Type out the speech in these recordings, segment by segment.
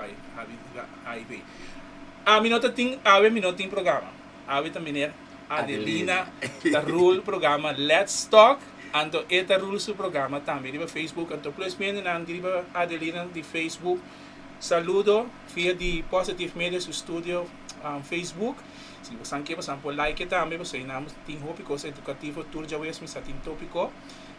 HIV. Ami no ta tin, awe mi no tin programa. Awe ta meneer Adelina ta rule programa Let's Talk, anto e ta rule su programa tambe riba Facebook. Anto plus mi hendenan di riba Adelina di Facebook, saludo via di Positive Media su studio Facebook. Si bosan ke bosan por like tambe pasobra einan tin hopi kos edukativo tur djawees mi sa tin topiko.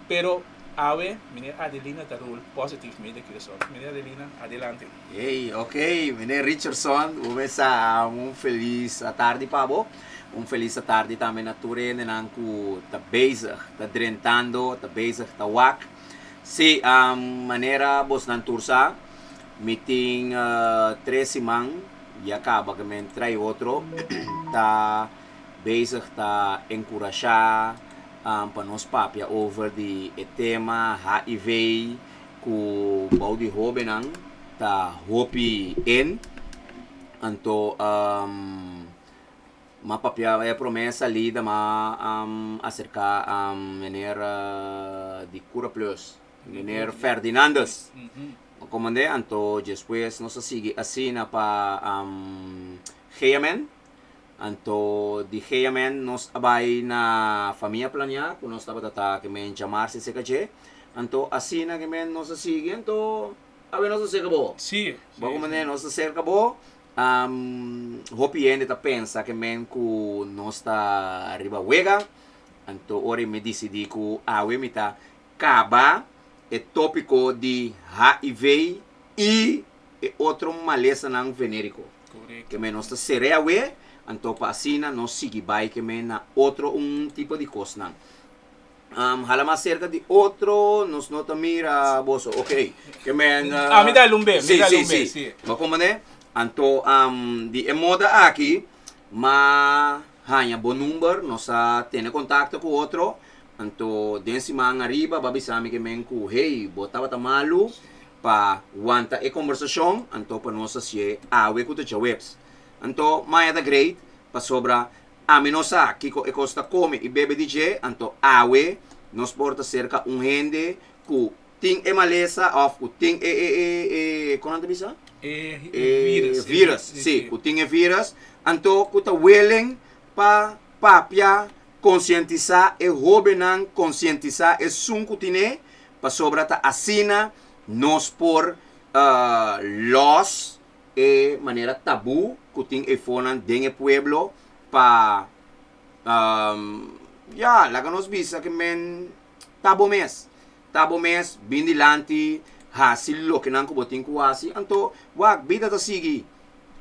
Pero awe meneer Adelina ta rule Positive Media Curaçao. Meneer Adelina, adelante. Hey, ok, meneer Richardson, bo mesa un felis atardi pa bo. Un felis atardi tambe na tur hendenan ku ta bezig, ta drentando, ta bezig ta wak. Sí, manera bosnan tur sa, mi tin tres siman ya kaba ku mi trae otro ta bezig ta enkurashá pa nos papia over di e tema HIV ku bou di hóbennan ta hopi in. Anto m'a papia e promé salida m'a aserká meneer di Cura Plus, meneer Ferdinandus. Bo komand'é? Anto despues nos a sigui asina pa GMN. Anto di GMN nos a bai na Famia Planiá ku nos tabata ta ke men djamarse serka dje. Anto asina ke men nos a sigui anto awe nos a serka bo. Sí. Bo komand'é? Nos a serka bo. Hopi hende ta pensa ke men ku nos ta riba wega. Anto ora mi disidí ku awe mi ta kaba e tópiko di HIV i e otro malesanan venériko. Ke men nos ta ser'é awe, anto pa asina nos sigui bai ke men na otro un tipo di kosnan. Hala mas serka di otro, nos no ta mira boso. Ok, ke men. Ah, mi ta lumbe, mi ta lumbe, si. Si. Bo komprendé? Anto di e moda aki, m'a haña bo number, nos a tene kontakto ku otro, Anto den siman ariba bo a bisa mi ke men ku hey bo tabata malu pa wanta e kombersashon anto pa nos hasié awe ku ta djaweps. Anto maya ta great pasobra ami no sa kiko e kos ta kome i bebe di dje anto awe nos por ta serka un hende ku tin e malesa òf ku tin e e e e kon nan ta bisa? E virus. E virus si ku tin e virus anto ku ta willing pa papia Konsientisá e hóbennan, konsientisá esun ku tin'é, pasobra ta asina nos por lòs e manera tabú ku tin eifonan den e pueblo pa, ya, laga nos bisa ke men ta bo mes. Ta bo mes, bin dilanti, hasi loke nan ku bo tin ku hasi, anto wak, bida ta sigui,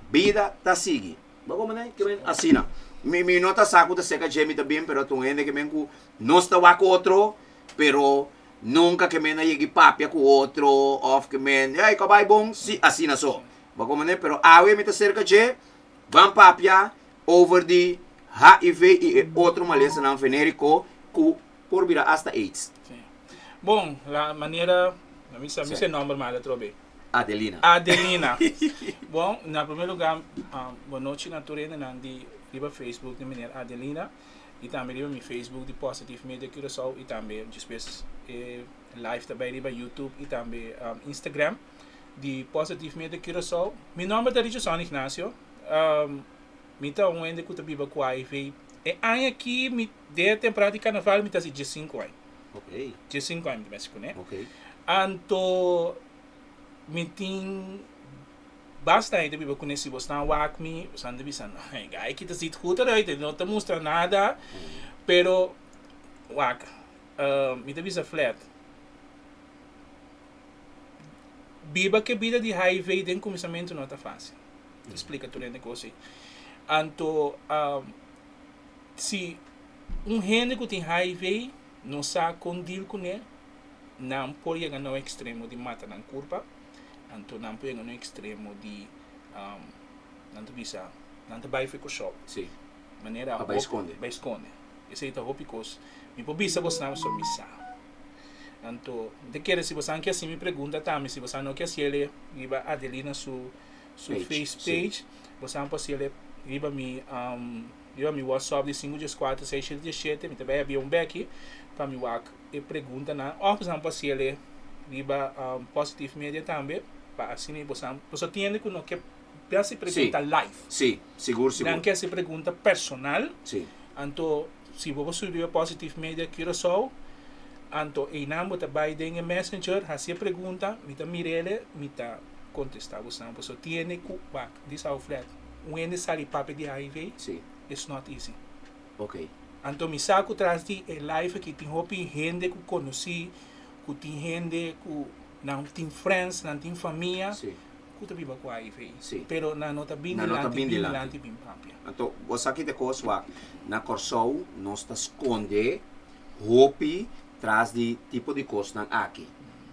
bida ta sigui. Bo como ne? Ke men asina. Mi mi no ta sa ku ta seka dje mi ta bin pero ta un hende ke men ku nos ta wak otro pero nunka ke men a yegi papia ku otro of ke men ey ko bai bon si asina so. Bo como ne? Pero awe mi ta serka dje ban papia over di HIV i e otro malesanan veneriko ku por bira asta AIDS. Si. Bon, la manera mi sa mi sa e nomber mal atrobe. Adelina. Adelina. Bon, na primer lugar, bon nochi na tur hendenan di riba Facebook di meneer Adelina y tambe riba mi Facebook di Positive Media Curaçao y tambe despues e live ta bay riba YouTube y tambe Instagram di Positive Media Curaçao. Mi nomber ta Richardson Ignacio. Mi ta un hende cu ta biba cu HIV. E aña aki mi den e temporada di carnaval mi ta haci diescinco aña. Ok. Diescinco aña mi ta mester cune. Ok. Anto mi tin basta hende biba kuné si bosnan wak mi bosnan ta bisa no e guy aki ta zit goed eruit e no ta mustra nada pero wak mi ta bisa flat biba ke bida di HIV den kuminsamentu no ta fácil mi ta splika tur hende kos ei anto si un hende ku tin HIV no sa kon deal kuné nan por yega na un ekstremo di mata nan kurpa, anto nan por yega na un ekstremo di, nan ta bisa, nan ta bai for Kòrsou. Sí. Manera Pa bai skonde. Bai skonde. Esei ta hopi kos. Mi por bisa bosnan pasobra mi sa. Anto, mi ta kere si bosnan ke hasi mi pregunta tambe, si bosnan no ke hasi el riba Adelina su su face page, bosnan por hasi el riba mi riba mi WhatsApp di sinku dieskuater seis shete diesshete, mi ta bai habia un beki pa mi wak. E preguntanan òf boso nan por hasiel riba Positive Media tambe. Pa asina bo sa, bo tin hende ku no ke hasi pregunta live. Sí, sigur, sigur. Nan ke hasi pregunta personal. Sí. Anto si bo por subi riba Positive Media Curaçao, anto einan bo ta bai den e messenger, hasi e pregunta, mi ta mir'ele, mi ta kontestá bosan. Pasobra tin hende ku, wak, di sa Alfred, un hende sali papia di HIV, Sí. it's not easy. Ok. Anto mi sa ku tras di e live aki tin hopi hende ku konosí, ku tin hende ku nan tin friends, nan tin famia Sí. ku ta biba ku HIV. Sí. Pero nan no ta bin Nan no ta dilanti, bin bin dilanti. dilanti bin papia. Anto, bo sa ki ta e kos wak, na Kòrsou nos ta skonde hopi tras di tipo di kosnan aki.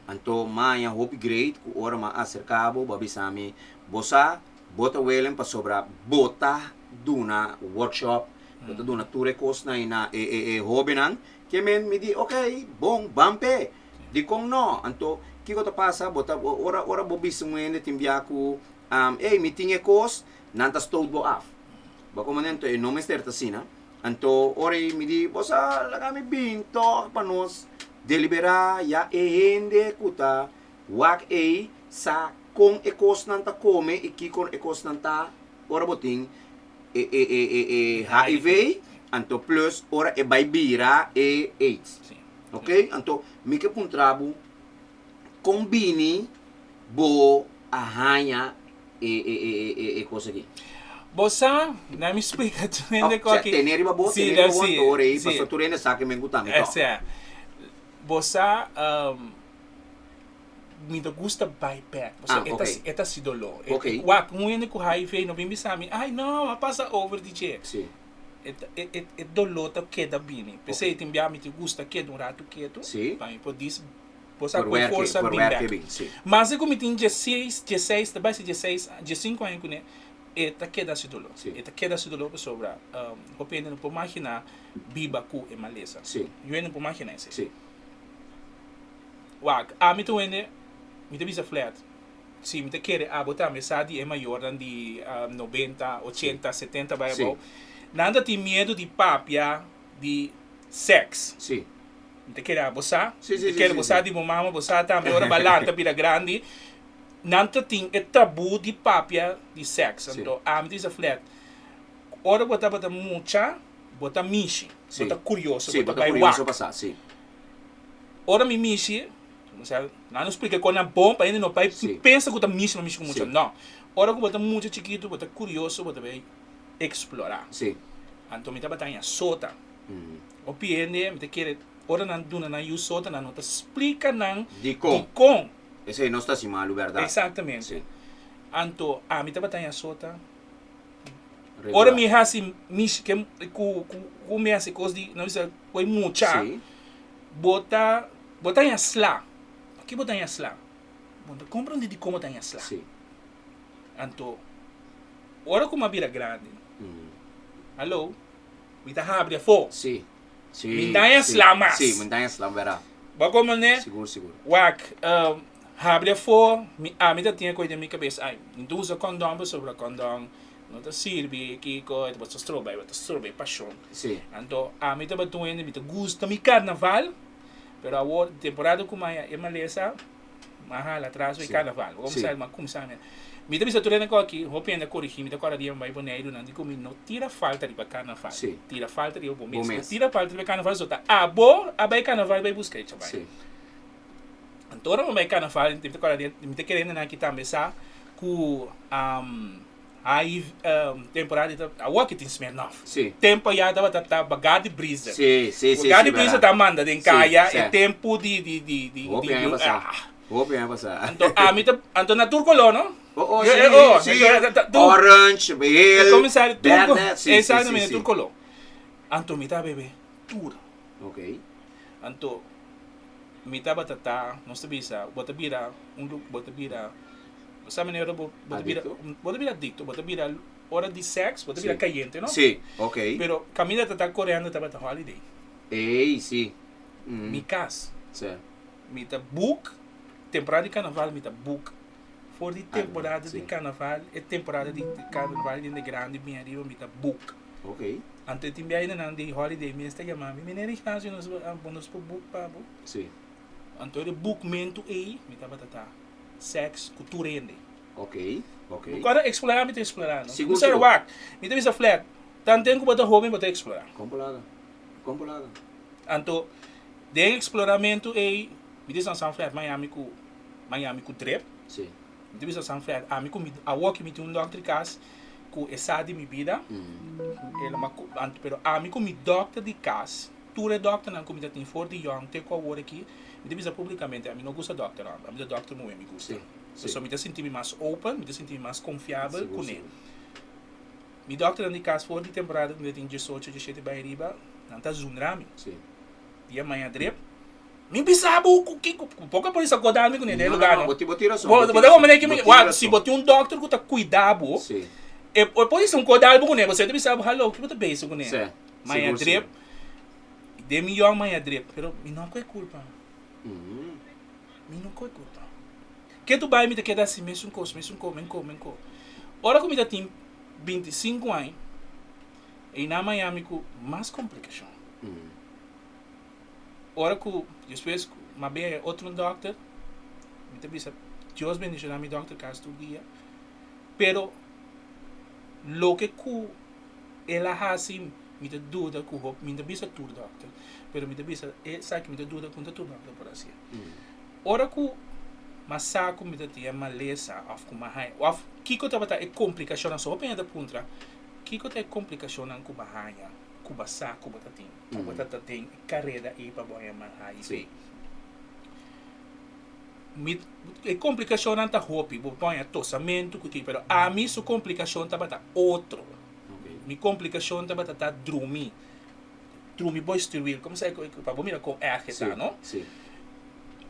Anto maña hopi great ku ora mi a aserká bo, bo a bisa mi, bo sa Bo ta welen pasobra bo ta duna workshop, bo ta duna tur e kosnan ei na e e e hobennan. Ke men mi di ok, bon, ban p'e. Dikon no? Anto kiko ta pasa? Bo ta ora ora bo bisa un hende tin bia ku ey mi tin e kos, nan ta stoot bo af. Bo a komprende? Anto e no mester ta asina. Anto ora ei mi di bo sa laga mi bin tòg pa nos deliberá ya e hende ku ta Wak ei sa kon e kosnan ta kome i kiko e kosnan ta ora bo tin e e e e e HIV, anto plus ora e bai bira e AIDS. Ok, anto mi ke puntra bo kon bini bo a haña e e e e e kos aki? Bo sa, na mi splika tur hende Of ku aki. tene riba bo, tene riba bo anto ora ei pasobra tur hende sa ke men ku ta mi tòg. Bo sa. Mi ta gusta bai bek pasobra e ta e ta hasi doló. Wak un hende ku HIV no bin bisa mi ay no a pasa over di dje. E ta e e doló ta keda bini. P'esei tin bia mi ta gusta keda un ratu ketu pa mi por dis bo sa ku e forsa bin bek. Mas di ku mi tin dieseis dieseis ta bai si dieseis diesinku aña kuné e ta keda hasi doló. E ta keda hasi doló pasobra hopi hende no por maginá biba ku e malesa. Yu hende no por maginá esei. Wak, ami ta wende, mi ta bisa flat, si mi ta kere abo tambe sa di e mayornan di nobenta, ochenta, setenta bai abou, nan ta tin miedu di papia di sèks. Mi ta kere abo sa, mi ta kere bo sa di bo mama, bo sa tambe ora bo a lanta bira grandi, nan ta tin e tabú di papia di sèks. Anto ami ta bisa flat, ora bo tabata mucha, bo ta mishi, bo ta kurioso, bo ta bai wak. Ora mi mishi, osea, nan no splika kon nan bon pa hende no bai pensa ku ta mishi pa mishi ku mucha. No. Ora ku bo ta mucha chikitu, bo ta kurioso, bo ta bai eksplorá. Anto mi tabata haña sota. Hopi hende, mi ta kere, ora nan duna nan yu sota, nan no ta splika nan dikon. Esei no sta hasi malu, bèrdat? Eksaktamente. Anto ami tabata haña sota. Ora mi hasi mishi ke ku ku mi hasi kos di no bisa koe mucha bo ta bo ta haña sla. Paki bo ta haña sla? Bo no ta komprende dikon bo ta haña sla. Anto ora ku mi a bira grandi hallo mi ta habri afó. Mi ta haña sla mas. Bo a komprende? Wak Habri afó, mi ami ta tin e kos den mi kabes, ai, mi ta usa kondon pasobra kondon no ta sirbi kiko, e ta stroba, e ta stroba e pashon. Anto ami tabata un hende, mi ta gusta mi karnaval, pero awor temporada ku maya e malesa, mi a hala atras pa e karnaval. Bo kumsa, mi a kumsa mi. Mi ta bisa tur hende ku aki, hopi hende a korigí mi, ta kòrda dia mi bai Boneiru, nan di ku mi no tira falta riba karnaval, tira falta riba bo mes. No tira falta riba e karnaval, so ta abo a bai karnaval bai buska e chabal. Anto ora bo bai carnaval mi ta kòrda den mi ta kere hendenan aki tambe sa ku ai temporada ta awor ki tin Smirnoff. Sí. Tempo ya tabata ta Bacardi Breezer. Sí, sí, sí, Bacardi sí, Breezer bèrdat. ta manda den Sí, kaya sí. e tempu di di di di Hopi di aña pasá. ah. Hopi aña pasá. Anto ami ta anto na tur koló no. Oh, oh, Yo sí, eh oh, sí. tur Orange, e geel, komisario tur ko berde, sí, sí, sí, exactamente sí. tur koló. Anto mi ta bebe tur. Ok. Anto mi tabata ta, nos ta bisa, bo ta bira un lu, bo ta bira, bo sa manera bo, bo ta bira, Adicto? bo ta bira adicto, bo ta bira ora di sex, bo ta bira Sí. cayente, no? Sí, ok. Pero caminda ta ta coreando tabata holiday. Ey, sí. Mm. Mi cas, Sí. mi ta book, temporada di carnaval mi ta book. For di Ah, temporada sí. di carnaval, e temporada di carnaval den de grandi bin ariba mi ta book. Ok. Anto e tin biaha nan di holiday mes ta yama mi, Meneer Ignacio nos bo nos por book pa bo? Sí. Anto e bookmentu ei mi tabata ta. sèks ku tur hende. Ok, ok. Bo kòrda eksplorá mi ta eksplorá no. Sigur, Bo sa sigur. wak, mi ta bisa Flet, tanten ku bo ta hóben bo ta eksplorá. Kon por laga, kon por laga. Anto den eksploramentu ei mi ta bisa San Flet Miami ku Miami ku drip. Si. Mi ta bisa San Fred, ami ku mi awor ki mi tin un dòkter di kas ku e sa di mi bida, el a pero ami ku mi dòkter di kas, tur e dòkternan ku mi ta tin for di yòn te ku awor aki, mi ta bisa publikamente ami no gusta dòkter hòmber, ami ta dòkter muhé mi gusta. Pasobra mi ta sinti mi mas open, mi ta sinti mi mas konfiabel kuné. Mi dòkternan di kas for di temporada ku mi ta tin diesocho, diesshete bai riba, nan ta zundra mi. Dia maña drep. Mi bisa bo ku kiko, ku poko polis a goda mi kuné den e lugar no. Bo tin rason. Bo ta komprende ki mi, wak, si bo tin un dokter ku ta kuida bo, e polis un goda bo kuné, bo ta bisa bo, hallo, ki bo ta bezig kuné? Maña drep, den mi yòn maña drep, pero mi no kohe kulpa, mi no kohe kulpa. Ke tu bai mi ta keda hasi mesun kos, mesun kos, men ko, men ko. Ora ku mi ta tin 25 aña, einan maña mi ku mas komplikashon. Ora ku despues ku mi a bia e otro dòkter, mi ta bisa Dios bendishoná mi dòkter kasi tur dia, pero loke ku el a hasi mi ta duda ku hopi, mi no ta bisa tur dòkter, pero mi ta bisa esaki mi ta duda ku no ta tur dòkter por hasié. Ora ku mi a sa ku mi ta tin e malesa òf ku mi a haña òf kiko tabata e komplikashonnan, so hopi hende ta puntra kiko ta e komplikashonnan ku bo a haña ku bo a sa ku bo ta tin? Ku bo ta ta den e kareda ei pa bo haña man HIV. Mi, e komplikashonnan ta hopi, bo por haña tosamentu ku tin, pero ami su komplikashon tabata otro. Mi komplikashon tabata ta drumi, drumi bo stuurwiel, komo sa pa bo mira kon erg e ta, no?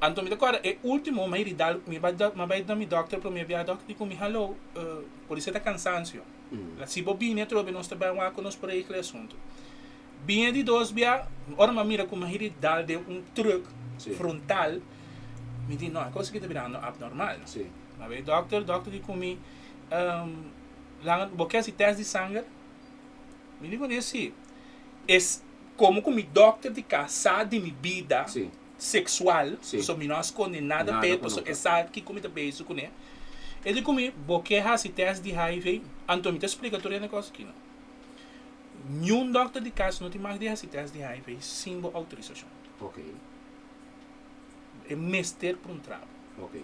Anto mi ta kòrda e ultimo mi a yiri dal, mi bai mi a bai na mi dòkter promé biaha, dòkter di ku mi, hallo, por esei ta kansansio. Si bo bini atrobe nos ta bai wak ku nos por regla e asuntu. Biña di dos bia, ora mi a mira ku mi a hiri dal den un trùk frontal, mi di no, e kos aki ta birando abnormal. Mi a bai dòkter, dòkter di ku mi, Laga, bo ke hasi tèst di sanger? Mi di kuné si. Es komo ku mi dòkter di kas sa di mi bida seksual, pasobra mi no a skonde nada p'e, pasobra e sa kiko mi ta bezig kuné. E di ku mi, bo ke hasi tèst di HIV? Anto mi ta splika tur hende kos aki no. Niun dòkter di kas no tin mag di hasi tèst di HIV sin bo outorisashon. Ok. E mester puntra bo. Ok.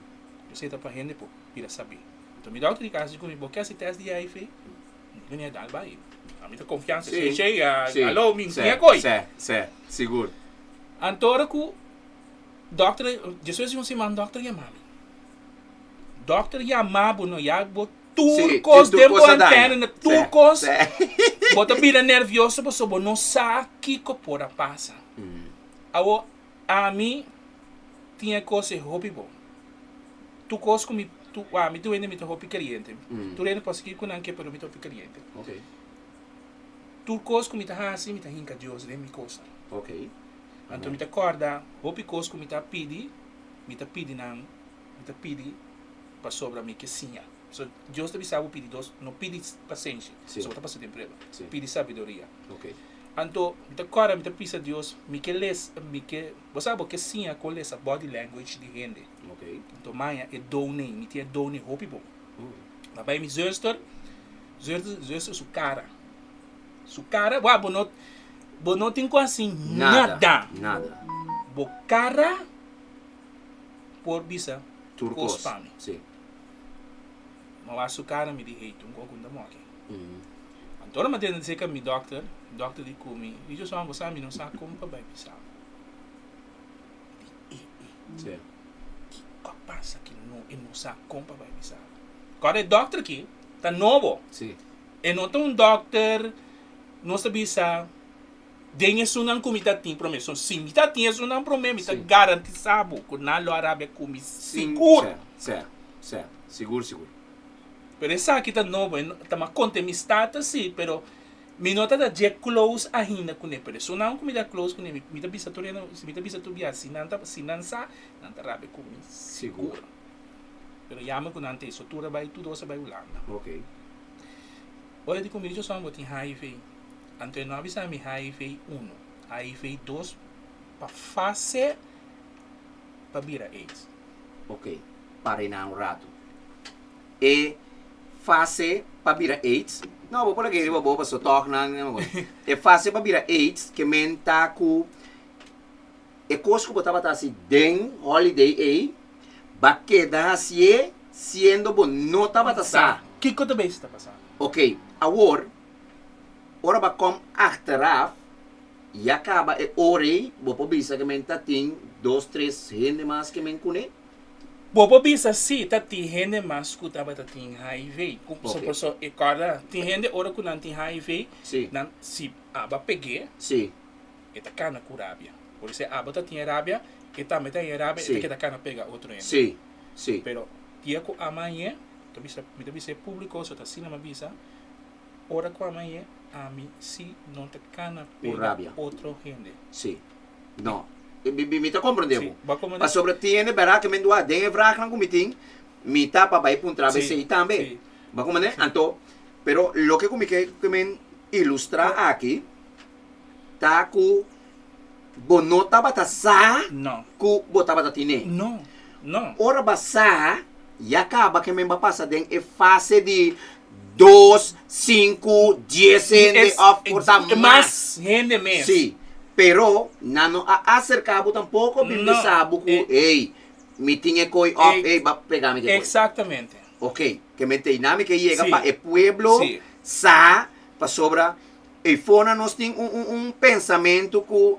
Esei ta pa hende por bira sabí. Enton mi dòkter di kas di ku mi, bo ke hasi tèst di HIV? Mi di kuné, dal bai. Ami ta konfiansa. Sí. Shei, Sí. alo, mi Sè, n'e koi. sè, sè, sigur. Anto ora ku dòkter, despues di un siman dòkter yama mi. Dòkter yama bo no, ya bo Tur Sí, kos tur den bo kos a daña. antena, na tur Sí, kos, sí. bo ta bira nervioso pasobra bo no sa kiko por a pasa. Awor, ami tin e kos e hopi bon. Tur kos ku mi, tu, ami tur hende mi ta hopi keriente. Tur hende por hasi kiko nan ke, pero mi ta hopi keriente. Ok. Tur kos ku mi ta hasi, mi ta hinka Dios den mi kosnan. Ok. Anto mi ta kòrda hopi kos ku mi ta pidi, mi ta pidi nan, mi ta pidi pasobra mi ke siña. So, Dios ta bisa bo pidi dos, no pidi pasenshi, Sí. so bo ta pasa den prueba. Sí. Pidi sabiduria. Ok. Anto, mi ta kòrda, mi ta bisa Dios, mi ke les, mi ke, bo sa bo ke siña kon lesa body language di hende. Ok. Anto maña e don ei, mi tin e don ei hopi bon. Oh. Mi a bai mi zuster, zuster, zuster su kara, su kara, wak bo no, bo no tin ku hasi Nada. nada. Nada. Bo kara por bisa Tur kos kos. pa mi. Sí. Mi a wak su kara mi di hey tun kos ku ta moki. Anto ora mi a tende aserka mi dòkter, dòkter di ku mi, di Josuan bo sa mi no sa kon pa bai bisa bo. Mi di eh eh. Sí. Kiko a pasa ki no e no sa kon pa bai bisa bo. Kòrda e dòkter aki ta nobo. Sí. E no ta un dòkter nos ta bisa Den esunnan ku mi ta tin promé. So, si mi ta tin esunnan promé, mi ta garantisá bo ku nan lo a rabia ku mi sigur. Sè, sè, sè, sigur, sigur. Pero esaki ta nobo, e no, ta mas konta e mi status sí, pero mi no ta ta dje close ainda kuné. Pero esunnan ku mi ta close kuné, mi, mi ta bisa tur hende, mi ta bisa tur bia, si nan ta, si nan sa, nan ta rabia ku mi sigur. Pero yama ku nan ta ei, so tur a bai, tur dos a bai Hulanda. Ok. Ora di ku mi di Josuan bo tin HIV. Anto e no a bisa mi HIV uno, HIV dos pa fase pa bira aids. Ok, para einan un ratu. E fase pa bira aids, no bo por a kere riba bo paso tòg nan, e fase pa bira aids ke men ta ku e kos ku bo tabata hasi den holiday ei, ba keda hasié siendo bo no tabata sa. Kiko ta bes ta pasando? Ok, awor ora bo a kom achteraf, ya kaba e ora ei, bo por bisa ke men ta tin dos, tres hende mas ke men kuné? Bo por bisa si ta tin hende mas ku tabata tin HIV. Ku so por so e kòrda tin hende ora ku nan tin HIV, nan si aba peg'é, e ta kana ku rabia. Por esei abo ta tin e rabia, e tambe ta tin e rabia, e ta keda kana pega otro hende. Pero dia ku ama añe, ta bisa, mi ta bisa e públiko, so ta asina mi a bisa, ora ku ama añe, ami si no ta kana pega otro hende. No. Mi ta komprendé bo. Pasobra tin hende bèrdat ke men dua den e vragnan ku mi tin, mi ta pa bai puntra esei tambe. Bo a komprendé? Anto, pero loke ku mi ke ke men ilustrá aki ta ku bo no tabata sa ku bo tabata tine. Ora bo a sa, ya kaba ke men bo a pasa den e fase di dos, sinku, dies hende òf por ta mas. Sí. Pero nan no a aserká bo tampoko bin bisa bo ku, Ey, mi tin e koi òf ey, ba pega mi ku e koi. Eksaktamente. Ok, ke men ta einan mi ke yega pa e pueblo sa pasobra eifonan nos tin un un un pensamentu ku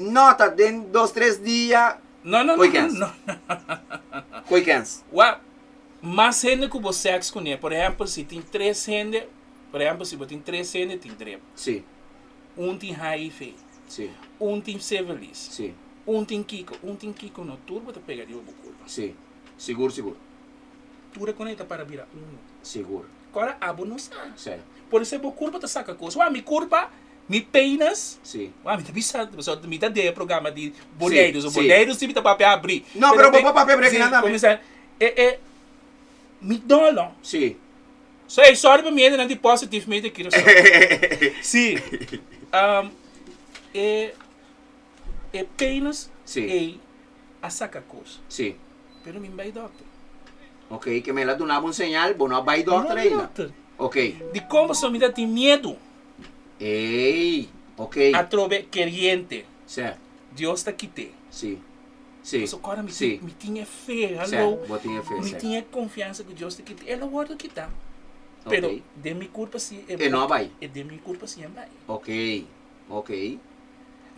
no ta den dos tres dia No, no, no, koi kens. no. Koi kens. Wak, mas hende ku bo sèks kuné, por ehèmpel si tin tres hende, por ehèmpel si bo tin tres hende tin drep. Sí. Un tin HIV. Sí. Un tin sífilis. Sí. Un tin kiko, un tin kiko, no tur bo ta pega riba bo kurpa. Sí. Sigur, sigur. Tur e konai ta para bira unu. Sigur. Kora abo no sa. Sí. Por eso bo kurpa ta saka kos. Wak, mi kurpa, mi penis. Sí. Wak, mi ta bisa, pasobra mi ta den e programa di Boneiru. So Boneiru si mi ta papia abri. No, pero bo por papia abri akinan tambe. Kuminsá, e, e, mi dolo. Sí. So, ey, sorry pa mi hendenan di Positive Media Curaçao. Sí. E, e penis Sí. ey a saka kos. Sí. Pero mi bai dokter. Ok, ke mel a duna bo un señal, bo no a bai dokter No bai ainda. dokter. Ok. Dikon pasobra mi ta tin miedu. Ey, ok. Atrobe keriente. Sí. Dios ta kit'é. Sí. Sí. Pasobra kòrda mi Sí. tin, mi tin e fe, Sí, hallo. bo tin e fe, Mi sí. tin e konfiansa ku Dios ta kit'é. El a wòrdu kitá. Pero Ok. den mi kurpa si E no a bai. E den mi kurpa si a bai. Ok, ok.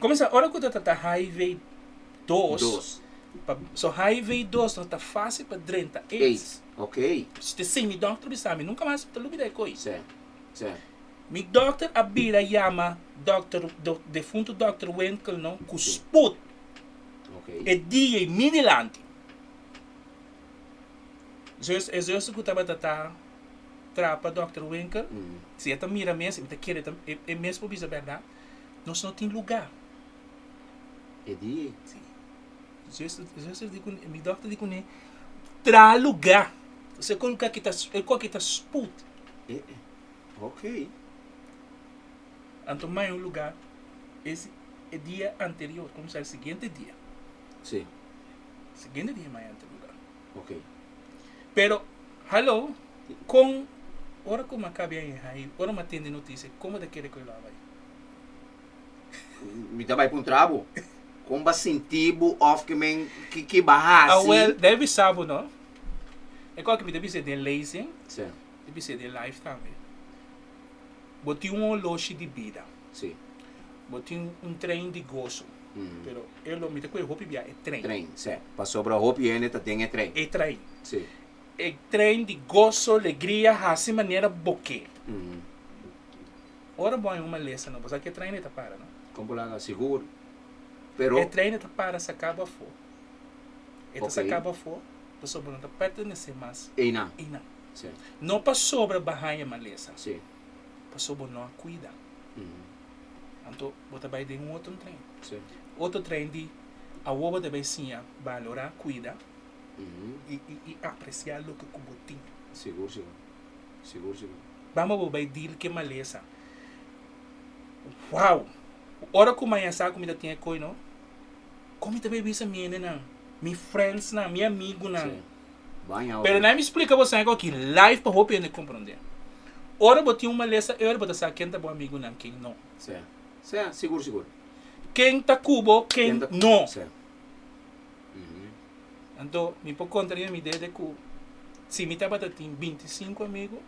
Kuminsá ora ku ta trata HIV dos, Dos. pa so HIV dos no ta fásil pa drenta AIDS. AIDS, ok. Si te sin mi dòkter bisa mi nunka mas mi ta lubida e koi. Sí, sí. Mi dòkter a bira yama dòkter do defuntu dòkter Winkel no ku sput Ok. e dia ei mi dilanti. Zus e zuster ku tabata ta traha pa dòkter Winkel, si e ta mira mes mi ta kere ta e e mes por bisa bèrdat, nos no tin lugá. E di ei. Si. Zuster zuster di kuné mi dòkter di kuné traha lugá. Se kon lugá kita e kon kita sput. E e. Ok. Anto mai un lugá es e dia anterior, komo sa e siguiente dia. Si. Siguiente dia mai ante lugá. Ok. Pero, hallo, kon ora ku mi a kabia en hai, ora mi a tende notisia, komo ta kere ku e lo a bai? Mi ta bai puntra bo, kon bo a sinti bo òf ke men ki ki bo a hasi? Awel, debe bisa bo no, e kos ku mi ta bisa den lezing, Si. ta bisa den live tambe. Bo tin un oloshi di bida. Si. Bo tin un trein di goso. Pero e lo mi ta kohe hopi bia e trein. Trein, si. Pasobra hopi hende ta den e trein. E trein. Si. E trein di goso, legria, hasi manera bo ke. Ora bo haña un malesa no, bo sa ku e trein ei ta para no. Kon bo laga? Sigur. Pero. E trein ei ta para saka bo afó. E ta saka bo afó pasobra bo no ta pertenesé mas Einan. einan. Si. No pasobra bo a haña malesa. Si. Pasobra bo no a kuida. Anto bo ta bai den un otro trein. Si. Otro trein di awor bo ta bai siña balorá, kuida i i apresiá loke ku bo tin. Sigur, sigur. Sigur, sigur. Bamba bo bai deal ke malesa. Wow! Ora ku maña sa ku mi ta tin e koi no, kon mi ta bai bisa mi hendenan, mi friendsnan, mi amigunan? Sí. Baña Pero hopi. na mi splika boso algo aki live pa hopi hende komprondé. Ora bo tin un malesa eur bo ta sa ken ta bo amigunan, ken no. Sí. Sí, sigur sigur. Ken ta ku bo, ken Ken ta no. Sí. Anto mi por konta riba mi dede ku si mi tabata tin 25 amigu,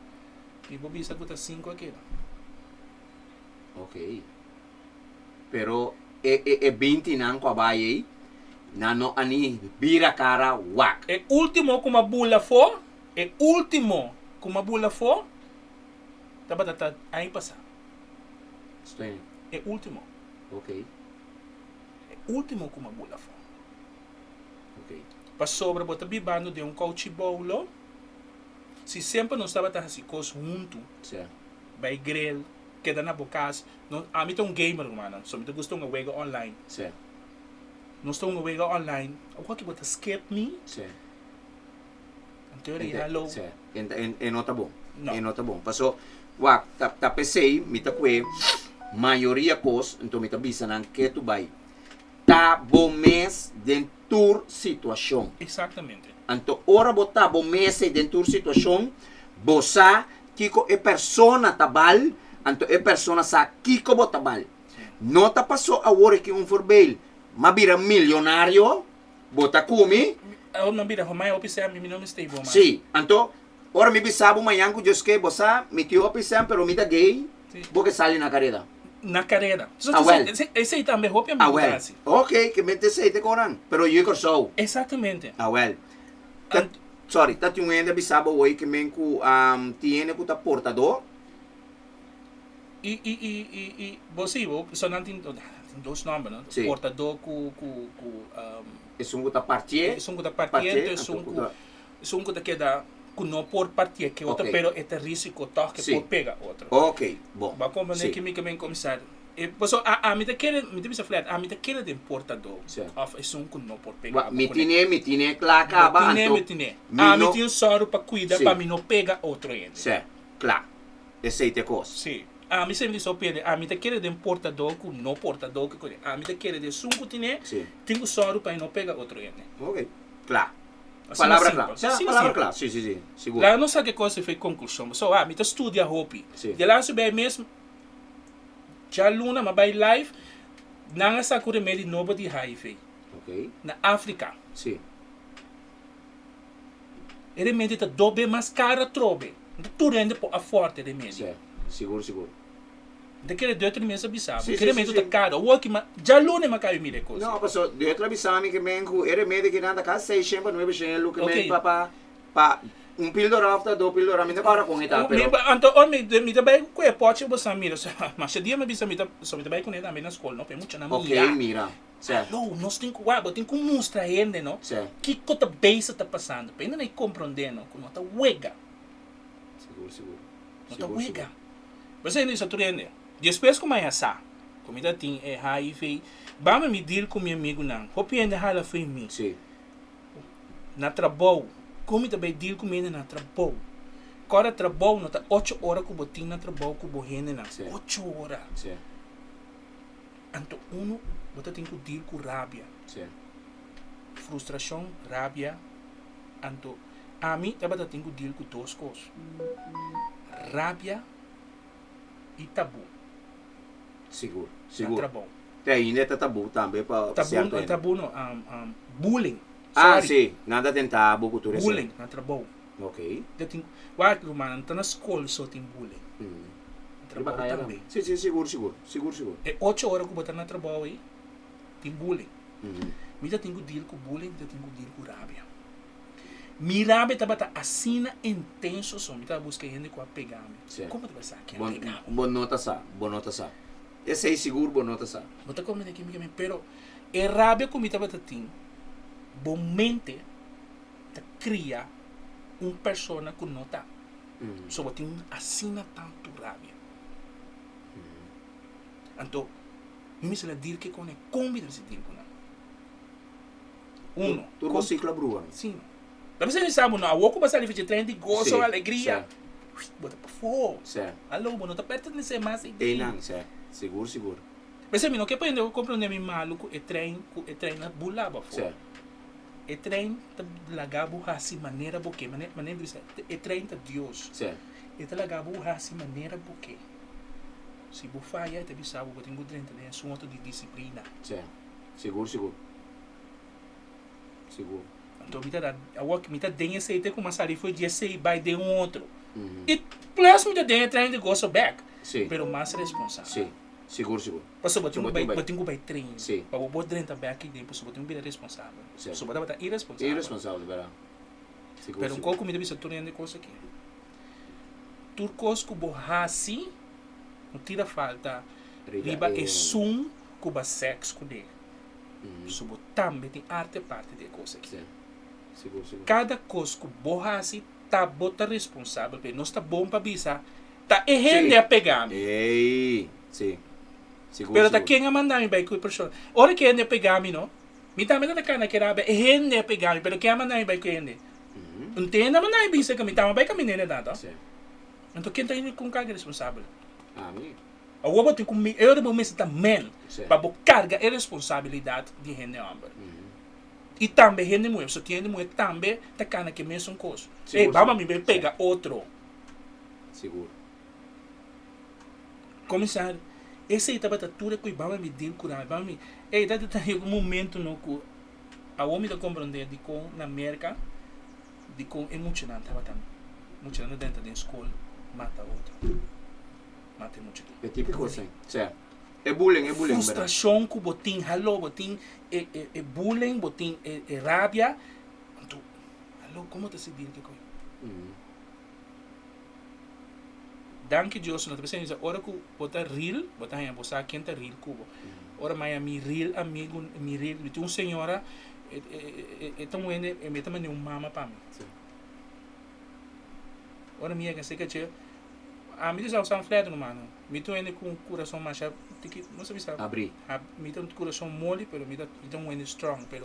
mi por bisa ku ta sinku a keda. Ok. Pero e e e bintinan ku a bai ei, nan no a ni bira kara wak. E ultimo ku m'a bula afó, e ultimo ku m'a bula afó tabata ta aña pasá. Steen. E ultimo. Ok. E ultimo ku m'a bula afó. Ok. Pasobra bo ta bibando den un kouchi boulo, si semper nos tabata hasi kos huntu, Sí. bai grill, keda na bo kas. No, ami ta un gamer rumannan, so mi ta gusta hunga wega online. Sí. Nos ta hunga wega online, awor ki bo ta skip mi? Sí. Anto yo di hallo. Sí, e, e, e no ta bon. No. E no ta bon. Paso, wak, ta, ta p'esei mi ta kue mayoria kos, anto mi ta bisa nan ke tu bai. Ta bo mes den tur situashon. Exactamente. Anto ora bo ta bo mes ei den tur situashon, bo sa kiko e persona ta bal, anto e persona sa kiko bo ta bal. No ta paso awor aki un voorbeeld, m'a bira milionario, bo ta ku mi? Awor m'a bira homai hopi sèn, mi no mester bo mas. Sí, anto ora mi bisa bo mañan ku Dios ke, bo sa mi tin hopi sèn pero mi ta gay, bo ke sali na kareda. Na kareda. Awel. Esei tambe hopi amigu ta Awel. hasi. Ok, ke mente esei te koran, pero yu e Kòrsou. Exactamente. Awel. Ta, sorry, ta tin un hende a bisa bo hoy ke men ku tin hende ku ta portador. I, i, i, i, i, bo si, bo, so nan tin, tin dos nomber, no? Sí. Portador ku, ku, ku, Esun ku ta partié. Esun ku ta partié, Partié, esun anto ku, ku ta. esun ku ta keda ku no por partié ke otro, Ok. pero e ta risiko tòg ke Sí. por pega otro. Ok, bon. Bo a komprendé Sí. ke mi ke men kuminsá? E, pasobra a, ami ta kere, mi ta bisa flat, ami ta kere den portador Sí. òf esun ku no por pega Wa, abo mi kuné. tine, mi tine kla Bo kaba, tine, anto mi tine. mi Ami no tin un sòru pa kuida Sí. pa mi no pega otro hende. Sí, kla. Esei ta e kos. Sí. Ami semper di so pende, ami ta kere den portador ku no portador ku kuné. Ami ta kere den esun ku tine, Sí. tin ku sòru pa e no pega otro hende. Ok, kla. Asina Palabra simpel. kla. Sí, Asina palabra simpel. kla. Sí, sí, sí. Sigur. Laga nos sa ke kos e konklushon. Pasobra ami ta studia hopi. Sí. Di laatste bij mes, djaluna mi a bai live, nan a saka un remedi nobo di HIV. Ok. Na Afrika. Sí. E remedi ta dobe mas karo atrobe. No ta tur hende por afford e remedi. Sí, sigur, sigur. Mi ta kere Deuter mes a bisa bo. Sí, Ke sí, sí, remedi ta sí. karo. Awor ki ma djaluna mi a kabi mira e kos. No, paso Deuter a bisa mi ke men ku e remedi kinan ta kasi seishen pa nuebeshen lo ke men Ok. pa pa pa un pildora of ta do pildora mi ta kòrda kon e ta Mi pero. anto ora mi mi ta bai ku e pòchi bo sa mira masha dia mi a bisa mi ta so mi ta bai kuné tambe na skol no pa e muchanan Ok, mira. mira. Sí. Aló, nos tin ku wak, bo tin ku mustra hende no Sí. kiko ta bezig ta pasando pa hende nan e komprondé no ku no ta wega. Sigur, sigur. No ta Sigur, wega. sigur. Bo hende bisa tur hende, despues ku maña sa ku mi ta tin e HIV, bami mi deal ku mi amigunan. Hopi hende hala fo'i mi. Sí. Na trabou, ku mi ta bai deal ku mi hende na trabou? Kòrda trabou no ta ocho ora ku bo tin na trabou ku bo hendenan. Sí. Ocho ora. Sí. Anto unu bo ta tin ku deal ku rabia. Sí. Frustrashon, rabia. Anto ami tabata tin ku deal ku dos kos, rabia i tabú. Sigur, Na sigur. trabou. Te ainda ta tabú tambe pa Tabú, sierto hende. tabú no, bullying. Ah, Sorry. sí, nan ta tenta bo ku tur esei. Bullying na trabou. Ok. Ta tin, wak rumannan, ta na skol so tin bullying. Na Riba trabou kaya tambe. tambe. Sí, sí, sigur, sigur, sigur, sigur. E ocho ora ku bo ta na trabou ei, tin bullying. Mi ta tin ku deal ku bullying, mi ta tin ku deal ku rabia. Mi rabia tabata asina intenso so mi tabata buska hende ku a pega mi. Sí. Komo ta sa ken Bo, a pega bo? bo no ta sa, bo no ta sa. Esei sigur bo no ta sa. Bo ta komprende ki mi ke men, pero e rabia ku mi tabata tin, bo mente ta kria un persona ku no ta. So bo tin asina tantu rabia. Anto mi mester a deal ke kone, kon mi ta mester deal ku nan? Uno. Tur bo siklo a brua. Si. Ta mester bisa bo no, awor ku bo a sali fichi tren di goso, Si, alegria, si. bo ta pafó. Si. Alo, bo no ta pertenesé mas ei. Einan, si. Sigur, sigur. P'esei mi no ke prende ku komprende mi malu ku e trein, ku e trein a bula bo afó. Si. E trein ta laga bo hasi manera bo ke. Manera mi bisa, e trein ta Dios. E ta laga bo hasi manera bo ke. Si bo faya e ta bisa bo, bo tin ku drenta den asunto di disiplina. Sí. Sigur, sigur. Sigur. Anto mi ta da, awor mi ta den esei te ku mi a sali for di esei bai den un otro. I plus mi ta den e trein di goso bek. Sí. Pero mas responsabel. Sí. Sigur, sigur. Pasobra bo tin ku bai, bo tin ku bai train. Sí. Pa bo por drenta bek aki den, pasobra bo tin ku bira responsabel. Sí. Pasobra bo tabata iresponsabel. Iresponsabel, berdad. Sigur, Pero un sigur. kos ku mi ta bisa tur hende kos aki. Tur kos ku bo hasi, no tira falta Riba riba e. esun ku bo a sèks kuné. Pasobra bo tambe tin arte parti di e kos aki. Sí. Sigur, sigur. Kada kos ku bo hasi, ta bo ta responsabel p'e. Nos ta bon pa bisa, ta e hende Sí. a pega mi. Ey, sí. Sigur, Pero ta sigur. ken a manda mi bai ku e persona? Ora ku e hende a pega mi no, mi tambe ta ta kana keda habla, e hende a pega mi, pero ken a manda mi bai ku e hende? Un te hende a manda mi bisa ku mi tamba bai kaminda hende tanto. Sí. Anto ken ta kon karga responsabel? Ami. Awor bo tin ku mi, e ora bo mester ta men Sí. pa bo karga e responsabilidat di hende hòmber. I tambe hende muhé, pasobra tin hende muhé tambe ta kana ku e mesun kos. Ey, Sigur, baba sigur. mi bai Sí. pega otro. Sigur. Kuminsá, esei tabata tur e ku baba mi deal ku nan. Baba mi, ey, ta ta yega un momento no ku awor mi ta komprondé dikon na Merka, dikon e muchanan tabata, muchanan ta drenta den skol mata otro, mata e muchanan. E típiko esei. Sí. E bullying, e bullying, berdad. Frustrashon ku bo tin, haló, bo tin e e e bullying, bo tin e e rabia, anto, haló, komo ta sinti ke koi? Danki Dios no ta pensando bisa ora ku bo ta real bo ta haña bo sa ken ta real ku bo. Ora maya mi real amigu mi real mi tin un señora e e e ta un hende e ta manda un mama pa mi. Ora mi yega serka dje ami ta sa usa un fleto no mano mi ta un hende ku un kurason masha tiki no sa bisa Abri. Mi ta un kurason moli pero mi ta mi ta un hende strong pero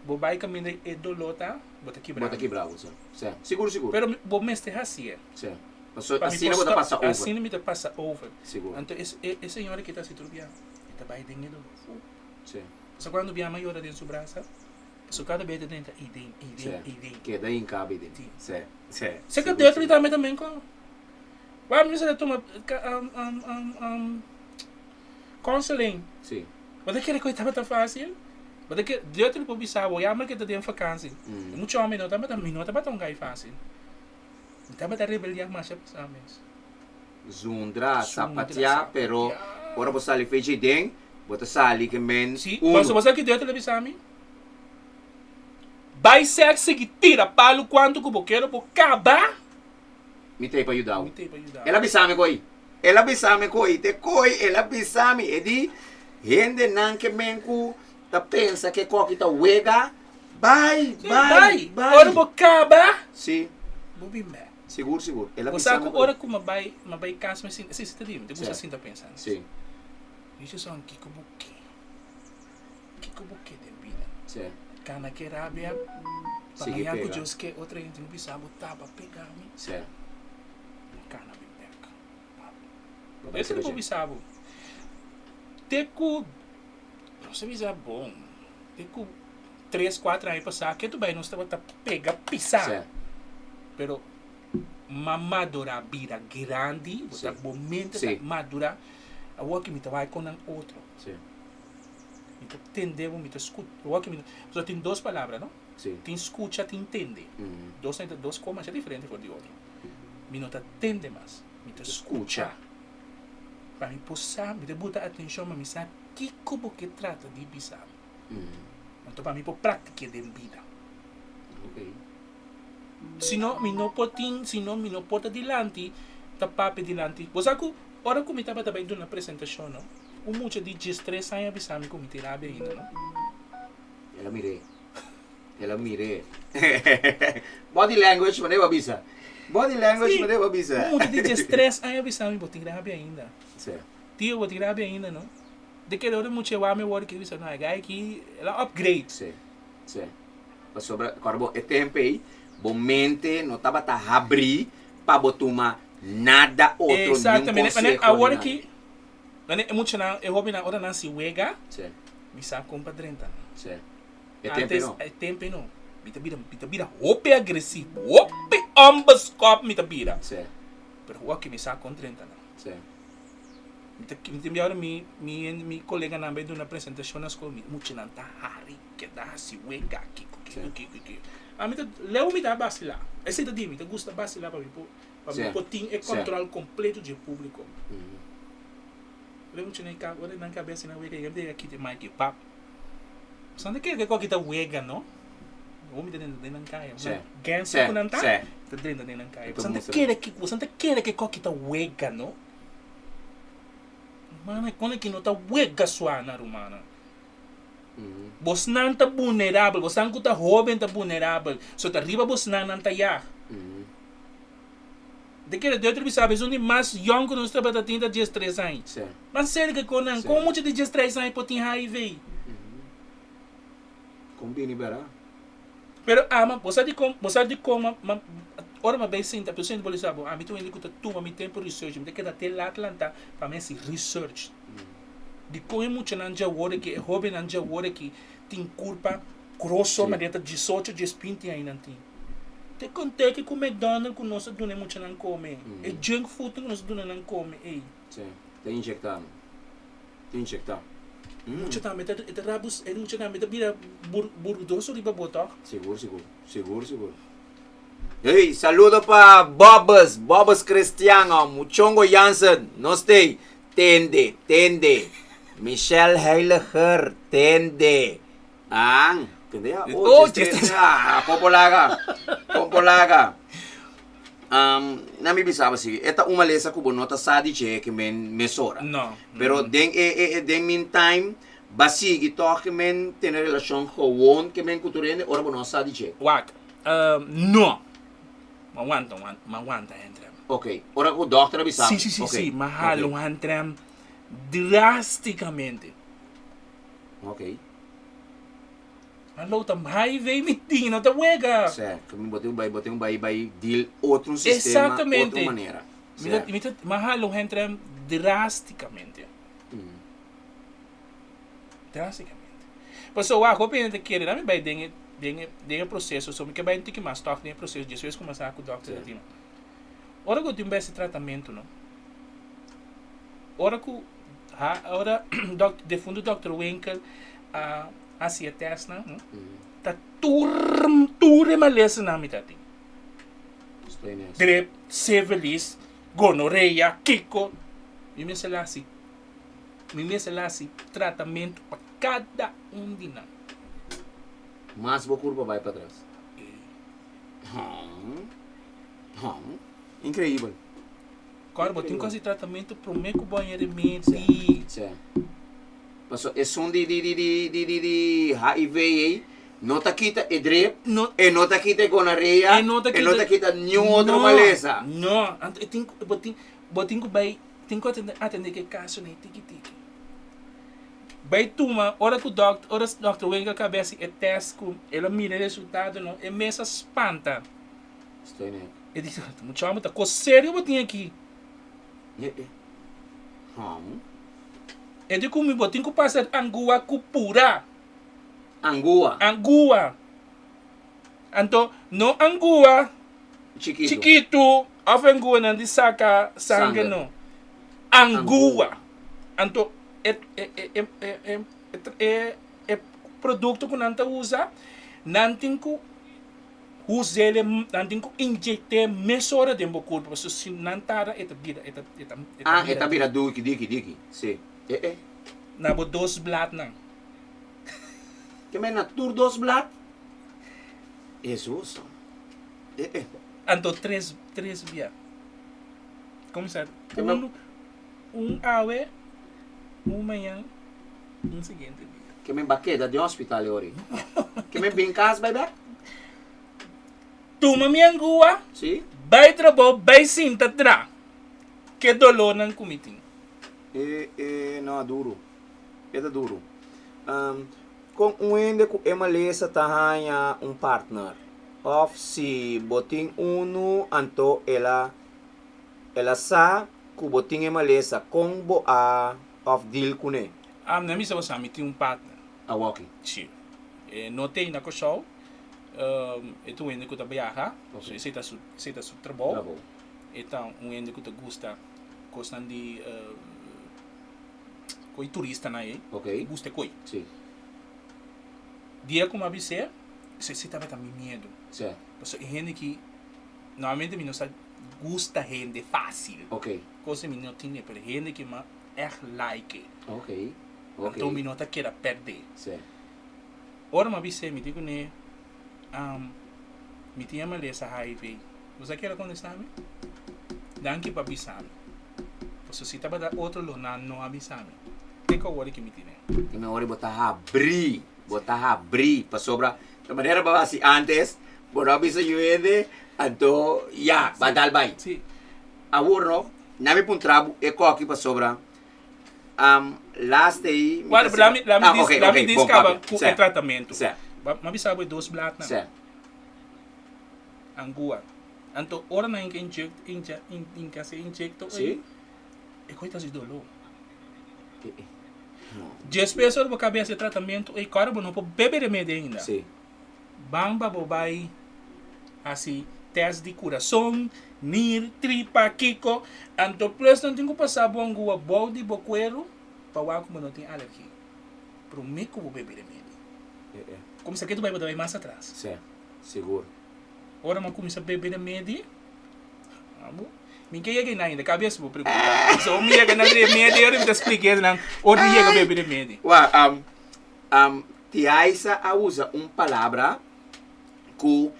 bo bai kaminda e doló ta bo ta kibra Bo ta kibra bo sa. Sí, sigur sigur. Pero bo mester hasié. Sí. Paso asina bo ta pasa over. Asina mi ta pasa over. Sigur. Anto e e señora ki ta hasi tur bia, e ta bai den e dolor. Sí. Paso cuando bia mi a yora den su brasa, paso cada bes e ta drenta ei den, ei den, ei den. Keda hinká bi den. Sí. Sí, sí. Seka Duttley tambe ta men kon. Wak mi mester a tuma counseling. Sí. Bo ta kere ku e tabata fásil? Bo ta kere, Duttley por bisa bo, jammer ke ta den fakansi. E mucha hòmber no tabata, mi no tabata un gai fásil. Mi tabata rebeldiá masha pasá mes. Zundra, sapateá, pero ora bo sali fecha ei den, bo ta sali ke men Sí, uno. pasobra bo sa ki Duttley a bisa mi? Bai sèks sigui tira palu kuantu ku bo kere bo kaba. Mi ta ei pa yuda bo. Mi ta ei pa yuda bo. El a bisa mi koi. El a bisa mi koi. Te koi el a bisa mi. E di, hendenan ke men ku ta pensa ke koki ta wega, bai, Sí, bai, bai. bai. Ora bo kaba, Sí. bo bin bek. Sigur, sigur. El a Bo bisa sa mi ku koi. ora ku mi a bai, mi a bai kas mi sinta, si, si ta di, mi ta gusta Sí. sinta pensa. Sí. Mi dice son, kiko bo ke? Kiko bo ke den bida? Sí. Kana ke rabia, pa Sigui mañana ku pega. Dios ke otro hende no bisa bo taba pega mi. Sí. Kana bin bek. Bo bai Eso sega bo dje. bisa bo. Te ku, no sa bisa bon, te ku tres, kuater aña pasá ke tu bai nos tabata pega pisá. Sí. Pero m'a madurá bira grandi, bo ta Sí. bo mente ta Sí. madurá, awor ki mi ta bai kon nan otro. Sí. Mi ta tende bo, mi ta scu, awor ki mi, pasobra tin dos palabra no, Sí. tin scucha, tin tende, dos ta dos cos masha diferente for di otro. Mi no ta tende mas, mi ta scucha. Pa mi por sa, mi ta buta atencion pa mi sa kico bo ke trata di bisa mi. Anto pa mi por practiqu'e den bida. Ok. Si no, mi no por tin, si no mi no por ta dilanti, ta papia dilanti. Bo sa cu ora cu mi tabata bay duna presentacion no, Un mucha di diestres aña a bisa mi ku mi tin rabia ainda, no? El a mir'é. El a mir'é. Body language manera bo a bisa. Body language Sí. manera bo a bisa. Un mucha di diestres aña a bisa mi, bo tin rabia ainda. Sí. Tio, bo tin rabia ainda, no? De kere ora e mucha e wak mi wòrdu ke bisa, no, e guy aki, el a upgrade. Sí. Sí. Pasobra, kòrda bo, e tempu ei, bo mente no tabata habrí pa bo tuma nada otro, niun Exactamente. konseho, Awor ni nada. aki, Nan e muchanan, e hobennan ora nan si wega, Sí. mi sa kon pa drenta nan. Sí. E tempe Antes, no. e tempe no. Mi ta bira, mi ta bira hopi agresivo, hopi onbeskòp mi ta bira. Sí. Pero hopi mi sa kon drenta nan. Sí. Mi ta, mi tin biaha mi, mi, mi koleganan bai duna presentashon na skol, mi muchanan ta hari, keda hasi wega, kiko, kiko, kiko, kiko. A mi ta, leu mi ta basilá. Esei ta di mi, ta gusta basilá pa mi por, pa mi por tin e kòntròl kompleto dje públiko. Ora e muchanan e ora nan kabes asina wega, yega mi ta yega kita e mic e pap. Boso no ta kere ku aki ta wega no. Awor mi ta drenta den nan kaya. Gangster ku nan ta, ta drenta den nan kaya. Boso no ta kere ku, boso no ta kere ku aki ta wega no. Rumannan, kon aki no ta wega suana rumannan. Bosnan ta vulnerabel, bosnan ku ta hoben ta vulnerabel. So ta riba bosnan nan ta yag. Te kere Deuter bisa esun di mas yong ku nos tabata tin ta diestres aña. Mas serka ku nan, kon mucha di diestres aña por tin HIV? Kon bini bera? Pero ama, bo sa dikon, bo sa dikon ma, ma, ora mi a bai sinta, por esei bo lo sa bo, ami ta un hende ku ta tuma mi tempu research, mi ta keda te lat lanta pa mi hasi research. Dikon e muchanan djawor aki, e hobennan djawor aki tin kurpa groso manera ta diesocho, diesbinti aña nan tin? Te Kentucky ku McDonald ku nos a duna e muchanan kome. E junk food ku nos a duna nan kome ey. Sí, ta inyectá nan. Ta inyectá. Mucha tambe ta, e ta rabus, e mucha tambe ta bira bur, burdoso riba bo tòg? Sigur, sigur. Sigur, sigur. Hey, saludo pa Bobbes, Bobbes Christian, oh, Muchongo Jansen, nos t'ey. Tende, tende. Michelle Heiliger, tende. An, tende ya? Oh, Oh, 13. Ah, popolaga. Popolaga. Um, na mi bisaba si, e ta un malesa ku bo no ta sa di dje ke men mesora. No. Pero den e, e, e den meantime, ba sigui tòg ke men tene relashon gewoon ke men ku tur hende ora bo no sa di dje. Wak, no. Ma wanta, ma wanta hentrem. Ok, ora ku dòkter a bisa. Si, si, si, Ok, si. Ma hala ok. un hentrem drásticamente. Ok. Hallo, ta HIV mi tin, no ta wega. Sè, ku mi bo tin bai, bo tin bai bai deal otro un sistema, Exactamente. otro manera. Mi ta, mi ta, mi a hala un hentrem drásticamente. Drásticamente. Pasobra wak, hopi hende ta kere, laat mi bai den e, den e, den e proceso, so mi ke bai un tiki mas tòg den e proceso, despues kuminsá ku dòkter ta tin. Ora ku tin bai hasi tratamentu no, ora ku Ha ora dòk defuntu dòkter Winkel a hasi e tèstnan ta tur tur e malesanan mi ta tin. Drip, sífilis, gonorrea, kiko. Mi mester la hasi mi mester la hasi tratamentu pa kada un di nan. Mas bo kurpa bai patras. Inkreibel. Kòrda bo tin ku hasi tratamentu promé ku bo haña remedi. Sí. Paso esun di di di di di di di HIV ei no ta kita e drip, No. e no ta kita e gonorrea, E no ta e no kita ta kita niun otro No, malesa. no. Anto e tin ku bo tin bo tin ku bai tin ku atende atende ku e kasonan ei tiki tiki. Bai tuma ora ku dòkter ora dòkter Winkel kab'é hasi e tèst ku el a mira e resultado no e mes a spanta. Estoy nek. E di, Mucha homber, ta kos serio bo tin aki. E e. Hom. E di ku mi, bo tin ku pasa angua ku pura. Angua. Angua. Anto, no angua Chikitu. chikitu of anguanan di saka sanger, Sanger. no. Angua. Anto, e e e e e e e e produkto ku nan ta usa, nan tin ku Huzele nan tin ku inyect'é mesora den bo kurpo pasobra si nan tarda e ta bira e ta e ta e ta Ah, e ta bira duki diki diki si e e. Na bo dos bladnan. Ke men na tur dos blad? Hesus e e. Anto tres tres bia. Kuminsá un un awe un mañan un siguiente dia. Ke men ba keda den hospital e ora ei? Ke men bin kas bai bek? Tuma mi angua, Sí. bai trabou, bai sinta tra. Ke dolornan ku mi tin. E e no, duru. E ta duru. Kon un hende ku e malesa ta haña un partner? Òf si bo tin unu anto el a el a sa ku bo tin e malesa, kon bo a òf deal kuné? Ah, mi a bisa bo sa, mi tin un partner. Awoki? Sí. E no t'ei na Kòrsou. E ta un hende ku ta biaha, so esei ta su esei ta su trabou. E ta un hende ku ta gusta kosnan di koi turistanan ei, gusta e koi. Dia ku mi a bis'é, esei tabata mi miedu. Pasobra e hende ki normalmente mi no sa gusta hende fásil. Kos mi no tin, pero hende ki mi ègt like e. Anto mi no ta keda pèrdè. Ora mi a bis'é, mi di kuné, Mi tin e malesa HIV. Bo sa keda kontestá mi? Danki pa bisa mi. Pasobra si tabata otro lo nan no a bisa mi. Te ku awor ki mi tine. Te mehor bo ta habrí, bo ta habrí, pasobra e manera bo a hasi ántes, bo no a bisa yu hende, anto ya, bo a dal bai. Awor no, nan mi puntra bo e koki pasobra Laatste ei mi ta sera. Lami ah, okay, lami okay, dis kaba ku e tratamentu. Ma bisa bo e dos bladnan. Sè. Angua. Anto ora nan inka inject, inja, inka se injecto ei, e koi ta hasi doló. Despues ora bo kabe hasi e tratamentu ei, kòrda bo no por bebe remedi ainda. Ban pa bo bai hasi test di kurason, nir, tripa, kiko. Anto plus nan tin ku pasa bo angua bou di bo kueru pa wak ku bo no tin alergia. Promé ku bo bebe remedi. Kumsa ke tu bai bo ta bai mas atras. Sí, sigur. Ora mi a kuminsá bebe remedi, abo, mi ke yega einan ainda, kabes bo pregunta. So mi yega na remedi, ora mi ta splika esnan ora mi yega bebe remedi. Wak, Tiaisa a usa un palabra ku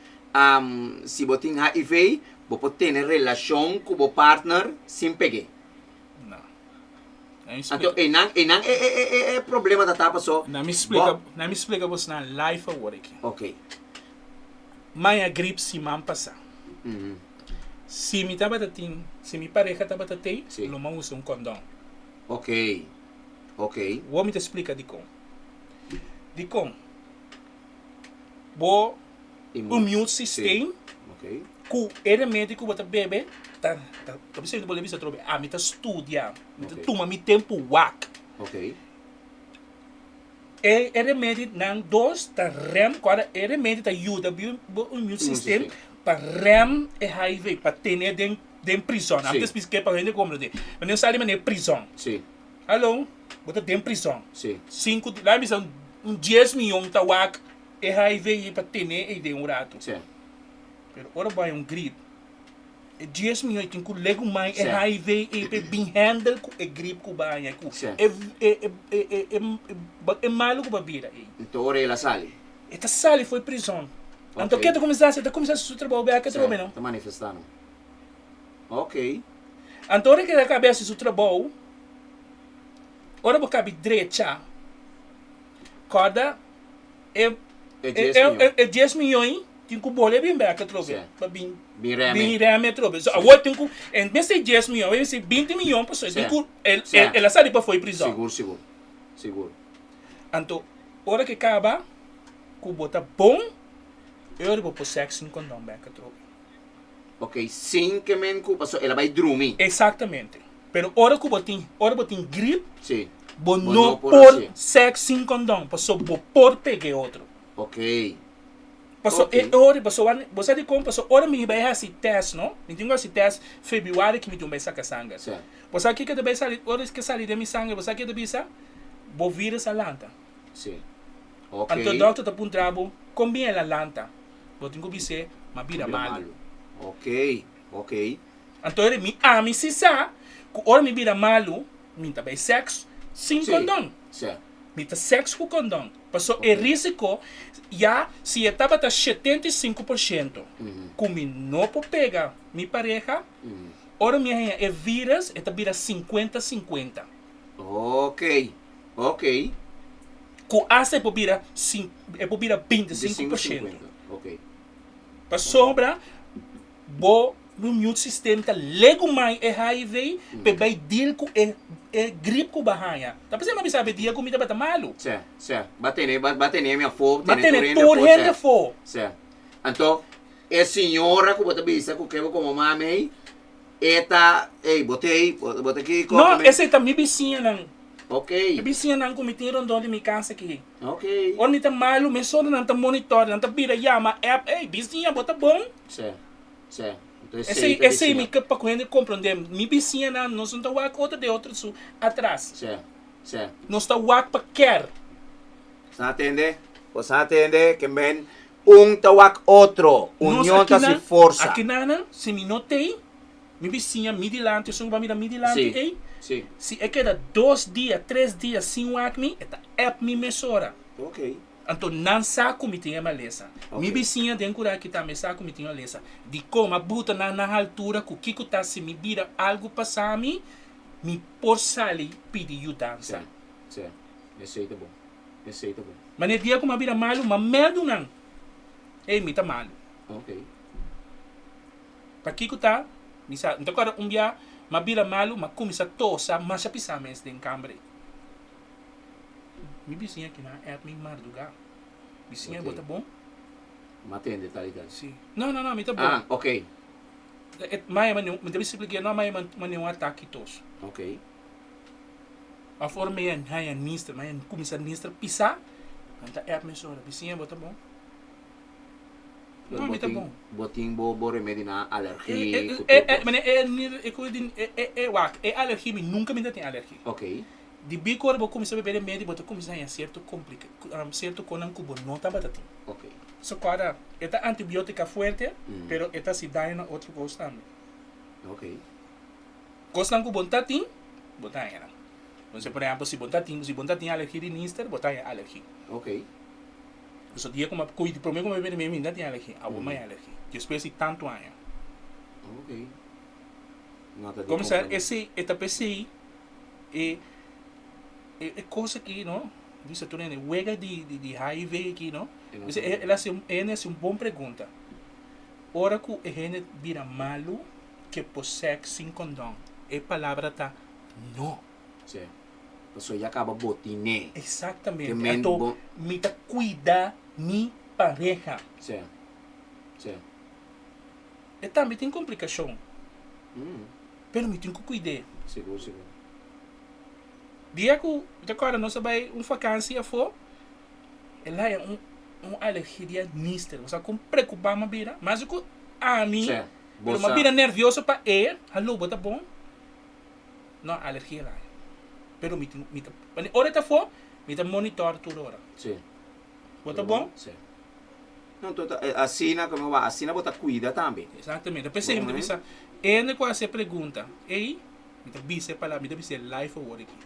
si bo tin HIV bo por tene relashon ku bo partner sin peg'é. No. Anto einan einan e e e e problema ta ta paso Na mi splika bo na mi splika bosnan live awor aki. Ok. Maña grip siman pasá. Si mi tabata tin si mi pareha tabata tei lo mi a usa un kondon. Ok. Ok. Wou mi ta splika dikon. Dikon bo immune system ku e remedi ku bo ta bebe ta ta ta bisa bo bisa atrobe ami ta studia mi ta tuma mi tempu wak. E e remedi nan dos ta rem ku ora e remedi ta yuda bo immune system pa rem e HIV pa tene den den prison. Ami ta splika pa hende komprende. Manera sali manera prison. Hallo, bo ta den prison. Sí. Sinku, laat mi bisa un dies miyon ta wak e HIV ei pa tene ei den un ratu. Sí. Pero ora bo haña un grip, e dies miyon ei tin ku legumai e HIV ei pa e bin handle ku e grip ku bo a haña, ku Sí. e e e e e e malu ku bo a bira ei. Enton ora el a sali? E ta sali for e prison. Anto ke ta kuminsá hasi? E ta kuminsá hasi su trabou bèk atrobe no. Ta manifestá no. Ok. Anto ora ke ta kabe hasi su trabou, ora bo kabi drecha, kòrda e E dies miyon. e dies miyon ei tin ku bole bin bèk atrobe pa bin Bin reme. bin reme atrobe. So awor tin ku en bes di dies miyon awor mester binti miyon pasobra tin ku el el a sali pafó e prizòn. Sigur sigur sigur. Anto ora ke kaba ku bo ta bon e ora bo por sèks sin kondòn bèk atrobe. Ok, sin ke men ku paso el a bai drumi. Exactamente. Pero ora ku bo tin, ora bo tin grip, Sí. bo Bo no no por por hasié. seks sin kondon, paso bo por pega e otro. Ok. Paso Ok. e ora, paso wan, bo sa dikon? Paso ora mi bai hasi test no, mi tin ku hasi test febrüari ki mi tin bai saka sanger. Sí. Bo sa kiko ta bai sali, ora ke sali den mi sanger, bo sa ke ta bisa? Bo virus a lanta. Sí. Ok. Anto dokter ta puntra bo, kon bien el a lanta? Bo tin ku bis'é, M'a bira malu. Ok, ok. Anto eri mi ami si sa ku ora mi bira malu, mi ta bai sèks sin kondon. Sí. Mi ta sèks ku kondon. Paso e risiko ya si e tabata 75% ku mi no por pega mi pareha, ora mi a haña e vírus e ta bira sinkuenta sinkuenta. Ok, ok. Ku asta e por bira sin e por bira 25%. Ok. Pasobra bo immune system ta legumai e HIV pa e bai deal ku e e grip ku bo a haña. Ta p'esei mi a bisa bo e dia ku mi tabata malu. Sè, sè. Ba tene ba tene mi afó, Ba tene tene tur tur hende hende afó, afó. sè. Sè. Anto e señora ku bo ta bisa ku ke bo komo mami ei, E ta, ey, bo ta ey, bo ta kiko? No, esey ta mi bisiñanan. Ok. E bisiñanan ku mi tin rondon di mi kas aki. Ok. Ora mi ta malu, mesora nan ta monitor, nan ta bira yama app, ey, bisiña, bo ta bon? Sí, sí. Enton Esei, esei ta esei mi bisiña. ke pa ku hende komprondé. Mi bisiñanan, nos no ta wak otro den otro su atras. Sí, sí. Nos ta wak pa kèr. Boso a tende? Boso a tende ke men un ta wak otro, Nos union ta si akinan, forsa. akinanan, si mi no t'ei, Mi bisiña mi dilanti, esun ku ba mira mi dilanti Sí, ei, sí. si e keda dos dia, tres dia sin wak mi, e ta app mi mesora. Ok. Anto nan sa ku mi tin e malesa. Mi Ok. bisiña den kura aki tambe sa ku mi tin e malesa. Dikon? A buta nan na haltura ku kiko ta si mi bira algu pasa mi, mi por sali pidi yudansa. Sí, sí. Esei ta bon. Esei ta bon. Ma n'e dia ku mi a bira malu, mi a mèldu nan, Ei, mi ta malu. Ok. Pakiko ta? Mi sa, mi ta kòrda un bia m'a bira malu, m'a kuminsá tosa masha pisá mes den kamber ei. Mi bisiña kinan a app mi mardugá. Bisiña, bo ta bon? M'a tende tal i tal. Sí. No, no, no, mi ta bon. Ah, ok. E maya mane un, mi ta bisa splika, no, maya mane un atake tos. Ok. Òf ora mi a haña nister, mi a kuminsá nister pisá, nan ta app mesora, Bisiña, bo ta bon? Pero No, bo mi ta tin, bon. bo tin bo, bo remedi na E, alergi e, ku e, tur e, kos. mane, e, ni, e ku di, e, e, e, wak, e alergi mi nunka mi ta tin alergi. Ok. Di bi ku ora bo kuminsá bebe remedi bo ta kuminsá haña sierto komplika, sierto konan ku bo no tabata tin. Ok. So kòrda, e ta antibiotika fuerte, pero e ta hasi daño na otro kos tambe. Ok. Kosnan ku bo no ta tin, bo ta haña nan. Entonces, por ehèmpel, si bo no ta tin, si bo no ta tin alergi di nister, bo ta haña alergi. Ok. Pasobra dia ku mi a kohe di promé ku mi a bini mi no tin alergia, awor mi a alergia despues di tantu aña. Ok. No ta di Komensá komprendé. esei e ta p'esei e e kos aki no, bisa tur hende wega di di hiv aki no, E no bisa ta el hasi e hende hasi un bon pregunta, ora ku e hende bira malu ke por sèks sin kondòn? E palabra ta no. Sí. Pasobra ya kaba bo tin'é. Exactamente. Ke men Anto bo. mi ta cuida mi pareha. Sí. Sí. E tambe tin complicacion. Pero mi tin cu cuid'é. Sigur, sigur. Dia cu mi ta corda nos a bay un vakantie afo, el haya un un alergia di nister. Bo sa con preocupa mi a bira? Mas cu ami, Sí. Bo pero mi a sa. bira nervioso pa e. Hallo, bo ta bon? No, alergia la hay. Pero mi tin, mi ta, wanneer ora e ta afó, mi ta monitor tur ora. Sí. Bo ta bon? Sí. No, to ta, asina como ba, asina bo ta cuida tambe. Exactamente. P'esei mi ta bisa, hende cu haci e pregunta, ey, mi ta bisa e palabra, mi ta bisa e live awor aki.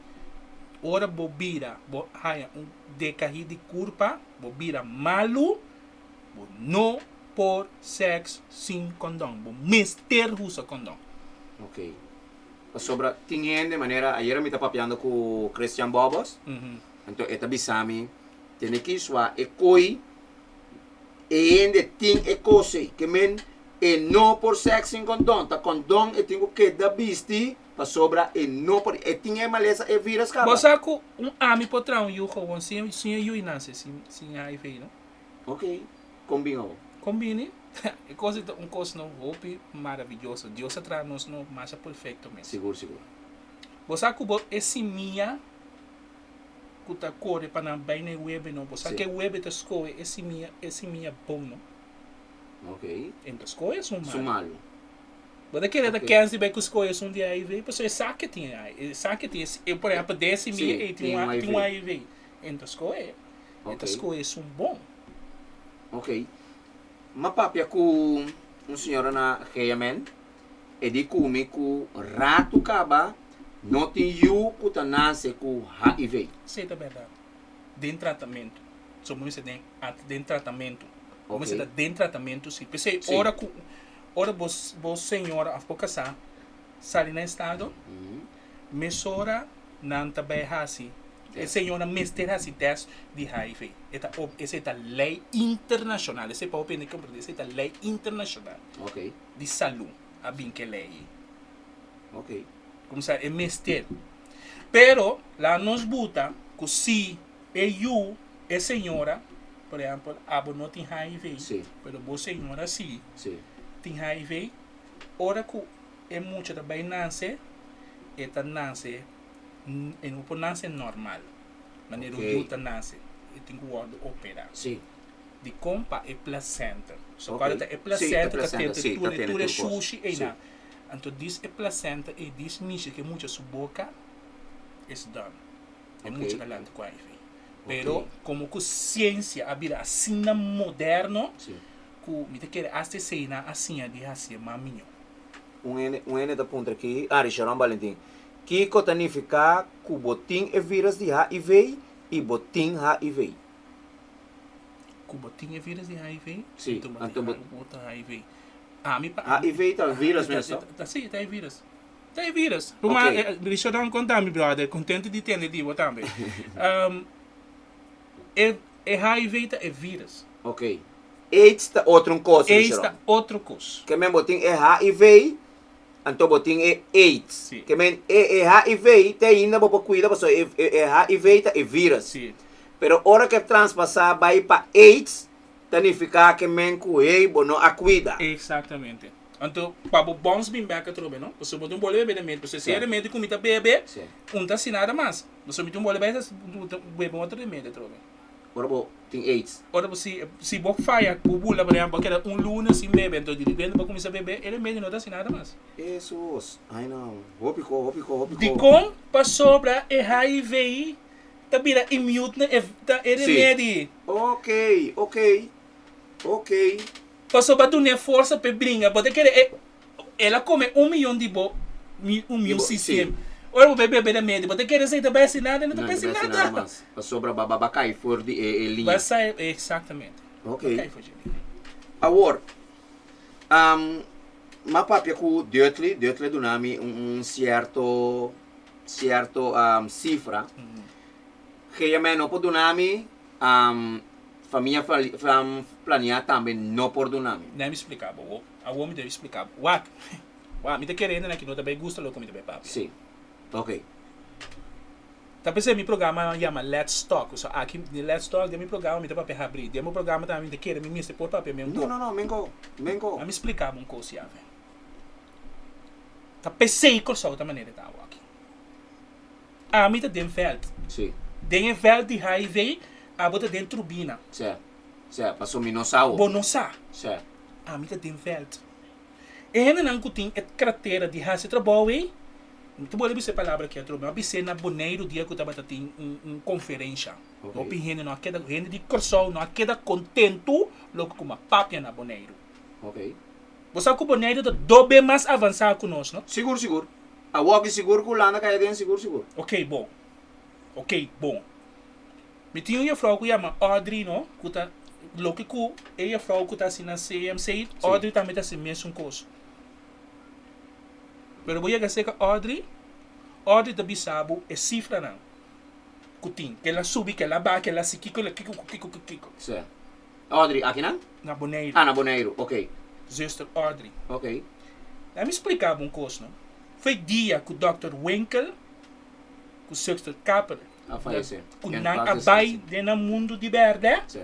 Ora bo bira, bo haya un decahi di curpa, bo bira malu, bo no por sex sin condon. Bo mester usa condon. Ok. Pasobra tin hende manera ayera mi ta papiando ku Christian Bobos, anto e ta bisa mi tene ki sua e koi e hende tin e kos ei ke men e no por sèks sin kondon, ta kondon e tin ku keda bisti pasobra e no por e tin e malesa e virus kaba. Bo sa ku un ami por traha un yu gewoon sin sin e yu i nase sin sin hiv no? Ok, kon bin awo? Kon bini? E kos ei ta un kos no hopi maraviyoso. Dios a traha nos no masha perfecto mes. Sigur, sigur. Bo sa ku bo e simia ku ta kore pa nan bai na e webe no, bo sa ku e webe ta skohe e simia, e simia bon no. Ok. E no ta skohe esun malu. Esun malu. Bo ta kere ta kens di bai ku skohe esun di HIV? Pasobra e sa ke tin e sa ke tin e, por ehempel den e simia ei tin un HIV. E no ta skohe. E ta skohe esun bon. Ok. M'a papia ku un señora na GMN, e di ku mi ku ratu kaba no tin yu ku ta nase ku hiv. Esei ta bèrdat. Den tratamentu. So bo mester den den tratamentu. Bo mester ta den tratamentu si. P'esei ora ku ora bo bo señora òf bo kasá sali na estado, mesora nan ta bai hasi E señora mester hasi test di hiv. E ta ob, esei ta lei internashonal. Esei pa hopi hende komprendé, esei ta lei internashonal Ok. di salú a bin ku e lei ei. Ok. Kumsa e mester. Pero laga nos buta ku si e yu e señora, por ehèmpel, abo no tin hiv, Sí. pero bo señora sí Sí. tin hiv, ora ku e mucha ta bai nase, e ta nase. E no por nase normal, manera un yu ta nase, e tin ku wòrdu operá. Dikon? Pa e plasenta. So kòrda ta e plasenta ta tene tur e tur e shushi einan. Anto dis e plasenta ei dis mishi ku e mucha su boka, it's done. E mucha ta lanta ku HIV. Pero komo ku siensia a bira asina moderno ku mi ta kere asta eseinan a siña di hasié mas mihó. Un hende un hende ta puntra aki, ah Richaron Balentin, kiko ta nifiká ku bo tin e vírus di HIV i bo tin HIV? Ku bo tin e vírus di HIV? Sí, anto bo bo ta HIV. Ami pa ami. HIV ta vírus mes to? Ta sí, ta e vírus. Ta e vírus. Ruma, Richaron konta mi brother, kontento di tende di bo tambe. E e HIV ta e vírus. Ok. AIDS ta otro un kos, AIDS ta otro kos. Ke men bo tin e HIV, anto bo tin e AIDS. Sí. Ke men e e HIV te ainda bo por kuida pasobra e e HIV ta e virus. Sí. Pero ora ke traspasá bai pa AIDS, ta nifiká ke men ku hey bo no a kuida. Eksaktamente. Anto pa bo bòns bin bèk atrobe no, pasobra bo tin un bole bebe remedi, pasobra si e remedi ku mi ta bebe, un ta hasi nada mas. Pasobra mi tin un bole bebe bebe un otro remedi atrobe. Ora bo tin aids. Ora bo si si bo faya bo bula por ehempel bo keda un luna sin bebe enton di repente bo cuminsa bebe e remedio no ta haci nada mas. Hesus ay no hopi ko hopi ko hopi ko. Dicon? Pasobra e hiv ta bira immune na e ta e remedi. Ok ok ok. Pasobra bo a dun'e forsa p'e bringa bo ta kere e el a come un miyon di bo un miyon system ora bo bai bebe remedi bo ta kere esei ta bai haci nada no ta bai haci nada. Mas pasobra ba ba kai for di e liña. Ba sai exactamente. Ok. Ba kai for di e liña. Awor m'a papia ku Dutly, Dutly a duna mi un cierto cierto cifra. GMN no por duna mi. Famia Plania tambe no por duna mi. Nami splika bo wo. Awor mi debe splika bo. Wak, wak, mi ta kere hendenan ki no ta bay gusta loke mi ta bay papia. Si. Ok. Ta p'esei mi programa yama Let's Talk. So aki den Let's Talk, den mi programa mi ta papia habri. Den bo programa tambe mi ta kere mi mester por papia men No, no, no, men go. Men go. Ami splika bo un kos yave. Ta p'esei Kòrsou ta manera e ta awo aki. Ami ta den vèlt. Si. Den e vèlt di HIV, abo ta den trubina. Sè. Sè, paso mi no sa ho. Bo no sa. Sè. Ami ta den vèlt. E hendenan ku tin e kratera di hasi trabou ei, mi ta bolbe bisa e palabra aki atrobe, mi a bis'é na Boneiru dia ku tabata tin un un konferensha. Ok. Hopi hende no a keda, hende di Kòrsou no a keda kontentu loke ku mi a papia na Boneiru. Ok. Bo sa ku Boneiru ta dobe mas avansá ku nos, no? Sigur, sigur. Awor ki sigur ku Hulanda kaya den sigur sigur. Ok bon. Ok bon. Mi tin un jefrouw ku yama Audrey no, ku ta loke ku e jefrouw ku ta hasi na CMC, Audrey tambe ta hasi mesun kos. Pero bo yega serka Audrey, Audrey ta bisa bo e sifranan ku tin, kel a subi, kel a baha, kel a hasi kiko, kiko ku kiko ku kiko. Sí. Audrey, akinan? Na Boneiru. Ah, na Boneiru, ok. Zuster Audrey. Ok. Laat mi splika bo un kos no. Foi dia ku Dòkter Winkel ku Zuster Kapper A fayesé. ku En nan paz a bai descanse. den nan mundu di bèrdè, Sí.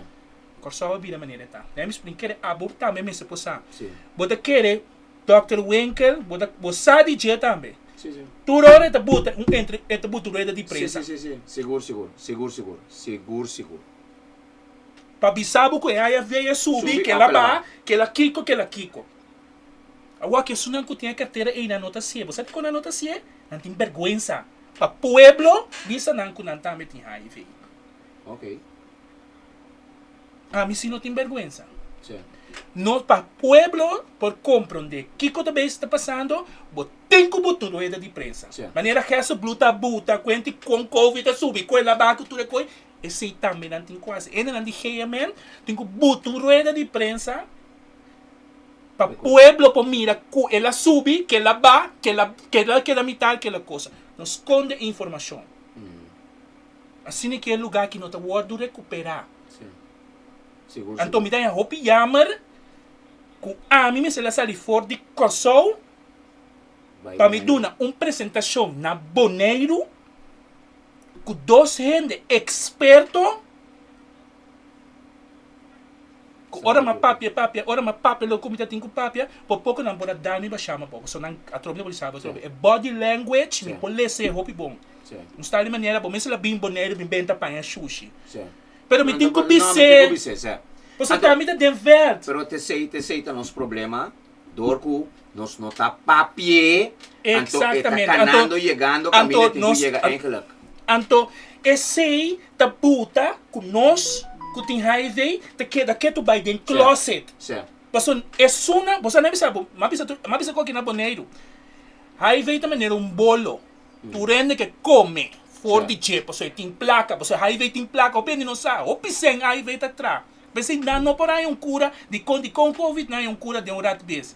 Kòrsou a bira manera e ta. Laat mi splika, kere abo tambe mester por sa. Sí. Bo ta kere Dòkter Winkel, bo ta bo sa di dje tambe. Sí, sí. Tur ora e ta buta un entre e ta buta un rueda di Sí, prensa. sí, sí, sí. Sigur, sigur. Sigur, sigur. Sigur, sigur. Pa bisa bo ku e haya vei a subi, Subi kela òf el a baha, baha. kela kiko, kela kiko. Awor ki esunnan ku tin e kartera ei nan no ta hasié. Bo sa dikon nan no ta hasié? Nan tin bèrgwensa pa pueblo bisa nan ku nan tambe tin hiv. Ok. Ami si no tin bèrgwensa. Sí. No pa pueblo por komprondé kiko ta bes ta pasando, bo tin ku buta un rueda di prensa. Sí. Manera Gerso Blue ta buta kuenti kon covid a subi, ku el a baha ku tur e koi, esei tambe nan tin ku hasi. Hendenan di GMN tin ku buta un rueda di prensa. Pa pueblo por mira cu el a subi, que el a ba, que el a que el a keda mitad, que el a cosa. No sconde informacion. Asina ki e lugar aki no ta wordo recupera. Sí. Sigur, Anto sigur. mi ta haña hopi jammer cu ami mester a sali for di Corsou Bai pa mi Boneiru. duna un presentacion na Boneiru cu dos hende experto. Ku ora m'a papia, papia, ora m'a papia loke ku mi ta tin ku papia, por poko nan por a dal mi bashá mi poko. So nan atrobe mi por bisa bo atrobe. E body language mi por lesa e hopi bon. Un style di manera bo mester la bin Boneiru bin benta paña shushi. Sí. Pero mi tin ku No, mi tin ku bis'é. bis'é, sí. Pasobra ta mi ta den vèlt. Pero t'esei, t'esei ta nos problema, dor ku nos no ta papi'é, anto e ta Exactamente. kanando, Anto, yegando kaminda anto e tin ku nos, yega eigenlijk. anto esei ta buta ku nos ku tin HIV ta keda ketu bai den Sí, closet. sí. Pasobra esunnan, bo sa na bisa bo, m'a bisa tur, m'a bisa ku aki na Boneiru, HIV ta manera un bolo. Tur hende ke kome for di dje pasobra e tin plaka, pasobra HIV tin plaka, hopi hende no sa, hopi sèn HIV ta tra. P'esei nan no por haña un kura, dikon dikon covid nan haña un kura den un rat bes?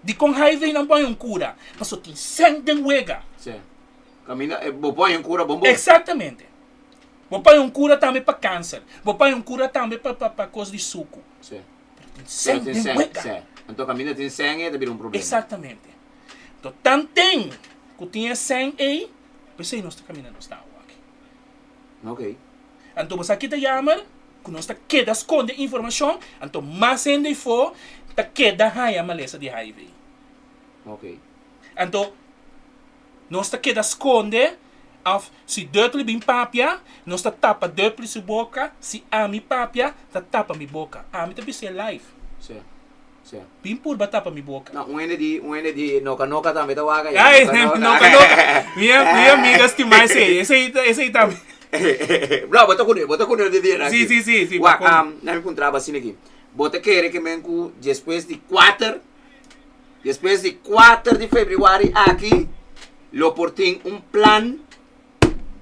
Dikon HIV nan por haña un kura? Pasobra tin sèn den wega. Kaminda bo por haña un kura bon bon. Eksaktamente. Bo por haña un kura tambe pa kanser, bo por haña un kura tambe pa pa kos di suku. Pero tin sèn den wega. Anto kaminda tin sèn e ta bira un problema. Eksaktamente. To tanten ku tin e sèn ei, p'esei nos ta kaminda nos ta awa aki. Ok. Anto bo sa ki ta yamer? Ku nos ta keda skonde informashon, anto mas hende afó ta keda haña malesa di HIV. Ok. Anto nos ta keda skonde òf si Dudley bin papia, nos ta tapa Dudley su boka, si ami papia, ta tapa mi boka. Ami ta bis'é live. Sí. Sí. Bin purba tapa mi boka. No, un hende di, un hende di noka noka tambe ta wak aya. Ay, noka noka. Mi, mi amiga stima esei. Esei, esei tambe. Bro, bo ta kune, bo ta kune di dia Sí, sí, sí, sí. Wak, um, na mi puntra bo asina aki. Bo ta kere ke men ku despues di kuater, despues di kuater di februari aki, lo por tin un plan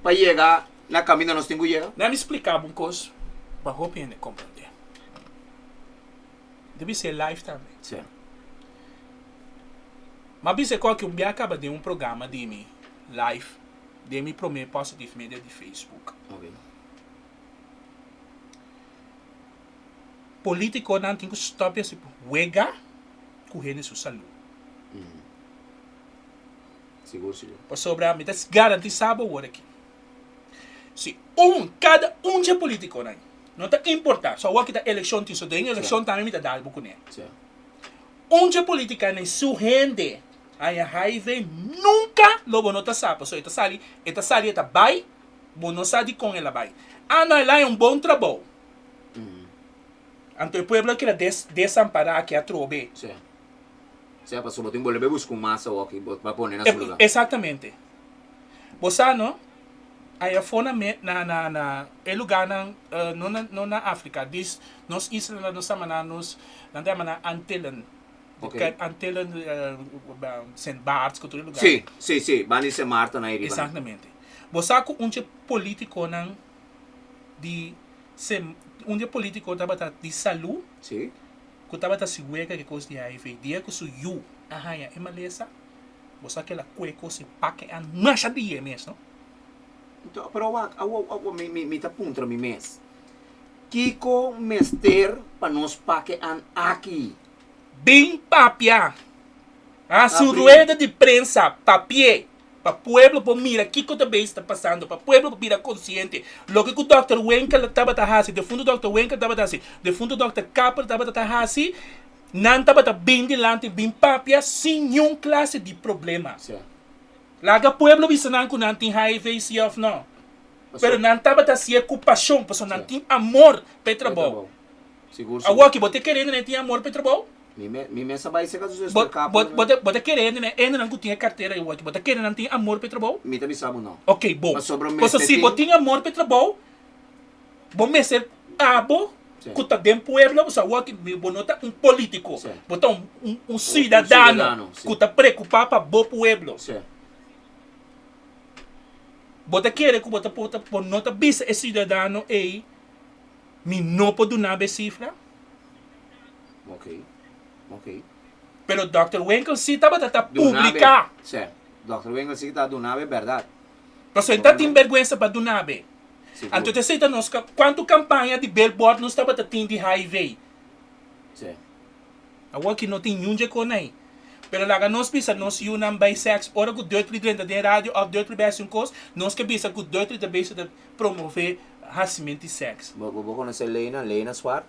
pa yega na kaminda nos tin ku yega? Na mi splika bo un kos pa hopi hende komprende. Debe ser live tambe. Sí. M'a bisa ku aki un bia kaba den un programa di mi live den mi prome Positive Media di Facebook. Ok. Politikonan tin ku stop di hasi wega ku hende su salú. Sigur, sigur. Pasobra mi ta garantisa bo awor aki. Si un, kada un dje politikonan No ta importa, so awor ki ta elekshon tin, so den elekshon tambe mi ta dal bo kuné. Un dje politica nen su hende haña HIV nunca lo bo no ta sa, pasobra e ta sali, e ta sali e ta bai, bo no sa dikon el a bai. Ah no, el a haña un bon trabou. Anto e pueblo a keda desampará aki atrobe. Sí. Sea, pasobra bo tin bolbe busca un mas awor ki bo pa pone na su lugar. Exactamente. Bo sa no? Aya afó na me na na na e lugarnan no na no na Africa dis nos islanan nos ta mana nos nan ta yama nan Antillen Ok. Antillen Sint Barts ku tur e lugar Sí, sí, sí, banda di Sint Maarten ahí riba. Exactamente. Bo sa ku un dje politiconan di Sint un dje politico tabata di Salú Sí. ku tabata si wega ke kos di HIV dia ku su yu a haña e malesa Bo sa kela kue kos e pake a masha di e mes no. Nto, pero wak, awo, awo, mi, mi, mi ta puntra mi mes, kiko mester pa nos pake an aki? Bin papia. Hasi un Abri. rueda di prensa, papi'é, pa pueblo por mira kiko ta bezig ta pasando, pa pueblo por bira konsiente. Loke ku dòkter Winkel tabata hasi, defuntu dòkter Winkel tabata hasi, defuntu dòkter Kapper tabata ta hasi, Nan tabata bin dilanti bin papia sin niun klase di problema. Laga pueblo bisa nan ku nan tin HIV si òf no. Pero nan tabata hasié ku pashon pasobra nan tin amor pa e trabou. Awor ki bo ta kere hende nan tin amor pa e trabou? Bo ta kere hende nan ku tin e kartera awor ki bo ta kere nan tin amor pa e trabou? Ok bon. Pasobra si bo tin amor pa e trabou. Bo mester abo ku ta den pueblo, bo sa wak bo no ta un politico, bo ta un ciudadano ku ta preocupa pa bo pueblo. Bo ta kere ku bo ta bo no ta bisa e ciudadano ey mi no por duna bo e cifra? Pero Dòkter Winkel si tabata ta publica. Pasobra e ta tin berguensa pa duna be. Anto ta esei ta nos kuantu kampaña di billboard nos tabata tin di HIV. Awor ki no tin niun dje kon ei. Pero laga nos bisa nos yunan bai sèks ora ku Dutri drenta den radio òf Dutri bai hasi un kos, nos ke bisa ku Dutri ta bezig ta promové hasimenti sèks. Bo bo konosé Leina, Leina Swart?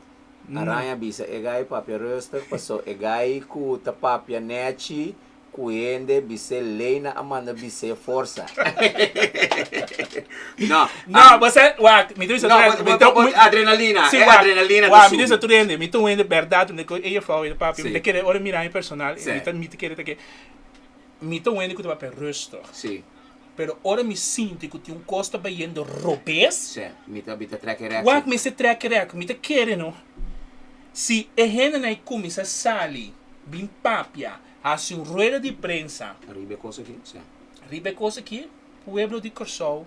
Araña bisa e gai papia rustig paso e gai ku ta papia nèchi. ku hende bis'é Leina a manda bis'é forsa. No, No, bo sa, wak, mi ta bisa No, tur hende, bo, mi ta, bo, bo, mi, adrenalina, si, e wak, adrenalina ta wak, mi ta subi. bisa tur hende, mi ta un hende bèrdat, mi ta ku e juffrouw e ta papia, mi Sí. ta kere ora mi mira mi personal, Sí. mi ta, mi ta kere ta ke, mi ta un hende ku ta papia rustig. Sí. Pero ora mi sinti ku tin un kos ta bayendo robes. Sí, mi ta, mi ta trek e rèk, Wak, sí. mester trek e rèk, mi ta kere no. Si e hendenan ei kuminsá sali, bin papia, hasi un rueda di prensa. Riba e kos aki, sí. Riba e kos aki, pueblo di Kòrsou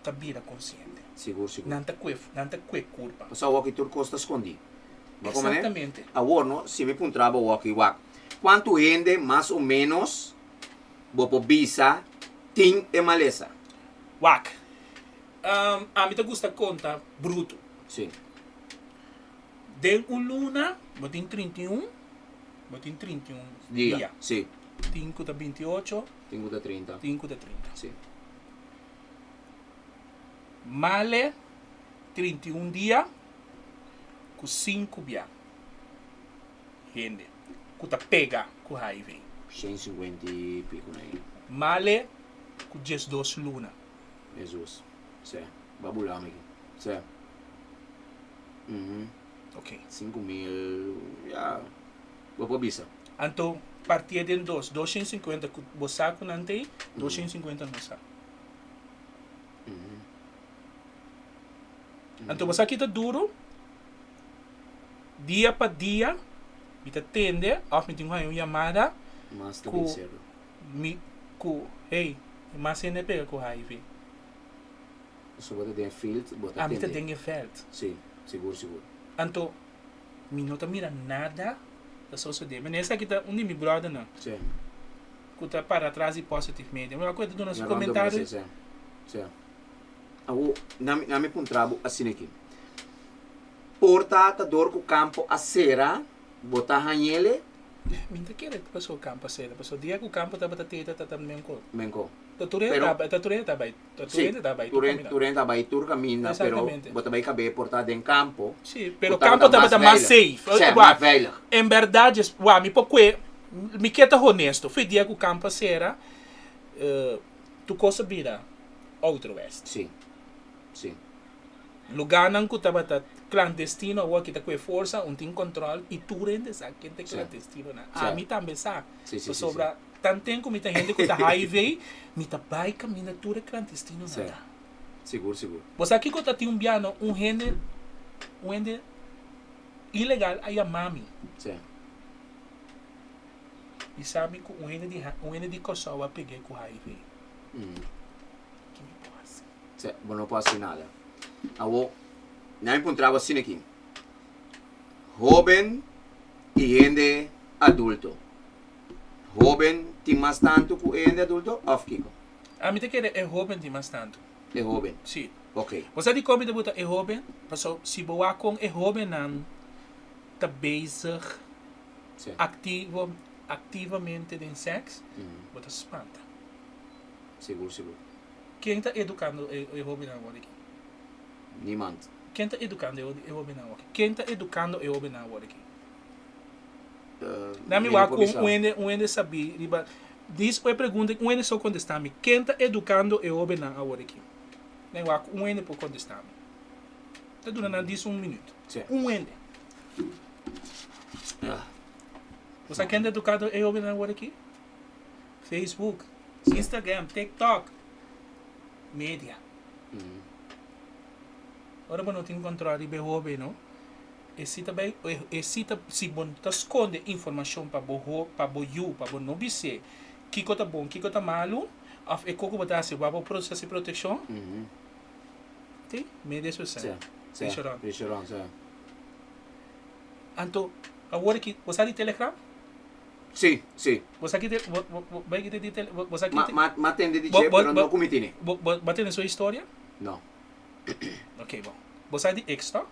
ta bira konsiente. Sigur, sigur. Nan ta kue, nan ta kue kurpa. Pasobra awor aki tur kos ta skondí. Bo a komprendé? Eksaktamente. Awor no, si mi puntra bo awor aki, wak, kuantu hende mas o ménos bo por bisa tin e malesa? Wak, ami ta gusta konta brutu. Sí. Den un luna bo tin 31, bo tin 31 Dia. dia. Sí. Tin ku ta 28. Tin ku ta 30. Tin ku ta 30. Sí. Male 31 dia ku 5 bia hende ku ta pega ku HIV. 150 i piku na ei. Male ku 12 luna. Hesus. Sí. Ba bula mi aki. Sí. Mhm. Ok. 5000, ya, bo por bisa. Anto partié den dos, 250 ku bo sa ku nan t'ei, 250 no sa. Anto bo sa ki ta duru? Dia pa dia mi ta tende òf mi tin ku haña un yamada Mas ta ku bin seru. mi ku hey, mas hende pega ku HIV. So bo ta den e field, bo ta Ami ta tende. den e veld. Sí, sigur, sigur. Anto mi no ta mira nada ta sosode. Mene esaki ta un di mi brothernan Sí. ku ta para atras di Positive Media. Mi a kuenta duna su Ya rondom komentario. sí, sí. Sí. Awo, na mi, na mi puntra bo asina aki. Por ta ta dor ku kampo a sera, bo ta hañ'ele? Mi no ta kere paso kampo a sera, paso dia ku kampo tabata teta ta ta menko. Menko. Ta tur hende Pero ta ta tur hende ta bai, ta tur Sí, hende ta bai tur tur hende, kaminda. tur hende ta bai tur kaminda, pero Exactamente. bo ta bai kab'é por ta den kampo, Sí, ku pero tabata kampo mas tabata mas veilig. safe. Sí, mas Wak, veilig. en bèrdat djes, wak, mi por kue, mi ke ta honesto, fi dia ku kampo a sera, tur kos a bira ouderwets. Sí, sí. Lugánan ku tabata klandestino awor ki ta kue forsa, un tin kòntròl i tur hende sa ken ta e Sí. klandestinonan. Sí. Ami tambe sa. Sí, sí, sí, sí. Pasobra Tanten ku mi ta hende ku ta HIV, mi ta bai kaminda tur e klandestinonan Sí. ta. Sigur, sigur. Bo sa kiko ta tin un biaha no? Un hende, un hende ilegal a yama mi. Sí. Bisa mi ku un hende di, un hende di Kòrsou a peg'é ku HIV. Ki mi por hasi? Sí, bo no por hasi nada. Awor, nan mi puntra bo asina aki. Hóben i hende adulto. Hóben tin mas tantu ku e hende adulto òf kiko? Ami ta kere e hóben tin mas tantu. E hóben? Sí. Ok. Bo sa dikon mi ta buta e hóben? Pasobra si bo wak kon e hóbennan ta bezig Sí. aktivo, aktivamente den sèks, bo ta spanta. Sigur, sigur. Ken ta edukando e e hóbennan awor aki? Niemand. Ken ta edukando e hóbennan awor aki? Ken ta edukando e hóbennan awor aki? Na mi wak ku un hende un hende sabí riba dis e pregunta un hende so kontestá mi ken ta edukando e hóbennan awor aki na mi wak ku un hende por kontestá mi ta duna nan dis un minüt un hende bo sa ken ta edukando e hóbennan awor aki Facebook Instagram TikTok media ora bo no tin kontrol riba e hóben no. E si ta bay, e si ta, si bo ta sconde informacion pa bo ho, pa bo yu, pa bo no bis'é kico ta bon, kico ta malu, of e coco bo ta haci wak bo proces di proteccion, ti, media social. Sí, sí, Rishoron. Rishoron, sí. Anto, awor aki, bo sa di Telegram? Sí, sí. Bo sa ki te, bo, bo, bo bay ki te di tele, bo, bo sa ki Ma, te, ma, ma tende di bo, dje, bo, pero bo, no ku mi tene. bo, bo, bo a tende su historia? No. Ok, bon. Bo sa di X, to?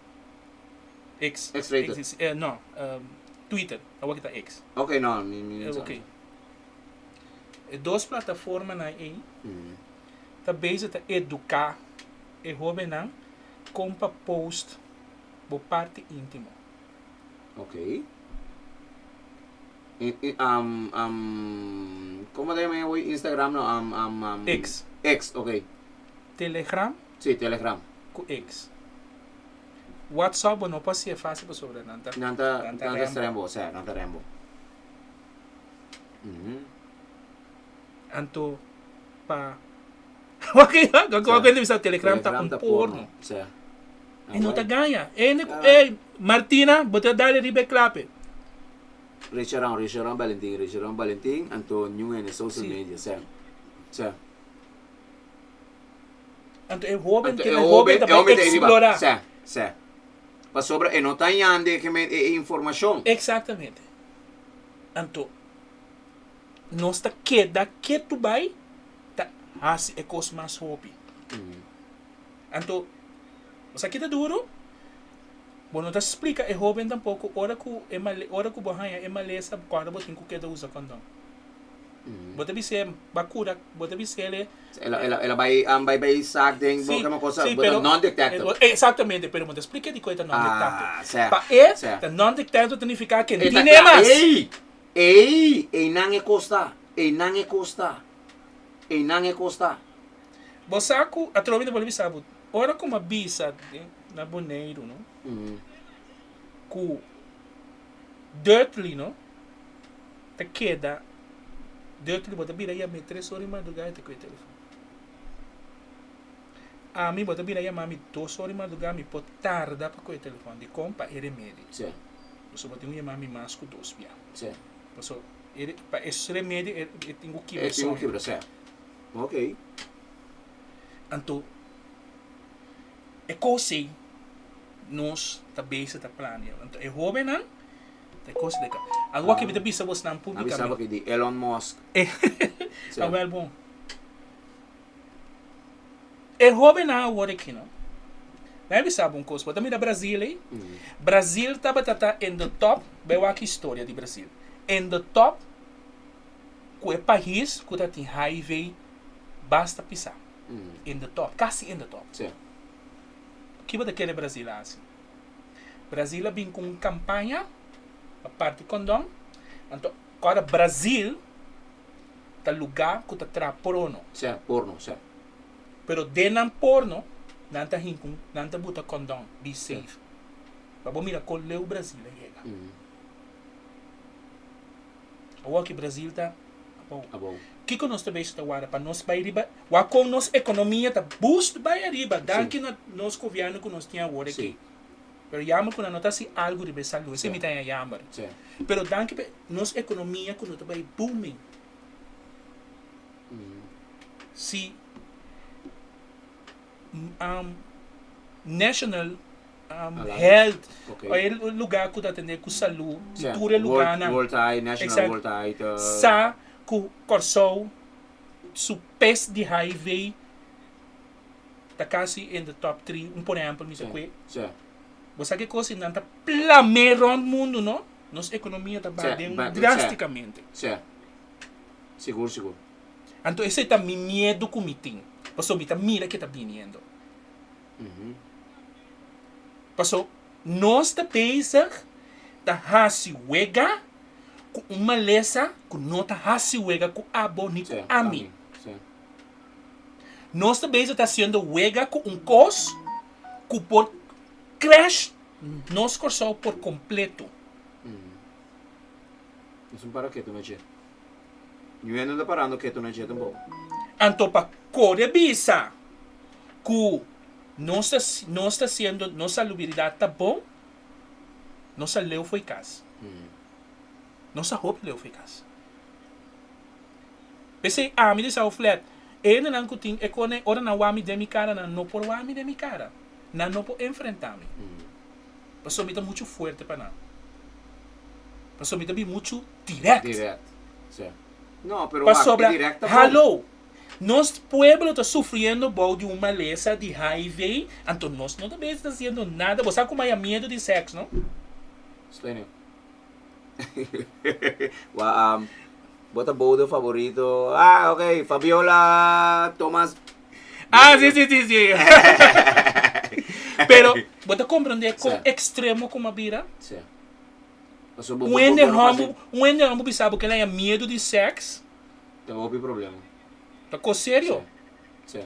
X. X-rated. X, eh, no, um, Twitter, awor ki ta X. Ok, no, mi, mi, Eh, ok. E dos plataformanan ei Mm. ta bezig ta eduká e hóbennan kon pa post bo parti íntimo. Ok. Um, um, como ta yama e Instagram no? Um, um, um, X. X, ok. Telegram. Sí, Telegram. Ku X. WhatsApp bo no por hasié fácil pasobra nan ta. Nan ta, nan ta strembo, sí, nan ta rembo. Anto pa Wak wak wak bisa Telegram ta un porno. Sí. E no ta gaña. E ey Martina bo ta dale riba e klape. Richeron, Richeron Balentin, Richeron Balentin, anto niun hende social media, sí. Sí. Anto e hoben, e hoben ta bai explora. Sí, sí. Pasobra e no ta yande e informacion. Exactamente. Anto nos ta keda ketu bai ta hasi e kos mas hopi. Anto, bo sa ki ta duru? Bo no ta splika e hoben tampoko ora ku e male ora ku bo haña e malesa kòrda bo tin ku keda usa kondon. Bo ta bis'é ba kura, bo ta bis'é El a el a bai bai bai sak den bo kema cosa Sí, bo ta pero non-detectable. Exactamente, pero bo ta splika dikon e ta non-detectable. Ah, sè, Pa e sè. ta non-detectable ta nifiká ke E ta tine kla, mas. ey! Ey! Eynan e kos ta, eynan e kos ta, eynan e kos ta. Bo sa ku atrobe ta bolbe bisa bo, ora ku mi a bisa den na Boneiru no, ku Dutly no ta keda, Dutly bo ta bira yam'é tres ora di madrugá e ta kohe telefòn. Ami bo ta bira yama mi dos ora di madrugá mi por tarda pa kohe telefòn, dikon? Pa e remedi. Pasobra bo tin ku yama mi mas ku dos bia. Pasobra e pa e remedi e tin ku kibra E tin ku soño. kibra, sè. Ok. Anto e kos ei nos ta bezig ta plania. Anto e hobennan ta e kos ei ta. Awor ke mi ta bisa bosnan A bisa publikamente. bo ke di Elon Musk. Awel bon. E hobennan awor aki no. Mi a bisa bo un kos, bo ta mira Brazil ei? Brazil tabata ta in the top, bai wak historia di Brazil, in the top ku e pais ku ta tin hiv basta pisa, in the top, kasi in the top. Ki bo ta kere Brazil a hasi? Brazil a bin ku un kampaña pa parti kondon, anto kòrda Brazil ta lugá ku ta traha porno. Porno. Pero den nan porno nan ta hinka un nan ta buta kondon be safe. Pa bo mira kon leu Brazil a yega. Awor ki Brazil ta abou. Abou. Kiko nos ta bezig ta warda pa nos bai riba wak kon nos ekonomia ta boost bai ariba danki na nos gobièrnu ku nos tin awor aki. Pero jammer ku nan no ta hasi algu riba e salú esei mi ta haña jammer. Pero danki pa nos ekonomia ku no ta bai booming. Si National Health e lugar ku ta atende ku salú di tur e lugarnan sa ku Kòrsou su pes di hiv ta kasi in the top three un por ehèmpel mi ta kue bo sa ke kos si nan ta plam'é rònt mundu no nos ekonomia ta baha den drástikamente. Sigur sigur. Anto esei ta mi miedu ku mi tin, pasobra mi ta mira ke ta biniendo. Paso nos ta bezig ta hasi wega ku un malesa ku no ta hasi wega ku abo ni ku ami. Nos ta bezig ta hasiendo wega ku un kos ku por crash nos Kòrsou por kompleto. Nos un para ketu na dje. Ñu'e no ta parando ketu na dje tampoco. Anto pa kore bisa ku nos ta nos ta hasiendo nos salubridat ta bon, nos a leu fo'i kas. Nos a hopi leu fo'i kas. P'esei ami di South Flat, e hendenan ku tin e kone ora nan wak mi den mi kara nan no por wak mi den mi kara. Nan no por enfrentá mi. Pasobra mi ta muchu fuerte pa nan. Pasobra mi ta bin muchu direct. Direct, sí. No, pero wak, Pasobra, e direct ta bon. hallo, nos pueblo ta sufriendo bou di un malesa di hiv, anto nos no ta bezig ta haciendo nada. Bo sa cu maya miedo di sex, no? Explain it. Wa, um, bo ta boudo favorito. Ah, ok, Fabiola Thomas. Ah, sí, sí, sí, sí. Pero, bo ta comprende con Sí. extremo cu a bira? Sí. Pasobra Un bo hende bo no hòmber, fásil. un hende hòmber bisa bo ke el haña miedu di sèks. Ta hopi problema. Ta kos serio. Sí, sí.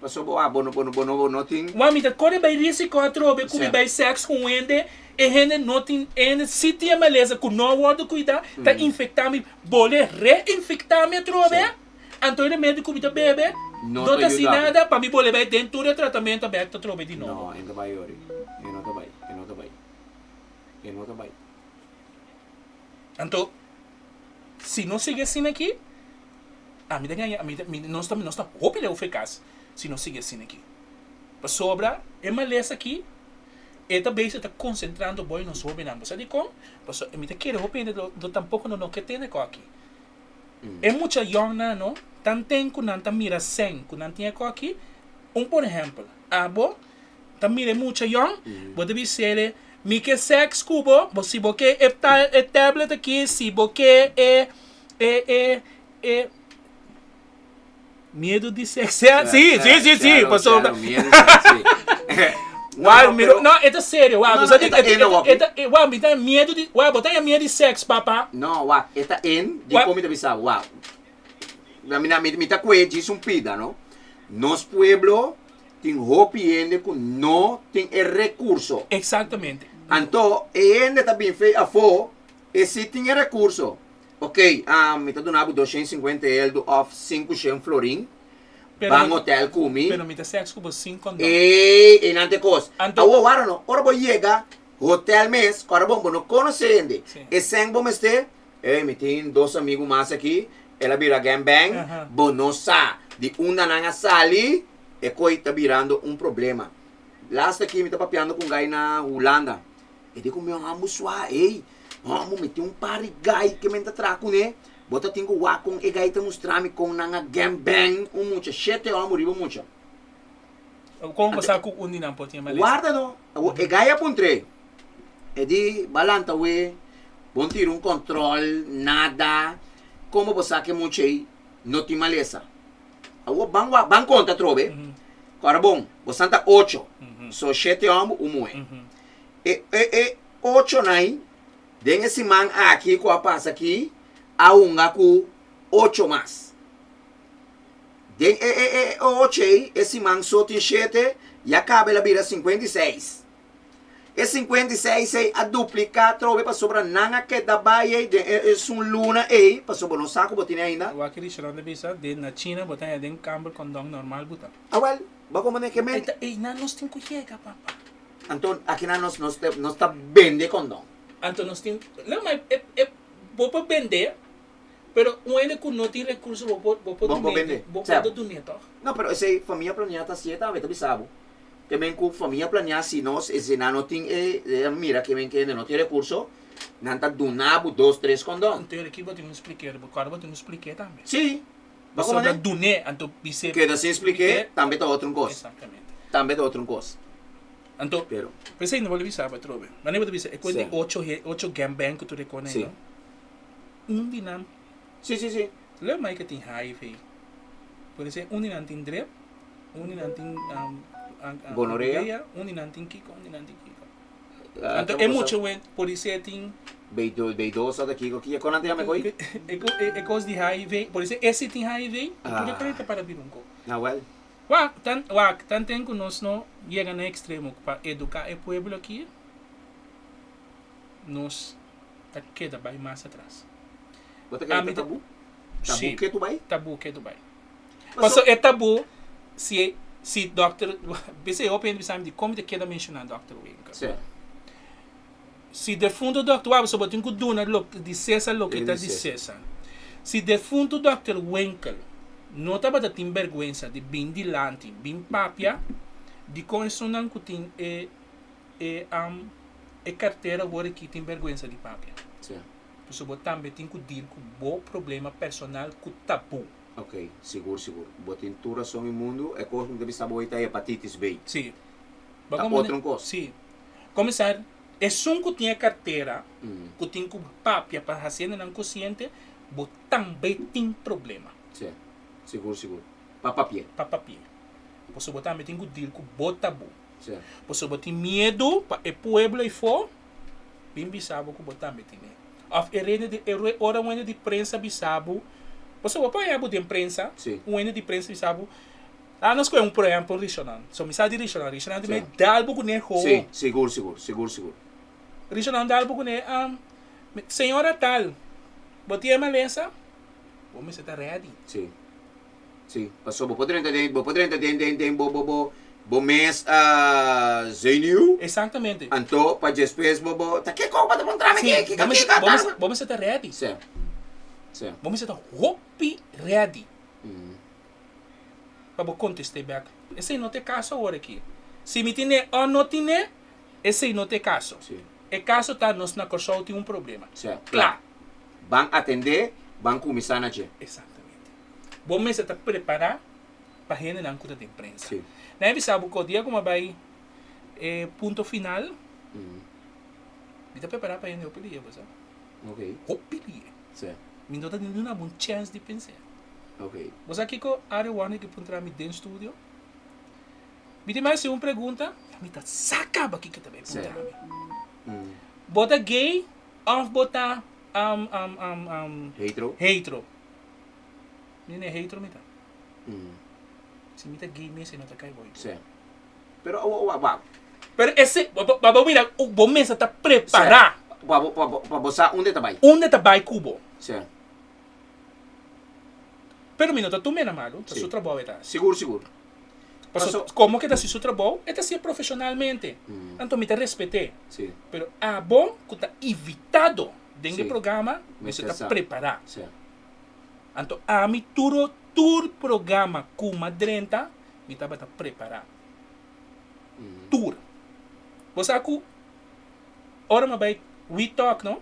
Pasobra bo, bo no, bo no, bo no, bo no tin. Wak, mi ta kore bai risiko atrobe ku mi Sí. bai sèks ku un hende, e hende no tin, e hende si tin e malesa ku no a wòrdu kuidá, ta infektá mi, bole reinfektá mi atrobe. Sí. Anto e remedi ku mi ta bebe No no ta ta hasi yuda bo. nada pa mi bole bai den tur e tratamentu a bek atrobe di nobo. No, e no ta bai ori. E no ta bai, e no ta bai. E no ta bai. Anto, si nos sigui asina aki, ami ta gaña, ami ta, mi, nos ta, nos ta hopi leu for e kas si nos sigui asina aki. Pasobra e malesa aki, e ta bezig ta konsentrando bo i nos hobennan. Bo sa dikon? Pasobra mi ta kere hopi hende lo, lo tampoko no no ke tene ko aki. E mucha yòngnan no, tanten ku nan ta mira sèn ku nan tin e ko aki, un por ehèmpel, abo ta mira e mucha yòn, bo ta bis'é, Mi ke sèks ku bo, bo si bo ke e tal e tablet aki, si bo ke e e e e Miedu di sèks, sí, sí, sí, sí, pasobra. Wou, mi no, e ta serio, wou, bo sa di, e ta, wou, mi ta miedu di, wou, bo ta haña miedu di sèks, papa? No, wak, e ta en, dikon mi ta bisa bo, wou, mi, mi ta kue djis un pida, no? Nos pueblo tin hopi hende ku no tin e rekurso. Eksaktamente. Anto, e hende ta bin fei afó, e si tin e rekurso. Ok, mi ta duna bo 250 eldo òf 500 florin. Ban hotel ku mi. Pero mi ta seks ku bo sin kondon. Ey, eynan ta e kos. Anto. Awor, wara no, ora bo yega hotel mes, ora bon, bo no konosé hende. Si. E sèn bo mester, ey, mi tin dos amigu mas aki, el a bira gang bang, bo no sa di unda nan a sali, e koe ta birando un problema. Last aki mi ta papiando ku un guy na Hulanda, e di ku mi, Amo sua, ey, amo mi tin un par di guy ke men ta traha kuné, Bo ta tin ku wak kon e gai ta mustra mi kon nan a gang bang un mucha, shete hòmber riba mucha. Kon bo sa ku un di nan por tin e malesa? Warda no, e gai a puntr'é, e di, Ba lanta we, bo no tira un kòntròl, nada, komo bo sa ku e mucha ei no tin malesa? Awor ban wak, ban konta atrobe, kòrda bon, bo san ta ocho, so shete hòmber, un muhé. E e e ochonan ei Den e siman aki ku a pasa aki a hunga ku ocho mas. Den e e e ocho ei e siman so tin shete ya kaba el a bira 56. E 56 ei a dupliká atrobe pasobra nan a keda bai ei den e esun luna ei pasobra bo no sa ku bo tene ainda. Wak Richard ta bisa den na China bo ta haña den kamber kondon normal bo ta. Awel, bo komo ne ke men. E ta einan nos tin ku yega papa. Anto akinan nos nos ta nos ta bende kondon. Anto nos tin lo mai e e bo por bende pero un hende ku no tin rekurso bo por bo por Bo por dun'é bende, bo sèp. por dun'é tòg. No pero esei famia planiá ta hasié tambe ta bisa bo. Ke men ku famia planiá si nos e si nan no tin e e mira ke men ke hende no tin rekurso nan ta duna bo dos tres kondon. Anto aki bo tin un splik'é bo kòrda bo tin un splik'é tambe. Sí. Bo Pasobra komo dun'é anto bis'é. Keda sin splik'é tambe ta otro un kos. Exactamente. Tambe ta otro un kos. Anto, Pero. p'esei no bo lo bisa bo atrobe. Manera bo ta bisa e kos di Sí. ocho he ocho gangbang ku tur e kos Sí. no. Un di nan. Sí, sí, sí. Leu mai ke tin HIV. Puede ser un di nan tin drip, un di nan tin Gonorrea. gonorrea, un di nan tin kiko, un di nan tin kiko. Ah, Anto ta e bo mucha sa. wen polisé tin. B2, B2 sa ta kiko, kiko nan ta yama e koi? E e kos di HIV, polisé e si tin HIV, Ah. tur e kos ta para bira un kos. Ah, wel. Wak, tan, wak, tanten ku nos no yega na ekstremo pa eduká e pueblo aki, nos ta keda bai mas atras. Bo ta kere Ami ta ta, tabú? Tabú sí, ke tu bai? tabú ke tu bai. Paso. Paso e tabú, si, si dòkter, p'esei hopi hende bisa mi di kon mi ta keda menshoná dòkter Winkel. Sí. Si defuntu dòkter, wak, pasobra bo tin ku duna loke di César loke ta di César. Si defuntu dòkter Winkel no tabata tin bèrgwensa di bin dilanti, bin papia, dikon esunnan ku tin e e e kartera awor aki tin bèrgwensa di papia? Sí. Pasobra bo tambe tin ku deal ku bo problema personal ku tabú. Ok, sigur sigur. Bo tin tur rason e mundu. E kos ku mi ta bisa bo ei ta hepatitis B. Sí. Ta otro un kos. Sí. Comenzar, esun cu tin e cartera, cu tin cu papia pa haci hendenan consciente, bo tambe tin problema. Sí, sigur sigur. Pa papia. Pa papia. Pasobra bo tambe tin cu deal cu bo tabu. Sí. Pasobra bo tin miedu pa e pueblo eyfo. Bin bisa bo ku bo tambe tine. Òf e rende di e ora un hende di prensa bisa bo, pasobra bo por haña bo den prensa, un hende di prensa bisa bo, ah nos kohe un por ehèmpel Rishonan. So mi sa di Rishonan, Rishonan di mi dal bo kuné ho. Sí, sigur, sigur, sigur, sigur. Rishonan dal bo kuné, señora tal, bo tin e malesa? Bo mester ta ready. Sí. Sí, paso bo por drenta den, bo por drenta den, den, den bo, bo, bo, bo mes zenuw. Exactamente. Anto pa despues bo, bo, ta kiko bo ta puntra mi Sí, ki, bo kiko, mester, kiko, bo ta. mester, bo mester ta ready. Sí, sí. Bo mester ta hopi ready pa bo contest'é bek. Esei no ta e caso awor aki. Si mi tine o no tine, esei no ta e caso. Sí. E caso ta nos na Kòrsou tin un problema. Sí. Kla. Ban atendé, ban kuminsá na dje. Exactamente. Bo mester ta prepará pa hendenan ku ta den prensa. Sí. Nan e bisa bo ku dia ku mi a bai e punto final, mi ta prepará pa hende hopi dia, bo sa. Ok. Hopi dia. Sí. Mi no ta duna bo un chèns di pens'é. Ok. Bo sa kiko Ario Warner ke puntra mi den studio? Mi tin hasi un pregunta, mi ta sa kaba kiko ta bai puntra mi. Bo ta gay òf bo ta Hetero? Hetero. Mi ne hetero mi ta. Si mi ta gay mes e no ta kai boy. Sí. Pero wa wa wa. Pero ese pa bo mira bo mester ta prepara. Sí. Pa bo pa bo pa bo sa unda e ta bai. Unda e ta bai ku bo. Sí. Pero mi no ta tum'e na malu, ta su trabou e ta hasi. Sigur sigur. Paso komo ke ta hasi su trabou, e ta hasié profeshonalmente. Anto mi ta respet'é. Sí. Pero abo ku ta invitado den e Sí. programa mester Mester ta sa. prepará. Sí. Anto ami tur tur programa ku m'a drenta mi tabata prepará. Tur. Bo sa ku ora m'a bai We Talk no,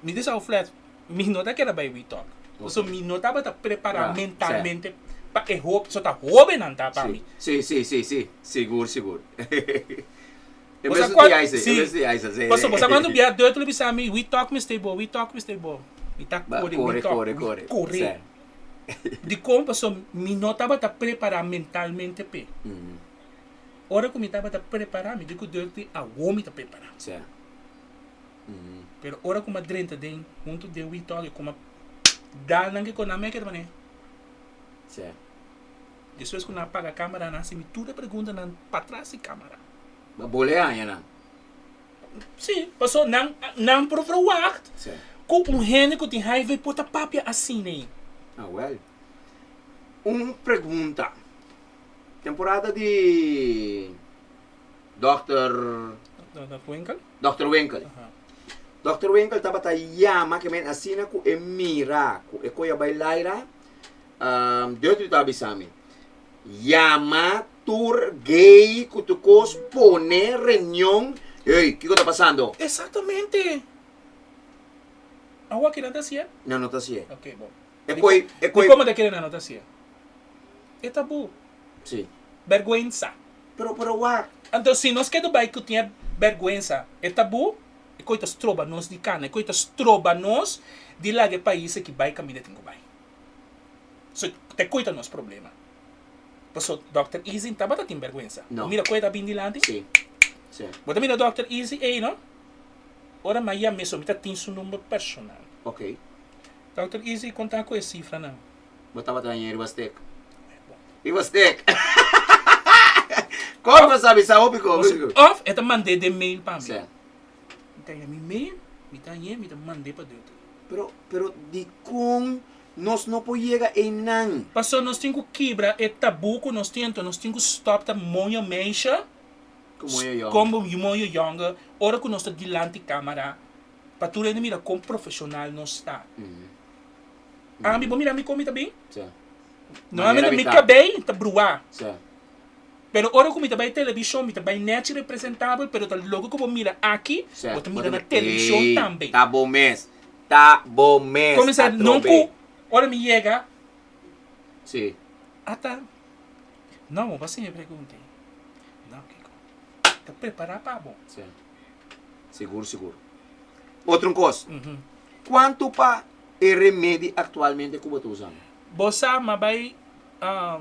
mi di sa flat mi no ta keda bai We Talk. Pasobra mi no tabata prepará mentalmente pa e hopi, so ta hobennan ta pa mi. Sí, sí, sí, sí, sigur, sigur. E Bo sa mesun cuan, di Aisa, e sí. mesun di Aisa, sí. Paso, bo sa cuanto bia Deutel a bisa mi, we talk mester bo, we talk mester bo. Mi ta Ba, kore, we kore, talk, kore, we kore. kore. Sí. Dikon? Paso mi no tabata prepará mentalmente p'e. Ora ku mi tabata prepará, mi di ku Deutel, awor mi ta prepará. Sí. Pero ora ku mi a drenta den huntu den we talk, i ku mi a dal nan kiko nan mi a keda manera. Sí. Despues ku nan a paga kamera, nan a hasi mi tur e preguntanan patras di kamera. Ba bole aña nan. Sí, paso nan nan por verwacht Sí. ku un hende ku tin HIV por ta papia asina ei. Ah wel. Un pregunta. Temporada di Dòkter. Dòkter Winkel? Dòkter Winkel. Aha. Dòkter Winkel tabata yama ke men asina ku e mira ku e koe a bai laira, Deuter ta bisa mi, Yama tur gay ku tur kos pone reunion. Hey, kiko ta pasando? Exactamente. Awor kinan ta hacié? Nan no ta hacié. Ok, bon. E koi, e koi. Di como ta kere nan no ta hacié? E tabú. Sí. Bergüenza. Pero, pero wak. Anto si nos keda bai ku tin e bergüenza, e tabú, e koi ta stroba nos di kana, e koi ta stroba nos di laga e pais aki bai kaminda e tin ku bai. So te koe ta nos problema. Paso Dòkter Easy tabata tin bèrgwensa. No. Bo mira koe ta bin dilanti? Sí. Sí. Bo ta mira Dòkter Easy ei no? Ora mi a yam'é so mi ta tin su number personal. Ok. Dòkter Easy konta ku e sifranan. Bo tabata hañ'é riba stek. Bon. Riba stek. Kon bo sa bisa hopi kon. Òf e ta mand'é den mail pa mi. Sí. Mi ta haña mi mail, mi ta hañ'é, mi ta mand'é pa Dòkter. Pero, pero dikon Nos no por yega einan. Paso nos tin ku kibra e tabú ku nos tin, anto nos tin ku stòp ta moño meisje, Ku moño yònge. komo moño yònge, ora ku nos ta dilanti kámara, pa tur hende mira kon profeshonal nos ta. Ami, bo mira mi kon mi ta bin? Sí. Normalmente mi kabei ta bruá. Sí. Pero ora ku mi ta bai televishon, mi ta bai nèchi representabel, pero ta loke ku bo mira aki, Sí. bo ta mira na televishon tambe. Ta bo mes. Ta bo mes Comenzar atrobe. non cu ora mi yega. Sí. Ata no bo pa siña pregunta ei. No kiko. Ta prepara pa bo. Sí. Sigur sigur. Otro un cos. Cuanto pa e remedi actualmente cu bo ta usando? Bo sa m'a bay,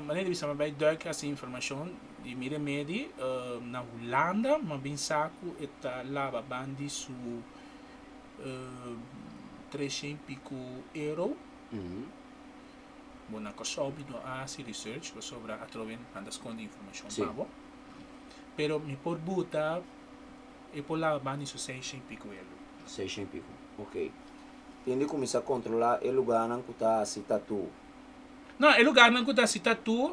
manera di bisa m'a bay duik hasi informacion. Di mi remedi na Hulanda m'a bin sa ku e ta laba ban di su treshen piku euro. Bo na Kòrsou mi no a hasi research pasobra atrobe nan ta skonde informashon pa bo. Pero mi por buta e por laba ban di su seishen piku euro. Seishen piku, ok. Tin di kuminsá kontrolá e lugánan ku ta hasi tatú. No, e lugarnan ku ta hasi tatú,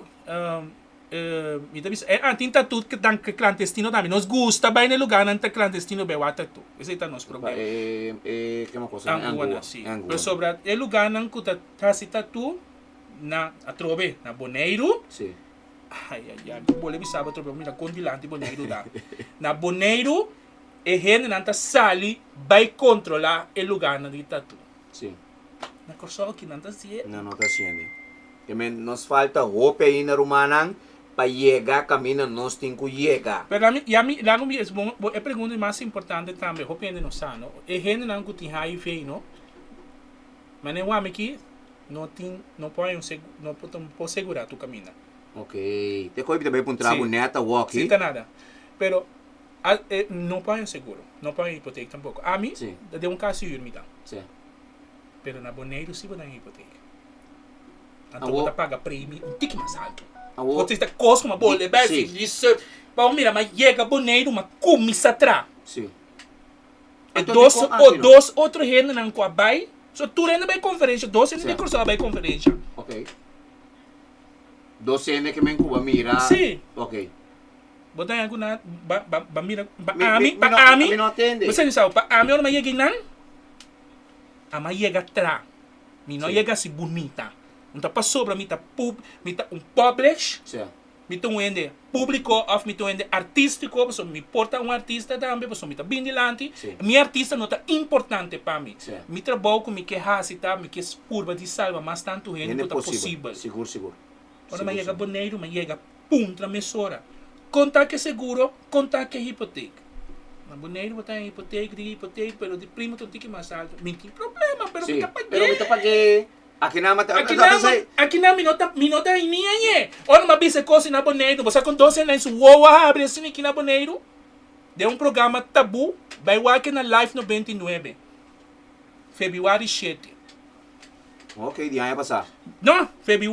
mi ta bisa, ah, tin tatú dan klandestino tambe. Nos gusta bai na e lugarnan ta klandestino bai wak tatú. Esei ta nos problema. E, e, kema cosa? E angua, si. Pasobra e lugarnan ku ta hasi tatú na, atrobe, na Boneiru. Si. Ai, ai, ai, mi bole bisa bo atrobe, mira kon dilanti Boneiru ta. Na Boneiru, e hendenan ta sali bai kontrolá e lugarnan di tatú. Si. Na Kòrsou ki nan ta hasié? Nan no ta hasiende. Te men nos falta hopi ainda rumannan pa yega kaminda nos tin ku yega. Pero ami, ya mi, laga mi es bon, bo e pregunta mas importante tambe, hopi hende no sa no, e hendenan ku tin HIV no, manera wami aki no tin, no por hay un segu, no por no por segura tu kaminda. Ok, te koe mi ta bai puntra bo nèt awoki. Si ta nada, pero a e no por hay un seguro, no por hay un hipotek tampoko. Ami, den un kas huur mi ta. Si. Pero na Boneiru si bo ta hipotek. Anto bo ta paga premi un tiki mas alto. Bo ta kos kuma bo leba e research. Pa bo mira ma yega Boneiru ma kuminsa tra. Si. E dos o dos otro hendenan ku a bai, so tur hende bai konferensha, dos hende di Kòrsou a bai konferensha. Ok. Dos hende ke men ku bo a mira. Si. Ok. Bo ta haña ku nan ba ba ba mira pa ami pa ami. Mi no atende. Bo sa pa ami ora mi a yega einan. Ama yega tra. Mi no yega si bunita. Un ta pasobra mi ta pub, mi ta un publish. Mi ta un hende publico of mi ta un hende artistico, pasobra mi por ta un artista tambe, pasobra mi ta bin dilanti. Mi artista no ta importante pa mi. Mi trabou ku mi ke hasi ta mi ke purba di salba mas tantu hende ku ta posibel. Sigur, sigur. Ora mi a yega Boneiru, mi a yega puntra mesora, Kon ta ke seguro? Kon ta ke hipotek? Na Boneiru bo ta haña hipotek, di hipotek, pero di prima ta un tiki mas alto. Mi tin problema, pero mi ta pag'é. Pero mi ta pag'é. Akinan mi ta, Akinan, akinan mi no ta, mi no ta haña ni añe. Ora mi a bisa e kos na Boneiru, bo sa kon dos hende su wowo a habri asina aki na Boneiru? Den un programa Tabú, bai wak na Live 99, febrüari shete. Ok, di aña pasá. No, febi,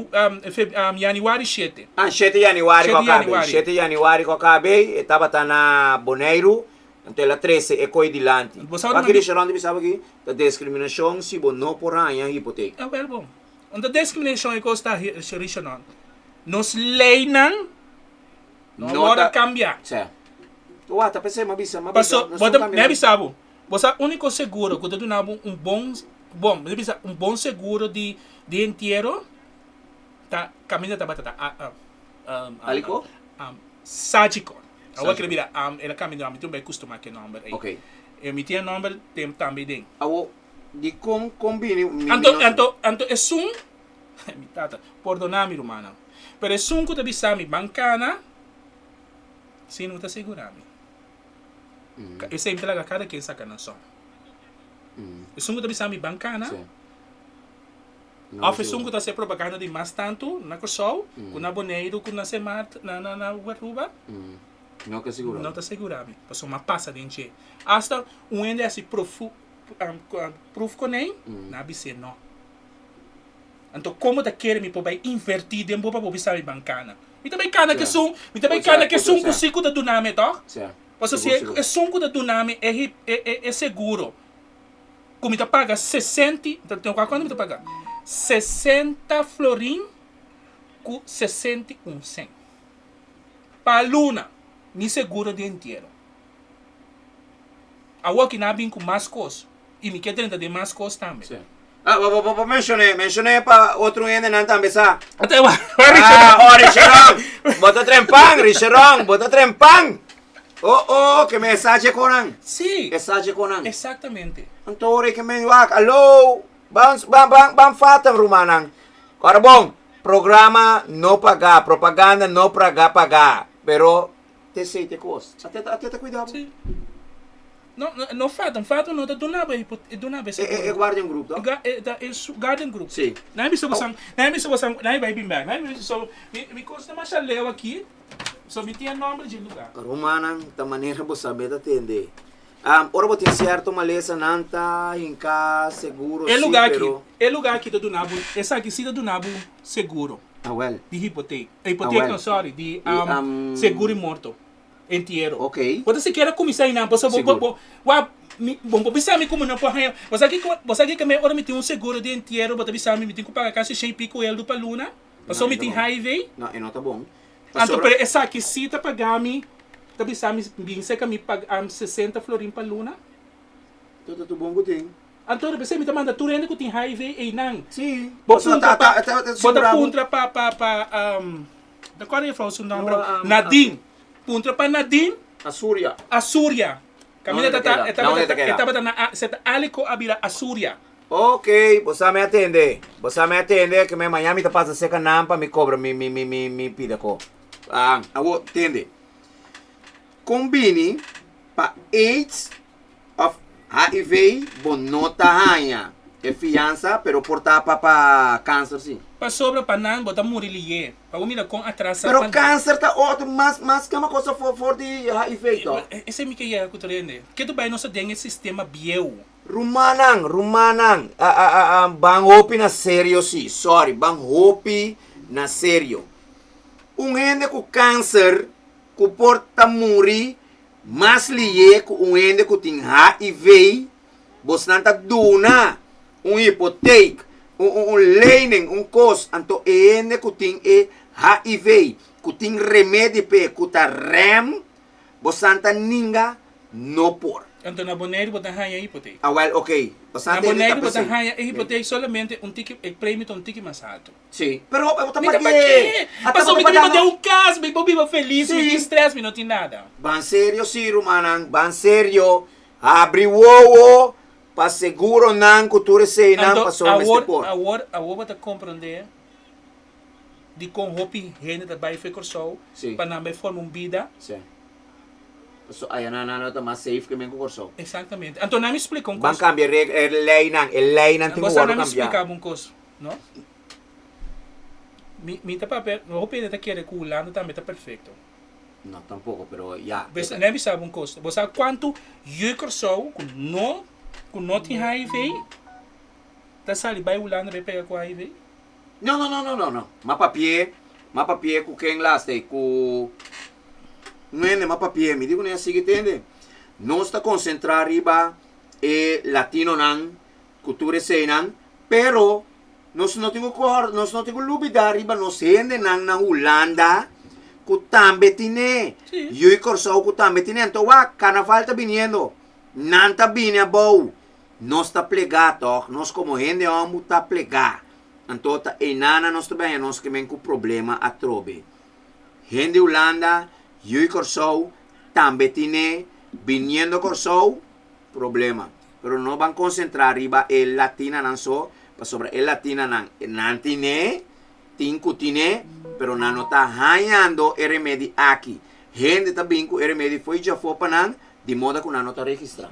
feb, yanüari shete. Ah, shete yanüari ku a kabe. Shete yanüari ku a kabe, e tabata na Boneiru, anto el a trese e koi dilanti. Wak Richardson ta bisa bo aki, ta deskriminashon si bo no por haña hipotek. Awel bon. Un ta deskriminashon e kos ta, Richardson. Nos leinan no a wòrdu kambia. Sè. Wak, ta p'esei mi a bisa, mi a bisa. Paso, bo ta, mi a bisa bo, Bo sa úniko seguro ku ta duna bo un bon, bon, mi ta bisa un bon seguro di di entiero ta kaminda tabata ta Aliko? Sagicor. Awor kere bira el a kambia nòmber, mi tin un bai kustumá ku e nòmber ei. Ok. Mi tin e nòmber tem tambe den. Awor, dikon kon bini mi Anto, anto, anto esun, mi tata, pordoná mi rumannan, pero esun ku ta bisa mi ban kana, si no ta segurá mi. Esei mi ta laga kada ken saka nan son. Esun ku ta bisa mi ban kana, òf esun ku ta hasi propaganda di mas tantu na Kòrsou, ku na Boneiru, ku na Sint Maarten, na na na Aruba, No ta sigurá. No ta sigurá mi, pasobra mi a pasa den dje. Asta un hende a hasi profu pruf kuné, nan a bis'é no. Anto komo ta kere mi por bai invertí den bo pa bo bisa mi ban kana? Mi ta bai kana ku esun, mi ta bai kana ku esun ku si ku ta duna mi tòg? Pasobra si esun ku ta duna mi e e seguro ku mi ta paga sesenta, kuantu mi ta paga? 60 florin ku 61 sènt pa luna mi seguro di entiero. Awor ki nan a bin ku mas kos i mi ke drenta den mas kos tambe. Sí. Ah, bo, bo, bo menshoné, menshoné pa otro hendenan tambe sa. Ate wa, Ah, oh, Richeron, bo ta tren pan, Richeron, bo ta tren pan. Oh, oh, ke men sa che konan. Sí. E sa che konan. Exactamente. Anto ora ke men wak, alo, ban, ban, ban, ban fatan rumannan. Ora bon, programa no paga, propaganda no praga paga, pero Te sei te kos. Ate ta ate ta kuida bo. Sí. No, no, no Fatum. Fatum no ta duna bo e duna bo e seguro. E e Guardian Group to? Ga e ta e su Guardian Group. Sí. Nan bisa bo san, nan bisa bo san, nan bai bin bek. Nan bisa so mi mi kos ta masha leu aki. So mi tin e nomber dje lugar. Rumannan, ta manera bo sabe ta tende. Ora bo tin sierto malesa nan ta hinka seguro E si, lugar aki, pero. e lugar aki ta duna bo, esaki si ta duna bo seguro. Awel. Di hipotek. Hipotek Awel. no, sorry, di Di, seguro di morto, entiero. Ok. Bo ta sikiera kuminsá einan, pasobra bo, Sigur. bo, wak, mi, bo por bisa mi ku mi no por haña, bo sa kiko, bo sa kiko me ora mi tin un seguro di entiero bo ta bisa mi mi tin ku paga kasi shen i piko eldo pa luna, pasobra No, mi e ta tin bon. HIV. No, e no ta bon. Anto Pasobra. pero esaki si ta paga mi, ta bisa mi bin serka mi paga 60 florin pa luna. To ta tur bon ku tin. Anto de p'esei mi ta manda tur hende ku tin HIV einan. Sí. Bo Pasobra puntra ta, pa, ta, ta, ta bo ta sigurá bo. puntra pa, pa, pa, ta kòrda juffrouw su nòmber? No, Nadine. Puntra pa Nadine. Asuria. Asuria. Kaminda Na ta ta, unda e ta keda? Na unda tabata ta e keda? tabata na a, se ta Alico a bira Asuria. Ok, bo sa mi a tende. Bo sa mi a tende ke me maña mi ta pasa seka nan pa mi kobra mi mi mi mi mi pida ko. Ah, awo tende. Kon bini pa AIDS of HIV bo no ta haña e fiansa pero por ta pa pa kanser si. Pasobra pa nan bo ta muri liye. Pa bo mira kon atrasa Pero pa. kanser ta otro mas mas kama kosa for for di HIV to. Esei mi ke yega ku tur hende. Ke tu bai nos ta den e sistema bieu. Rumannan, rumannan, a a a a ban hopi na serio si, sorry, ban hopi na serio. Un hende ku kanser ku por ta muri Mas lié ku un hende ku tin HIV, bosnan ta duna un hipoteek, un un un lening, un kos, anto e hende ku tin e HIV, ku tin remedi p'e, ku ta rèm, bosnan ta ninga no por. Anto na Boneiru bo ta haña e hipoteek. Awèl, oké, bosnan Na ta hende ta Boneiru bo ta p'esei. haña e hipoteek solamente un tiki, e premio ta un tiki mas alto. Sí, pero bo ta Mi ta pagu'é. pagu'é. Ata Pasobra bo mi ta ta biba pagando. den un kas, mi por biba felis, mi Sí. tin stress, mi no tin nada. Ban serio sí, rumannan, ban serio. Habri wowo pa seguronan ku tur eseinan Anto, pasobra mester awor, por. awor, awor bo ta komprondé dikon hopi hende ta bai for Kòrsou Sí. pa nan bai forma un bida. Sí. Pasobra ayanan nan lo ta mas safe ke men ku Kòrsou. Eksaktamente. Anto nan mi splika un Ban kos. kambia reg, e leinan, e leinan tin ku Bo sa wòrdu nan mi kambiá. splika bo un kos, no? Mi mi ta papia, hopi hende ta kere ku Hulanda tambe ta perfekto. No tampoko, pero ya. Bes, ne bisa bo un kos, bo sa kuantu yu Kòrsou ku no ku no tin HIV ta sali bai Hulanda bai pega ku HIV? No, no, no, no, no, no. M'a papi'é, m'a papi'é ku ken laatst ei, ku un hende m'a papi'é, mi di ku nan a sigui tende. Nos ta konsentrá riba e latinonan ku tur eseinan, pero Nos no tin ku kòrda, nos no tin ku lubidá riba nos hendenan na Hulanda ku tambe tine. Sí. Yui Kòrsou ku tambe tine. Anto wak, karnaval ta biniendo. Nan ta bini abou. Nos ta plegá tòg. Nos komo hende hòmber ta plegá. Anto ta einana nos ta bini nos ke men ku problema atrobe. Hende Hulanda, yui Kòrsou tambe tine. Biniendo Kòrsou, problema. Pero no ban konsentrá riba e latinanan so, pasobra e latinanan nan tine, tin ku tine, pero nan no ta hañando e remedi aki. Hende ta bin ku e remedi fo'i djafó pa nan, di moda ku nan no ta registrá.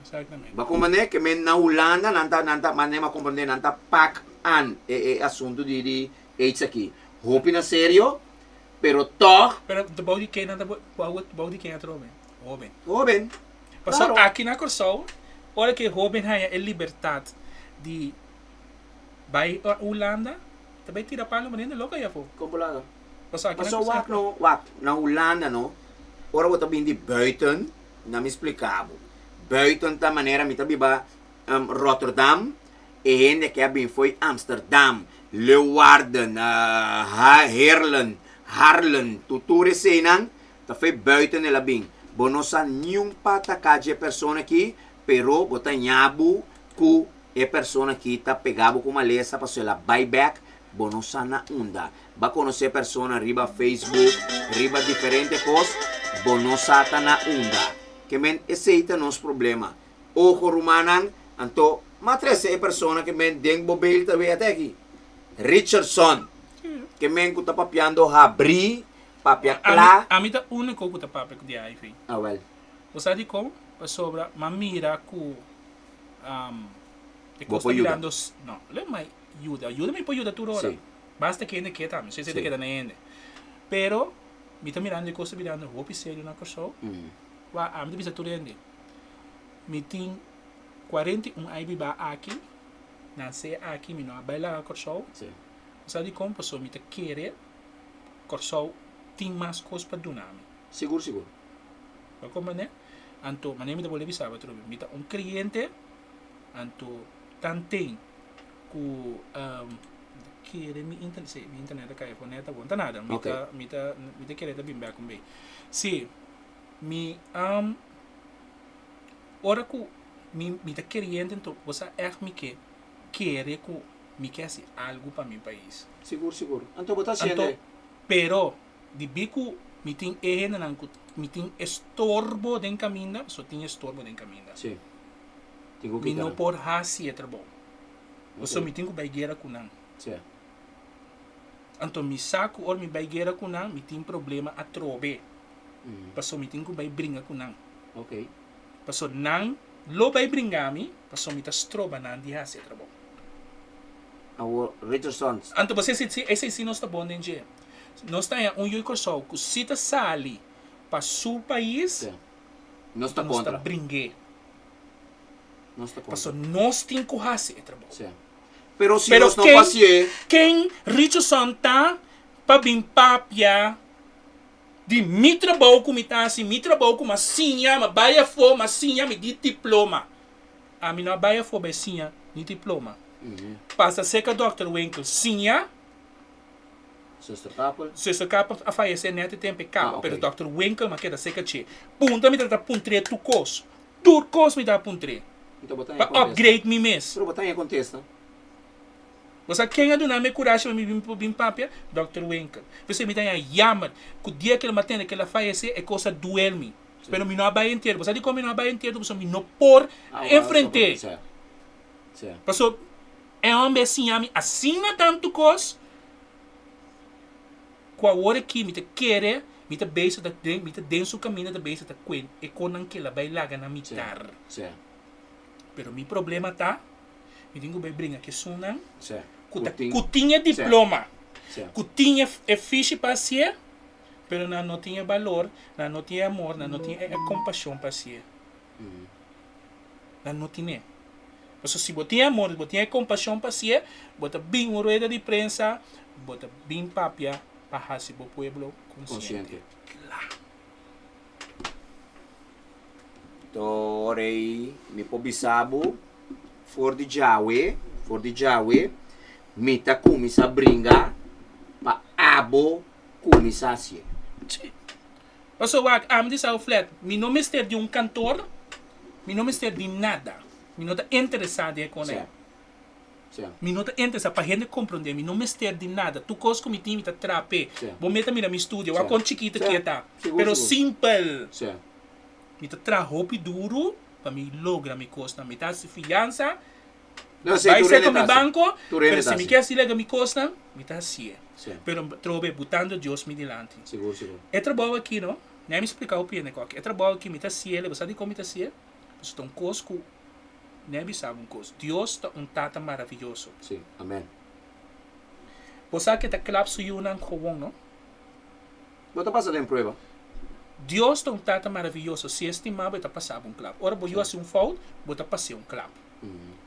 Exactamente. Bo a komprendé? Ke men na Hulanda nan ta, nan ta, manera mi a komprendé, nan ta pak an e e asuntu di di aids aki. Hopi na serio, pero tòg. Pero bou di ke nan ta, bou di ken atrobe? Hoben. Hoben. Pasobra Claro. aki na Kòrsou, ora ku e hóben haña e libertat di bai Hulanda, ta bai tira palo manera loko ei afó. Kon por laga? Pasobra aki na Pasobra Kòrsou. wak no, wak, na Hulanda no, ora bo ta bin di buiten, na mi splika bo. Buiten ta manera mi ta biba Rotterdam, e hende ke a bin fo'i Amsterdam, Leeuwarden, Heerlen, Haarlem, tur eseinan, Ta fe buiten el a bin. Bo no sa niun pataká dje persona aki, pero bo ta ñabu ku e persona aki ta pega bo ku malesa pasobra el a bai bèk, bo no sa na unda. Bo a konosé e persona riba Facebook, riba diferente kos, bo no sa ta na unda. Ke men esei ta nos problema. Ojo rumannan, anto m'a trese e persona ke men den bo beil ta wea te aki. Richardson, ke men ku ta papiando habrí Papia kla. Ami ta úniko ku ta papia ku di HIV. Awel. Bo sa dikon? Pasobra m'a mira ku e Bo kos por ta yuda. birando no, lo mi yuda. Yuda mi por yuda tur ora. Sí. Basta kende ke tambe, si Sí. ta keda na hende. Pero. Mi ta mirando e kos ta birando hopi serio na Kòrsou. Wak, ami ta bisa tur hende, mi tin 41 aña bibá aki, nasé aki, mi no a bai laga Kòrsou. Bo sa dikon? Pasobra mi ta kere Kòrsou tin mas kos pa duna mi. Sigur, sigur. Bo a komprendé? Anto, manera mi ta bolbe bisa bo atrobe, mi ta un kreyente, anto tanten ku kere mi internet, si, mi internet a kai afó nèt awor, no ta nada, mi ta, mi ta, mi ta kere ta bin bèk un bei. Si, mi ora ku mi, mi ta kreyente anto bo sa ègt mi ke kere ku mi ke hasi algu pa mi pais. Sigur, sigur. Anto bo ta hasiendo Anto, pero dibí ku mi tin e hendenan ku mi tin estorbo den kaminda, pasobra tin estorbo den kaminda. Si. Tin ku Mi kita no nan. por hasi e trabou. Pasobra Ok. mi tin ku bai guera ku nan. Si. Anto mi sa ku ora mi bai guera ku nan, mi tin problema atrobe. Pasobra mi tin ku bai bringa ku nan. Ok. Pasobra nan lo bai bringa mi, pasobra mi ta stroba nan di hasi e trabou. Awor, Richardson. Anto bo si si esei si nos ta bon den dje. Nos ta haña un yu Kòrsou ku si ta sali pa su pais, Sí. Nos ta nos ta kontra. bring'é. Nos ta kontra. Pasobra nos tin ku hasi e trabou. Sí. Pero si Pero nos no ken, hasié. ken Richardson ta pa bin papia di mi trabou ku mi ta hasi, mi trabou ku mi a siña, mi a bai afó, mi a siña, mi di diploma. Ami no a bai afó bai siña ni diploma. Pasa serka Dòkter Winkel siña. Zuster Kapel. Zuster Kapel a fayesé nèt e tempu e kaba, Ah, pero ok. Dòkter Winkel mi a keda serka dje. Punta mi tabata puntr'é tur kos. Tur kos mi tabata puntr'é. Anto bo ta haña Pa kontesta. upgrade mi mes. Pero bo ta haña kontesta. Bo sa ken a duna mi e kurashi pa mi bin bin papia? Dòkter Winkel. P'esei mi ta haña yammer ku dia ku el a tende ku el a fayesé e kos a duel mi. Pero mi no a bai entierro. Bo sa dikon mi no a bai entierro? Pasobra mi no por enfrenté. Pasobra e homber a siña mi asina tantu kos ku awor aki mi ta kere, mi ta bezig ta den, mi ta den su kaminda ta bezig ta kuen e konan ku el a bai laga na mitar. Pero mi problema ta, mi tin ku bai bringa ku esunnan ku ta ku tin e diploma, ku tin e fishi pa hasié. Pero nan no tin e balor, nan no tin e amor, nan no tin e kompashon pa hasié. Nan no tin'é. Pasobra si bo tin e amor, si bo tin e kompashon pa hasié, bo ta bin un rueda di prensa, bo ta bin papia pa hasi bo pueblo konsiente. Kla. Tor ei mi por bisa bo for di djawe, for di djawe mi ta kuminsá bringa pa abo kuminsá hasié. Sí. Pasobra wak, ami di South Flat, mi no mester di un kantor, mi no mester di nada. Mi no ta interesá den e kos ei. Sí. Mi no ta interesá, pa hende komprondé, mi no mester di nada. Tur kos ku mi tin, mi ta traha p'e. Sí. Bo mester mira mi studio, wak Sí. kon chikito Sí. ki e ta. Sigur, Pero sigur. simpel. Sí. Mi ta traha hopi duru pa mi logra mi kosnan. Mi ta hasi fiansa, No, sí, Bai tur ser hende ku mi ta hasi. banko, Tur hende pero ta si mi hasi. ke hasi laga mi kosnan, mi ta hasié. Sí. Pero trobe butando Dios mi dilanti. Sigur, sigur. E trabou aki no, mi splika hopi hende koki. E trabou aki mi ta hasié, bo sa dikon mi ta hasié? Pasobra ta un kos ku, mi bisa bo un kos, Dios ta un Tata maraviyoso. Sí, amen. Bo sa ke ta klap su yunan gowon, no? Bo ta pasa den prueba. Dios ta un Tata maraviyoso, si e stima bo e ta pasa bo un klap. Ora bo yu hasi un fout, bo ta pas'é un klap.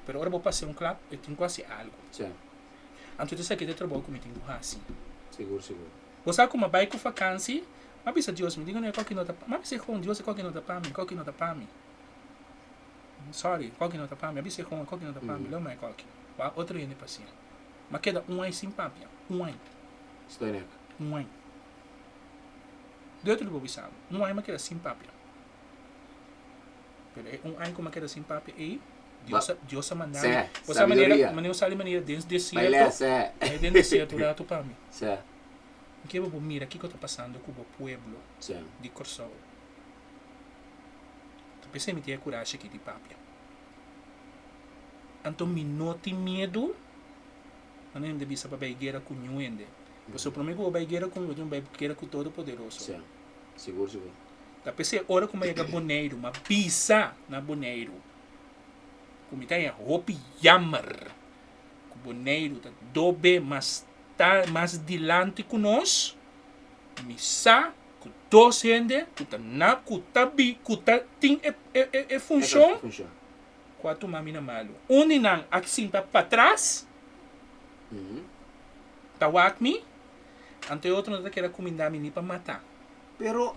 Pero ora bo pas'é un klap, e tin ku hasi algu. Anto ta esaki ta e trabou ku mi tin ku hasi. Sigur, sigur. Bo sa ku mi a bai ku fakansi, mi a bisa Dios, mi di ku no e koki no ta pa mi. Mi a bisa e hon, Dios e koki no ta pa mi, e koki no ta pa mi. Sorry, e koki no ta pa mi. Mi a bisa e hon, e koki no ta pa mi, lo mi a e koki. Wak otro hende pas'é. Mi a keda un ai sin papia, un ai. Stoinek. Un ai. Deuter lo bo bisa bo. Un ai mi a keda sin papia. Pero e un ai ku mi a keda sin papia ei, Dios a, Dios a manda mi. Sè, Bo sa manera, sabiduria. manera sali manera den Bai desierto, lès, sè. bai den desierto un ratu pa mi. Sè, Mi ke bo mira kiko ta pasando ku bo pueblo sè. di Kòrsou. Ta p'esei mi tin e kurashi aki di papia. Anto mi no tin miedu, manera mi ta bisa pa bai guera ku niun hende. Pasobra promé ku bo bai guera ku mi, bo tin ku bai guera ku Todopoderoso. Sè. Sigur, sigur. Ta p'esei ora ku mi a yega Boneiru, mi a bisa na Boneiru ku mi ta haña hopi yammer ku Boneiru ta dobe mas ta mas dilanti ku nos. Mi sa. Ku dos hende ku ta na ku ta bi ku ta tin e e e e funshon ku a tuma mi na malu. Un di nan a sinta patras ta wak mi, anto e otro no ta kere kuminda mi ni pa mata. Pero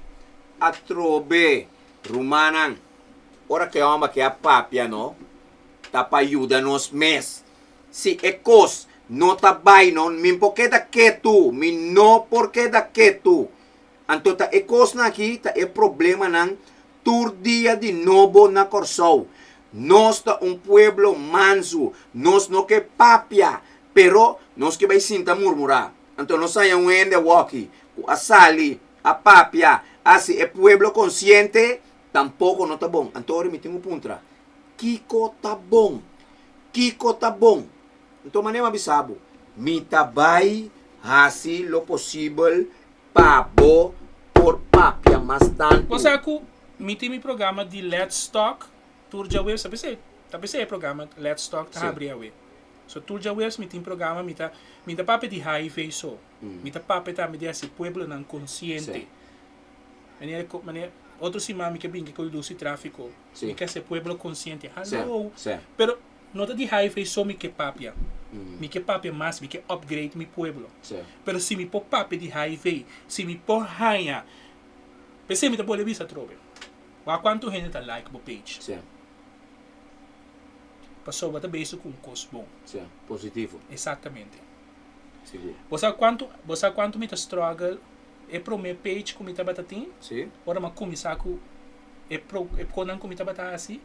atrobe, rumannan, ora ku e hòmber ke a papia no, ta pa yuda nos mes. Si e kos no ta bai no, mi por keda ketu, mi no por keda ketu. Anto ta e kosnan aki ta e problemanan tur dia di nobo na Kòrsou. Nos ta un pueblo mansu, nos no ke papia, pero nos ke bai sinta murmurá. Anto nos haña un hende awoki ku a sali, a papia, a hasi e pueblo konsiente, tampoko no ta bon. Anto ora mi tin ku puntra, Kiko ta bon? Kiko ta bon? Nton manera mi a bisa bo, mi ta bai hasi lo posibel pa bo por papia mas tantu. Bo sa ku mi tin mi programa di Let's Talk tur djaweps, ta p'esei, ta p'esei e programa Let's Talk ta habri awe. So tur djaweps mi tin programa, mi ta mi ta papia di HIV so, mi ta papia tambe di hasi pueblonan konsiente. Manera manera otro siman mi ke bin ku lus di trafiko, mi ke hasi pueblo konsiente, hallo, pero no ta di HIV so mi ke papia, mi ke papia mas, mi ke upgrade mi pueblo. Pero si mi por papia di HIV, si mi por haña, p'esei mi ta bolbe bisa atrobe, wak kuantu hende ta like bo page. Pasobra bo ta bezig ku un kos bon. Positivo. Exactamente. Sigur. Bo sa kuantu, bo sa kuantu mi ta struggle e prome page ku mi tabata tin? Ora mi a kuminsá ku e pro, e konan ku mi tabata hasi,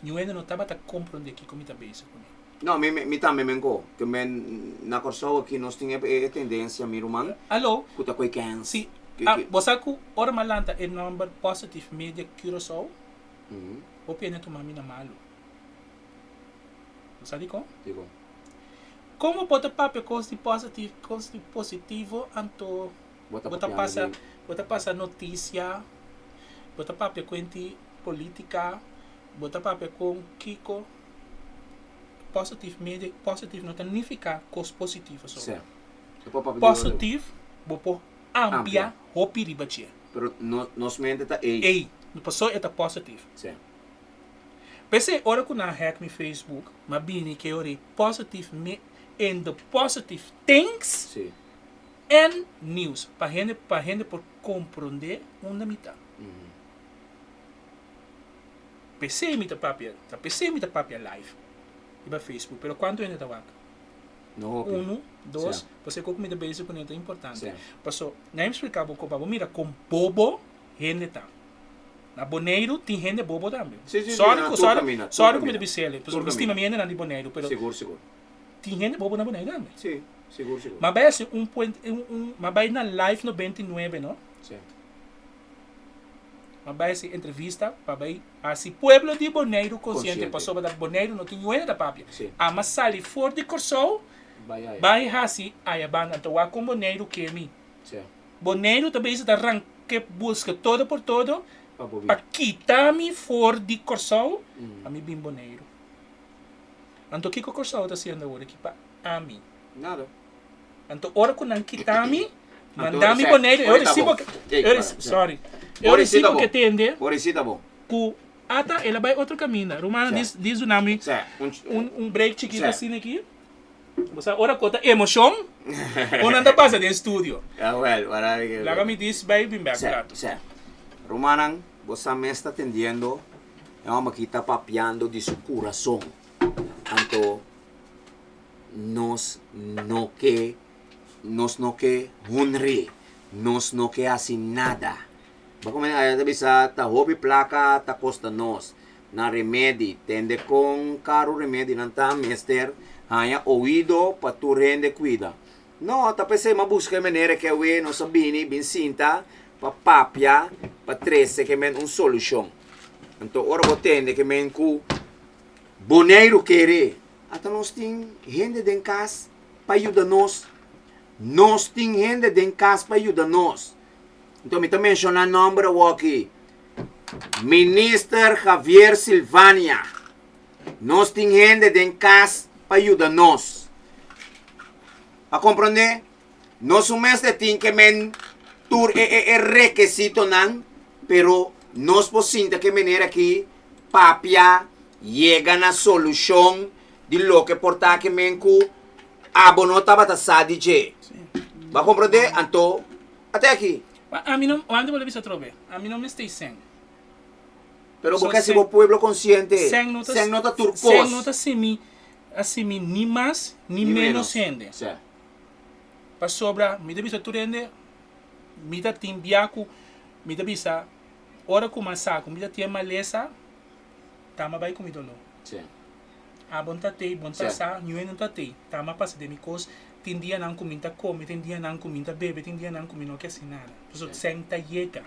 niun hende no tabata komprondé kiko mi ta bezig kuné. No, mi, mi tambe men ko. Ke men na Kòrsou aki nos tin e, e tendensia, mi ruman, Alo? ku ta koe kèns. Si. Ke, Ah, ke. bo sa ku ora mi a lanta e nòmber Positive Media Curaçao, hopi hende a tuma mi na malu. Bo sa dikon? Dikon? Kon bo por ta papia kos di positive, kos di positivo anto Bo ta bo ta papiando pasa, di. bo ta pasa notisia, bo ta papia kuenti politica, bo ta papia kon kiko. Positive media, positive no ta nifica kos positivo so. Sí. Bo por papia di otro. Positive bo por amplia Amplia. hopi riba dje. Pero no, nos mente ta ei. Ei, paso e ta positive. Sí. P'esei ora ku nan hack mi Facebook, m'a bini ke ora ei positive me in the positive things Sí. and news pa hende pa hende por komprondé unda mi ta. P'esei mi ta papia, ta p'esei mi ta papia live riba Facebook, pero kuantu hende ta wak? No hopi. Unu, dos, Sí. pasobra ku mi ta bezig kuné ta importante. Sí. Paso, nan a splika bo pa bo mira kon bobo hende ta. Na Boneiru tin hende bobo tambe. Sí, sí, sí, Sorry na ku tur sorry, kaminda, tur sorry ku mi ta kaminda. bis'el, Tur pasobra mi stima kaminda. mi hendenan di Boneiru, pero Sigur, sigur. tin hende bobo na Boneiru tambe. Sí, sigur, sigur. M'a bai hasi un puente, un, un, m'a bai na Live 99, no? Sí. M'a bai hasi entrevista pa bai hasi pueblo di Boneiru konsiente, Konsiente. pasobra na Boneiru no tin niun hende ta papia. Sí. Amo sali for di Kòrsou, Bai aya. bai hasi aya banda. Anto wak kon Boneiru ke mi. Sí. Boneiru ta bezig ta ranke buska todo por todo Pa bo pa bin. kita mi for di Kòrsou pa mi bin Boneiru. Anto kiko Kòrsou ta hasiendo awor aki pa ami? Nada. Anto ora ku nan kita mi, Anto manda mi esei, Boneiru, eu ora ta resibo bon. ke, Ey, eu para, resi, sí. sorry, eu Ora sí ta resibo ke bon. tende Ora sí ta bon. ku ata el a bai otro kaminda. Rumannan Sí. dis dis duna mi Sí, un, un un break chikito Sí. asina aki. Bo sa ora ku ta emocion, ku nan ta pasa den studio. Ja wel, wara mi ke. Laga mi dis bai bin bek un Sè, rato. sè. Rumannan, bo sa mes ta tendiendo, e homber aki ta papiando di su kurason. Anto nos no ke, nos no ke honr'é, nos no ke hasi nada. Bo komo aya ta bisa ta hopi plaka ta kosta nos. Na remedi, tende kon karu remedinan ta mester haña oido pa tur hende kuida. No, ta p'esei m'a buska e manera ke awe nos a bini bin sinta pa papia pa trese ke men un solushon. Anto ora bo tende ke men ku Boneiru kere, ata nos tin hende den kas pa yuda nos. Nos tin hende den kas pa yuda nos. Anto mi ta menshoná nòmber awoki. Minister Javier Silvania, nos tin hende den kas pa yuda nos. A komprondé? Nos un mester tin ke men tur e e e rekesitonan, pero nos por sinta ku e manera aki papia, yega na solushon di loke por ta ke men ku abo no tabata sa di dje. Bo a komprondé? Anto, ate aki. Ma ami no, wante bo lo bisa atrobe, ami no mester sèn. Pero bo ke hasi bo pueblo konsiente, sèn no ta tur kos. Sèn no ta hasi hasi mi ni mas ni ménos hende. Pasobra mi ta bisa tur hende, mi ta tin bia ku mi ta bisa ora ku mi a sa ku mi ta tin e malesa, tama bai ku mi doló. Abo no ta tei, bo no ta sa, niun hende no ta tei. Tama pasa den mi kos, tin dianan ku mi ta kome, tin dianan ku mi ta bebe, tin dianan ku mi no ke hasi nada. Pasobra sèn ta yega.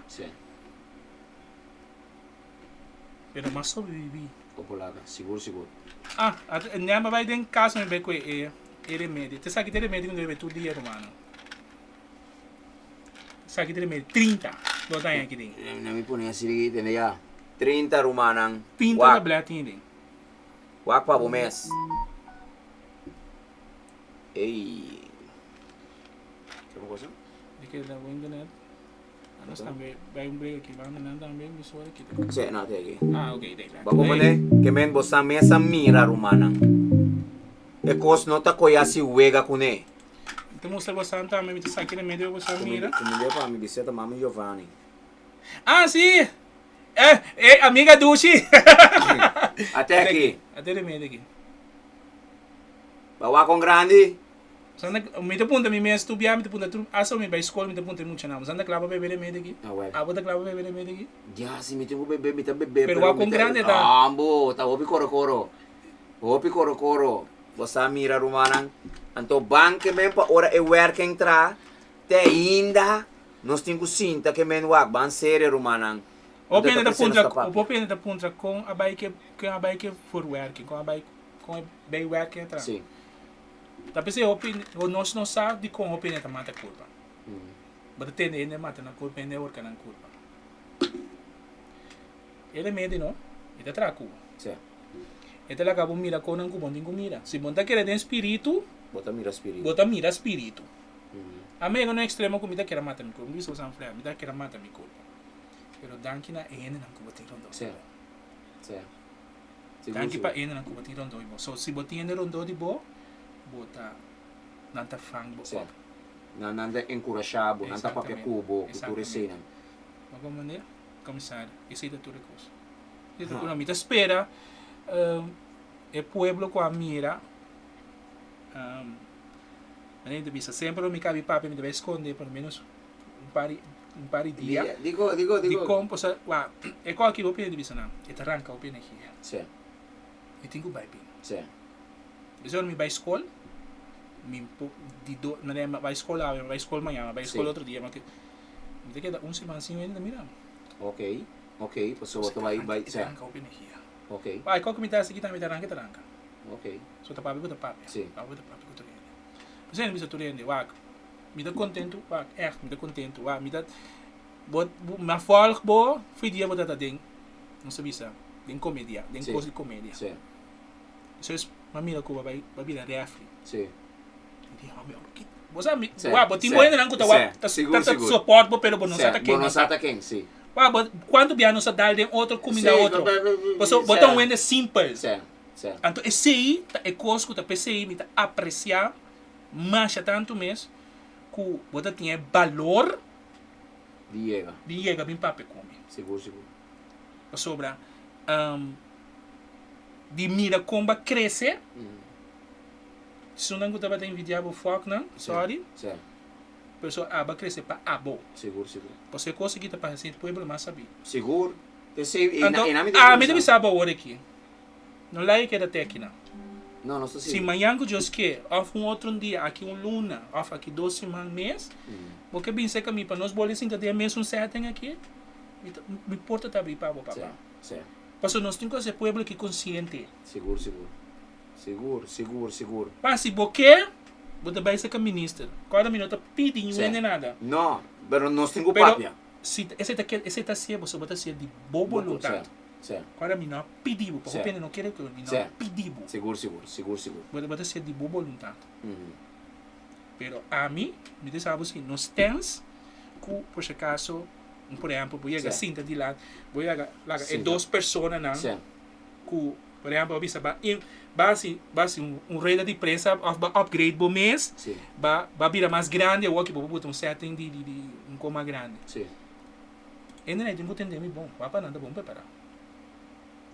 Pero mas sobreviví. Populaga, sigur sigur. Ah, a mi bai den cas mi bai cu e e remedio. Te saki te remedio cu mi bebe tur dia, rumannan. Saki te remedio, 30 lo ta aki den. Na mi pone así di tende ya. 30 rumannan. 30 tablet tin den. Wak pa bo mes. Ey. Kiko cosa? Di ke la internet. Anos tambe bai un break aki banda nan tambe mi sora kita. Sí, no, te aki. Ah, ok, te Ba comprende? Ke men bo sa mesa mira rumannan. E kos no ta koy hasi wega kuné. Mi ta mustra bo san tambe, mi ta saki remedio bo sa mira. Kumind'é pa mi biseta mami Giovanni. Ah, sí! Eh, eh, amiga dushi! Ate aki. Ate remedio aki. Ba wak kon grandi. Santa, mi ta puntra mi mes tur bia, mi ta puntra tur, hasta mi bai skol mi ta puntra e muchanan, bo ta kla pa bebe remedi aki? Awel. Abo ta kla pa bebe remedi aki? Ya, si mi tin ku bebe, mi ta bebe, Pero wak kon grandi ta. Ambo, ta hopi koro koro. Hopi koro koro. Bo sa mira rumannan, anto ban ke men pa ora e werking tra, te ainda nos tin ku sinta ke men wak, ban serio rumannan. Hopi hende ta puntra, hopi hende ta puntra kon a bai ke, kon a bai ke verwerking, kon a bai, kon e bijwerking a tra. Si. Ta p'esei hopi nos no sa dikon hopi hende ta mata kurpa. Bo ta tende hende mata nan kurpa, hende horka nan kurpa. E remedi no, e ta traha ku bo. E ta laga bo mira konan ku bo no tin ku mira. Si bo no ta kere den spiritu, Bo ta mira spiritu. Bo ta mira spiritu. Ami a yega na un ekstremo ku mi ta kere mata mi kurpa. Mi bisa bo san Fred, mi ta kere mata mi kurpa. Pero danki na e hendenan ku bo tin rondó. Danki pa hendenan ku bo tin rondó di bo. So, si bo tin hende rondó di bo, bo ta, nan ta fang bo op. Nan, nan ta enkurashá bo, nan ta papia ku bo, ku tur eseinan. Bo komprendé? Komisario, esei ta tur e kos. Esei ta tur. Mi ta spera e pueblo ku a mira, manera mi ta bisa, semper ora mi kabi papia mi ta bai skonde por lo menos un par di un par di dia. Dico, dico, dico. Dicon pasobra wak e kos aki hopi hende bisa nan e ta ranka hopi energia. Sí. Mi tin ku bai bin. Sí. Esei ora mi bai skol mi por di do mi bai skol awe mi bai skol mañana mi bai skol otro dia mi ta keda un siman sin hende ta mira mi. Ok, ok, pasobra bo ta bai bai. E ta ranka hopi energia. Ok. Wak e kos ku mi ta hasi aki tambe ta ranka e ta ranka. Ok. So ta papia ku ta papia. Sí. Papia ku ta papia ku tur hende. P'esei mi bisa tur hende wak. Mi ta kontentu wak, ègt mi ta kontentu wak, mi ta bo mi a vòlg bo for di dia bo ta den nos ta bisa den komedia den kos di komedia despues mi a mira ku bo a bai bo a bira rèfri mi di hòmber ora ki bo sa mi wak bo tin bo hendenan ku ta wak ta sopòrt bo pero bo no sa ta ken nan ta wak bo kuantu bia nos a dal den otro kuminda otro pasobra bo ta un hende simpel anto esei ta e kos ku ta p'esei mi ta apresiá. Masha tantu mes ku bo ta tin e balor Di yega. di yega bin papia ku mi. Sigur, sigur. Pasobra di mira kon bo a krese, esunnan ku tabata envidiá bo fòk nan, sòri, Sí. pero so abo a krese pa abo. Sigur, sigur. Pasobra e kos aki ta pasa sin pueblo mas sabí. Sigur. P'esei e Anto, na, e na mi ta ami ta bisa bo awor aki, No laga keda te akinan. No, nos ta Si sigui. mañan ku Dios ke, òf un otro dia, aki un luna, òf aki dos siman mes, bo ke bin serka mi pa nos boli sinta den e mesun setting aki, mi ta, mi porta ta abrí pa bo, Sí, papa. sí. Pasobra nos tin ku hasi e pueblo aki konsiente. Sigur, sigur. Sigur, sigur, sigur. Pa si bo ke, bo ta bai serka minister. Kòrda mi no ta pidi Sí. niun hende nada. No, pero nos tin ku Pero papia. si esei ta ke, esei ta hasié bo, so bo ta hasié di bo Bo, sí, boluntat. sí. Ora mi no a pidi bo, pa hopi hende no kere ku mi no a pidi bo. Sigur, sigur, sigur, sigur. Bo ta ser di bo boluntat. Pero ami, mi ta bisa bo si, nos tens ku por si akaso, por ehèmpel, bo yega sinta dilanti, bo yega laga e dos personanan ku, por ehèmpel, bo bisa ba ba hasi ba hasi un rueda di prensa òf ba upgrade bo mes, ba ba bira mas grandi awor ki bo por buta un setting di di di un kos mas grandi. Hende nan tin ku tende mi bon, wak pa nan ta bon prepará.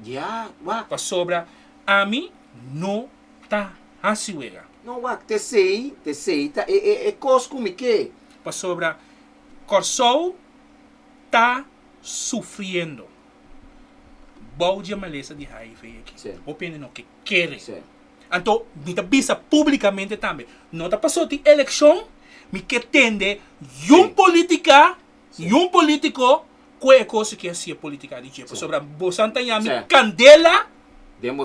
Ya, wak. Pasobra ami no ta hasi wega. No, wak, t'esei, t'esei ta e, e, e kos ku mi ke. Pasobra Kòrsou ta sufriendo bou di e malesa di HIV aki. Hopi hende no ke kere. Anto mi ta bisa públikamente tambe, no ta pasobra tin elekshon mi ke tende yun politika Niun politico cu e cos aki a hacia politica di dje pasobra bosan ta yami candela den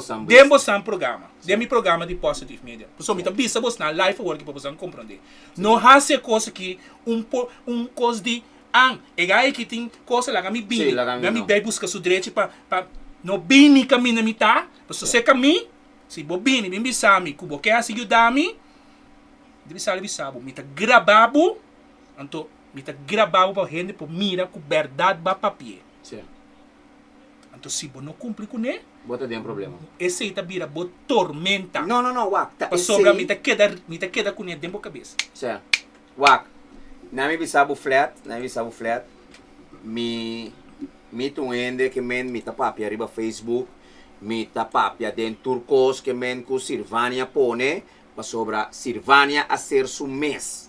bosan programa den mi programa di Positive Media pasobra mi ta bisa bosnan live awor aki pa bosan comprende no haci e cos aki un un cos di an e guy aki tin cos laga mi bini laga mi bay busca su drechi pa pa no bini caminda mi ta pasobra seca mi si bo bini bin bisa mi cu bo ke haci yuda mi mi ta bisa bisa bo mi ta graba bo anto Mi ta graba bo pa hende por mira ku bèrdat ba papi'é. Sí. Anto si bo no kumpli kuné. Bo ta den problema. Esei ta bira bo tormenta. No, no, no, wak, ta esei. Pasobra mi ta keda, mi ta keda kuné den bo kabes. Sí. Wak, na mi bisa bo flèt, na mi bisa bo flèt, mi, mi ta un hende ke men mi ta papia riba Facebook, mi ta papia den tur kos ke men ku Sirvania pone, pasobra Sirvania a ser su mes.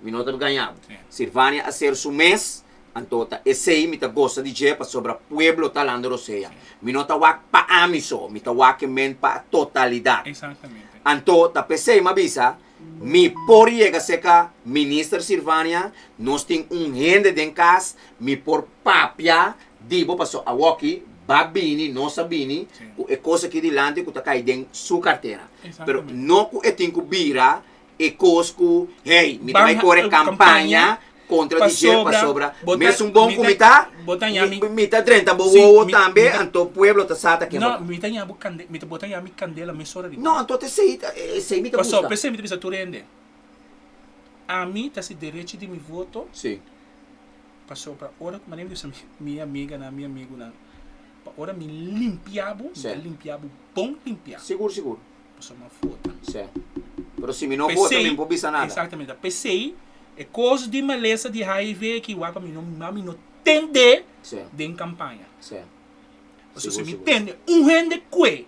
Mi no ta gaña bo. Sirvania a ser su mes, anto ta esey mi ta gosa di dje pasobra pueblo ta lando rosea. Mi no ta wak pa ami so, mi ta wak e men pa totalidad. Anto ta p'esey m'a bisa, mi por yega serka Minister Sirvania, nos tin un hende den kas, mi por papia di bo paso awoki ba bini, nos a bini ku e kos aki dilanti ku ta kai den su kartera. Pero no ku e tin ku bira E kos ku, hey, mi ta bai kore kampaña kontra di dje pasobra mesun bon ku mi ta, mi ta drenta bo wowo tambe, anto pueblo ta sa ta ken bo ta. No, mi ta ña bo kande, mi ta bota ña mi kandela mesora riba. No, anto ta esei, esei mi ta buska. Pasobra, p'esei mi ta bisa tur hende, ami ta hasi derechi di mi voto. Sí. Pasobra ora ku, manera mi ta bisa mi amiganan, mi amigunan, pa ora mi limpia bo, mi ta limpia bo bon limpia. Sigur, sigur. Pasobra mi a vota. Sí. Pero si mi no vota, mi no por bisa nada. Exactamente. P'esei, e kos di malesa di HIV aki wak pa mi no, mi no tende den kampaña. Sí. Pasobra si mi tende un hende kue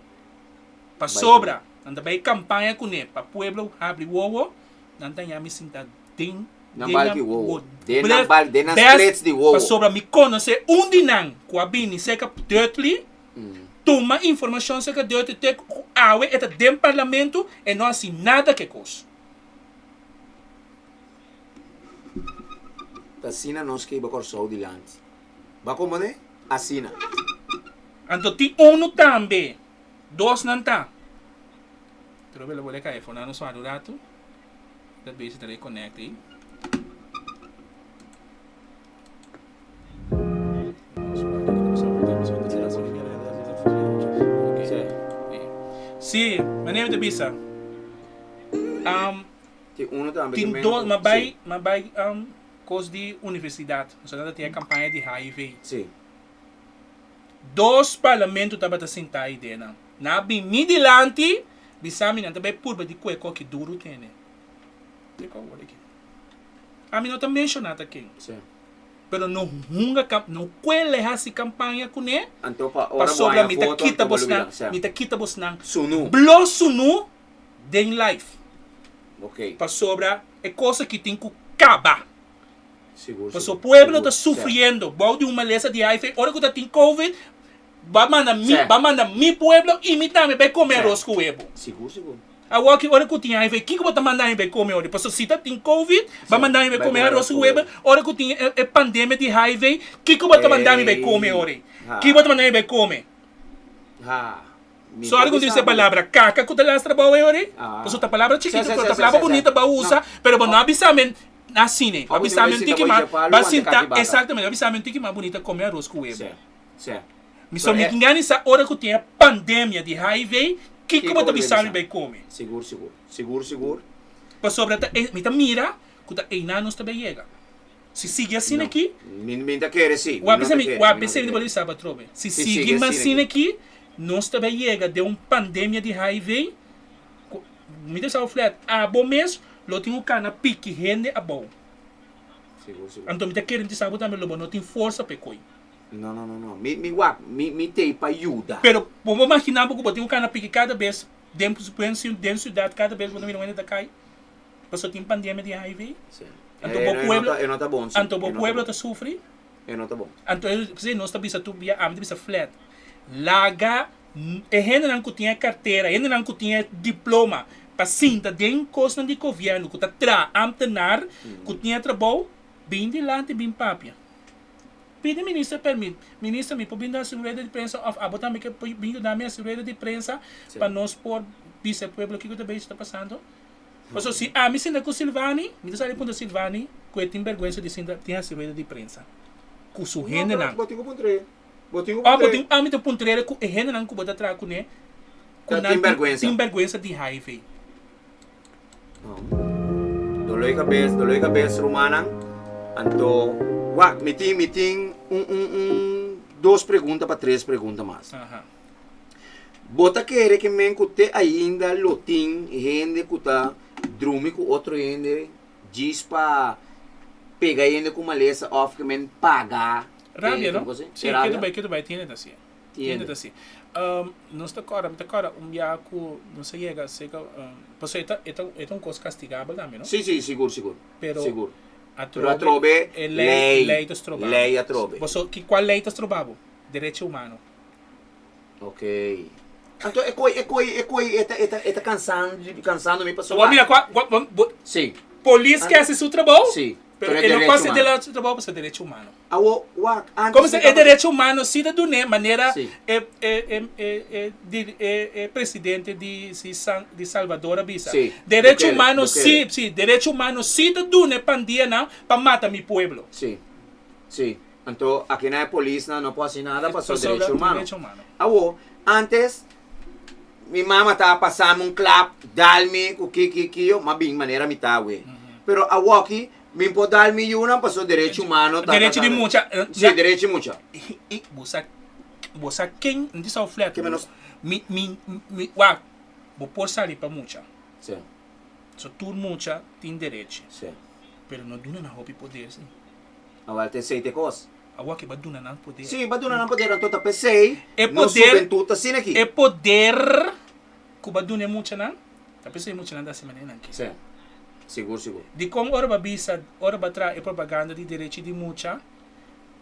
pasobra nan ta bai kampaña kuné pa pueblo habri wowo, nan ta ña mi sinta den Nan balki wowo. Den nan balki, den nan splits di wowo. Pasobra mi konosé un di nan ku a bini serka Dutly. Tuma informacion acerca di Duterte te cu awe e ta den parlamento e no haci nada ke cos. Ta asina nos ke iba Kòrsou dilanti. Bo a komprendé? Asina. Anto tin unu tambe. Dos nan ta. Pero bela bole kai for nan suave un ratu. Ta bezig ta reconnect ei. Sí, manera mi ta bisa. Tin uno tambe Tin dos, m'a bai, m'a bai kos di universidat. Nos a tin e kampaña di HIV. Sí. Dos parlamento tabata sintá ei den nan. Nan a bin mi dilanti, bisa mi nan ta bai purba di kue koki duru tene. Kiko awor aki? Ami no ta menshoná ta ken. Sí. Pero no hunga kam, no kuele hasi kampaña kuné. Anto pa ora bo Pasobra haña mi ta foto kita anto bo bosnan, lubida. Sí. mi ta kita bosnan Sunu. blo sunu den live. Ok. Pasobra e kos aki tin ku kaba. Sigur, Paso sigur. pueblo ta Sigur. Sí. sufriendo bou di un malesa di HIV. Ora ku ta tin covid, ba manda mi, Sí. ba manda mi pueblo i mi tambe bai kome Sí. aros ku webo. Sigur, sigur. Awor ki ora ku tin HIV, kiko bo ta manda hende bai kome ora? Pasobra si ta tin covid, ba manda hende bai kome aros ku webo. Ora ku tin e pandemia di HIV, kiko bo ta manda mi bai kome ora? Kiko bo ta manda mi bai kome? Sorry ku dice e palabra kaka ku ta lastra bou ora. Pasobra ta palabra chikito, pero ta palabra bunita bo a usa, pero bo no a bisa mi asina. Bo a bisa mi un tiki mas, bo a sinta, exactamente, bo a bisa mi un tiki mas bunita kome aros ku webo. Mi so mi tin gana di sa ora ku tin e pandemia di HIV, kiko bo ta bisa mi bai kome? Sigur, sigur. Sigur, sigur. Pasobra ta e, mi ta mira ku ta einan nos ta bai yega. Si sigui asina aki. Mi mi ta kere si. Wak bisa mi, wak bisa mi ta bisa atrobe. Si sigui asina aki, nos ta bai yega den un pandemia di HIV. Mi ta bisa bo flat, abo mes lo tin ku kana piki hende abou. Sigur, sigur. Anto mi ta kere mi ta bisa bo tambe lo bo no tin forsa pa e koi. No, no, no, no. Mi, mi wak, mi, mi t'ei pa yuda. Pero bo por magina bo ku bo tin ku kana piki kada bes den, den siudat kada bes bo ta mira un hende ta kai. Pasobra tin pandemia di HIV. Sí. Anto bo pueblo, E no ta bon, sí. anto bo pueblo ta sufri. E no ta bon. Anto p'esei nos ta bisa tur bia, ami ta bisa flat, laga e hendenan ku tin e kartera, e hendenan ku tin e diploma pa sinta den kosnan di gobièrnu, ku ta traha ámtenar, ku tin e trabou, bin dilanti bin papia. Pidi minister permit, minister mi por bin hasi un rueda di prensa òf abo tambe ke por bin yuda mi hasi rueda di prensa pa nos por bisa e pueblo kiko ta ta pasando. Pasobra si ami sinta ku Silvani, mi ta sali puntra Silvani ku e tin bèrgwensa di sinta tin hasi rueda di prensa ku su hendenan. No, pero bo tin ku puntr'é. Bo tin ku Oh, bo puntr'é. tin, ami ta puntr'é ku e hendenan ku bo ta traha kuné, ku Ta nan tin bèrgwensa. tin bèrgwensa di HIV. No. Doló di kabes, doló di kabes rumannan. Anto, wak, mi tin, mi tin un, un, un, dos pregunta pa tres pregunta mas. Aha. Bo ta kere ke men ku te ainda lo tin hende ku ta drumi ku otro hende djis pa pega hende ku malesa òf ke men paga Rabia no? E Sí, rabia? ketu bai, ketu bai, tin hende ta hasié. Tin hende ta hasié. Nos ta kòrda, mi ta kòrda un bia ku nos a yega serka, pasobra e ta, e ta, e ta un kos kastigabel tambe no? Sí, sí, sigur, sigur. Pero Sigur. atrobe Pero atrobe e lei, lei, lei ta stroba bo. lei atrobe. Pasobra ki kual lei ta stroba bo? Derecho humano. Ok. Anto e koi, e koi, e koi e ta, e ta, e ta kansando, kansando mi pasobra. Bo mira kua, kua, bo, bo, Sí. polis ke hasi su trabou, Sí, pero pero e e no derecho por hasi humano. su trabou pasobra derecho humano. Awo, wak, antes Komo se mi e tabata. derecho humano si ta dun'é manera Sí. e, e, e, e, e, di, e, e presidente di, si San, di Salvador a bisa. Sí, Derecho Bukele, humano Bukele. si, si, derecho humano si ta dun'é pandianan pa mata mi pueblo. Sí, sí. Anto aki nan e polisnan no por hasi nada pasobra Pasobra derecho humano. derecho humano. Awo, antes mi mama ta pasami un klap, dal mi ku ki ki kio, m'a bin manera mi ta awe. Pero awoki mi por dal mi yunan pasobra derecho humano ta ta Derecho ta di mucha. Si, derecho di mucha. I bo sa bo sa ken no ta flat Ke menos. Mi mi mi wak bo por sali pa mucha. Si. So tur mucha tin derecho. Si. Pero no duna nan hopi poder si. Awor ta esei ta e kos. Awor ke bo a duna nan poder. Sí, bo a duna nan poder, anto ta p'esei E nos poder, hubentut ta asina aki. e poder ku bo a duna e muchanan, ta p'esei e muchanan ta hasi manera nan ke. Sí, sigur, sigur. Dikon ora bo a bisa, ora bo a traha e propaganda di derechi di mucha,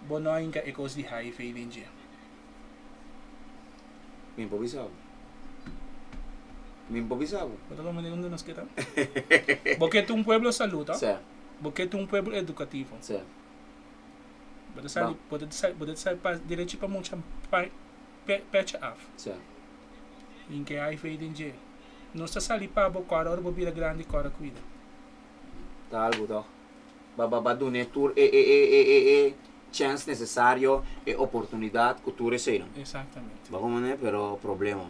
bo no a hinka e kos di HIV den dje? Mi por bisa bo. Mi por bisa bo. Bo ta comprende unda nos ke ta? Bo ke ta un pueblo salú, to? Sí. Bo ke ta un pueblo edukativo. Sí. Bo ta sali, bo ta sali, bo ta sali pa derechi pa mucha pa pe pecha af. Sí. Tin ke HIV den dje. Nos ta sali pa bo kòrda ora bo bira grandi kòrda kuida. Ta algu tòg. Ba ba ba dun'é tur e e e e e e chèns nesesario, e oportunidat ku tur eseinan. Exactamente. Bo komprendé? Pero problema.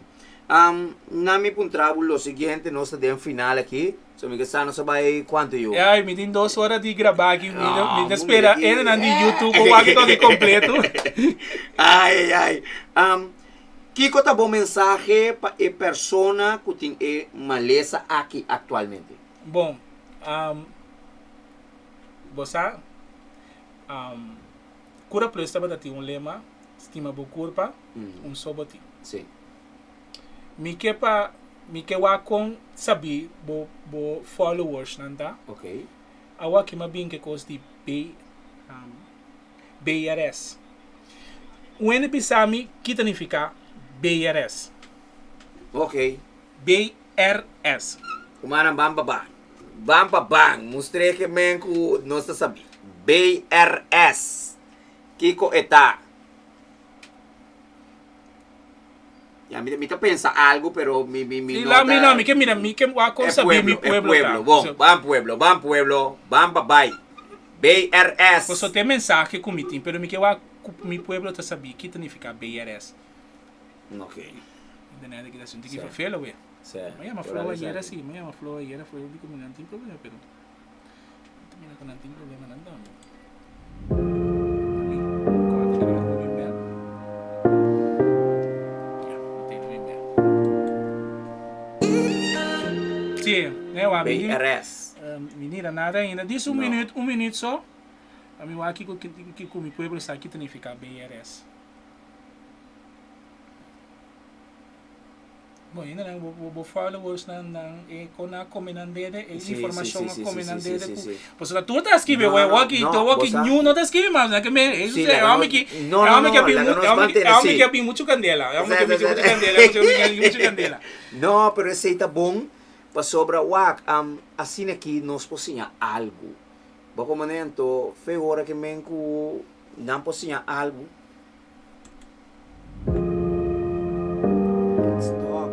Na mi puntra bo lo siguiente, nos ta den final aki, so mi ke sa nos a bai kuantu yu? Ay, mi tin dos ora di graba aki, mi Ah, mi ta spera mira aki. hendenan di YouTube por wak toki kompleto. Ay, ay, ay. Kiko ta bo mensahe pa e persona ku tin e malesa aki aktualmente? Bon, bo sa, Cura Plus tabata tin un lema, Stima bo kurpa, un so bo tin. Sí. Mi ke pa, mi ke wak kon sabí bo bo followersnan ta. Ok. Awor aki mi a bin ke kos di B, BRS. Un hende bisa mi ki ta nifiká BRS. Ok. BRS. Kumanan ban pa ban. Ban pa ban. Mustr'é ke men ku nos ta sabí. BRS. Kiko e ta? Ya, mi, mi ta pensa algu, pero mi, mi, mi Sí, no la, mi ta... no, mi ke mira, mi ke wak kon E sabí mi pueblo, e pueblo ta. pueblo. Bon, ban pueblo, ban pueblo, ban pa bai. BRS. Paso ta e mensahe ku mi tin, pero mi ke wak ku mi pueblo ta sabí ki ta nifiká BRS. Ok. Internet aki ta haci un tiki vervelen we. Sí. Mi a yama Flo ayera si, mi a yama Flo ayera, Flo di cu mi nan tin problema pero mi ta mira cu nan tin problema nan tambe. BRS. Mi nira nada ainda. Dis un minuut, un minuut so. Pa mi wak kiko kiko mi pueblo sa ki ta nifiká BRS. Bo hende nan bo bo followers nan nan e kon nan a kome nan dede e informashon a kome nan dede ku pasobra tur ta skibi awor awor ki awor ki niun no ta skibi mas nan ke men e e hòmber ki e hòmber ki a bin e hòmber ki a bin muchu kandela e hòmber ki a bin muchu kandela e hòmber ki a bin muchu kandela. No pero esei ta bon pasobra wak asina aki nos por siña algu bo komo anto fe ora ke men ku nan por siña algu. Let's talk.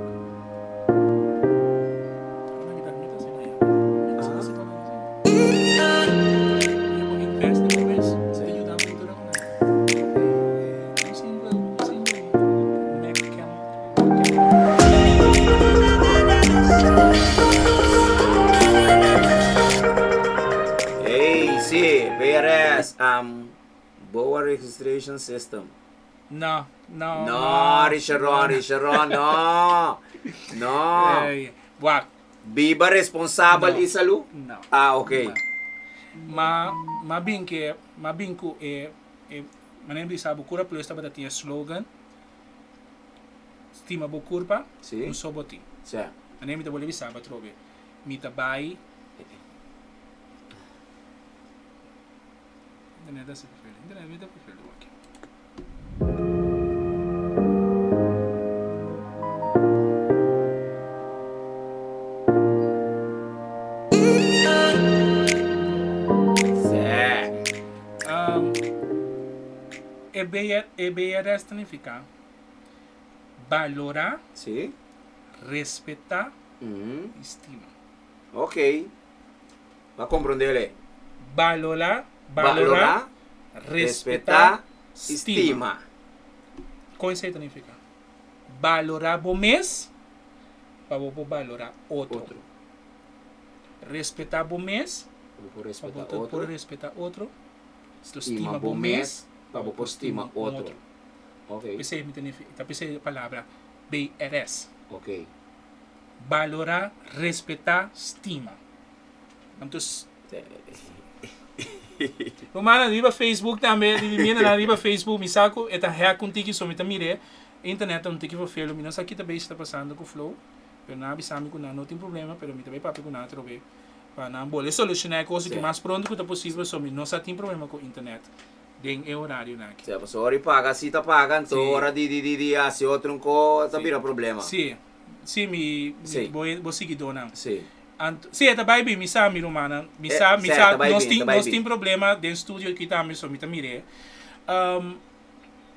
Hey, sí, BRS, Boa registration system. No, no, No, Richaron, Richaron, no. No. Ey, wak. Biba responsabel No. y salud? No. Ah, ok. Ma, ma bin ke, ma bin ku e, e, manera mi bisa bo Cura Plus tabata tin e slogan, Stima bo kurpa, Sí. un so bo tin. Sí. Manera mi ta bolbe bisa bo atrobe, mi ta bai. Internet ta vervelend. Internet mi ta vervelend wak. Um, e BR, e BRS significa valora, Sí. respeta Mm. y stima. Ok. Bo a comprendele. Balorá, Balorá, balorá, respetá, respetá i stima. stima. Kon esei ta nifiká? Balorá bo mes pa bo por balorá otro. Otro. Respetá bo mes Pa bo por pa respetá bo ta por otro. respetá otro. Stima Stima bo bo mes mes pa bo por stima un otro. Ok. P'esei mi ta nifi, ta p'esei e palabra BRS. Ok. Balorá, respetá, stima. Anto Rumannan riba Facebook tambe, di miendenan riba Facebook, mi sa ku e ta hack un tiki so mi ta mir'é. Internet ta un tiki vervelu, mi no sa kita beish ta pasando ku Flow, pero nan a bisa mi ku nan no tin problema, pero mi ta bai papia ku nan atrobe pa nan bolbe solushoná e kos aki mas pronto ku ta posibel, so mi no sa tin problema ku internet den e horarionan aki. Sea, pasobra ora di paga si ta paga, anto ora di di di hasi otro un ko ta bira problema. Sí, sí mi Sí. bo bo siguidónan. Sí. Anto, sí, e ta bai bin, mi sa mi rumannan, mi E, sa, mi sè, sa, ta bai nos bin, tin, ta bai nos bin. tin problema den studio aki tambe, so mi ta mir'é.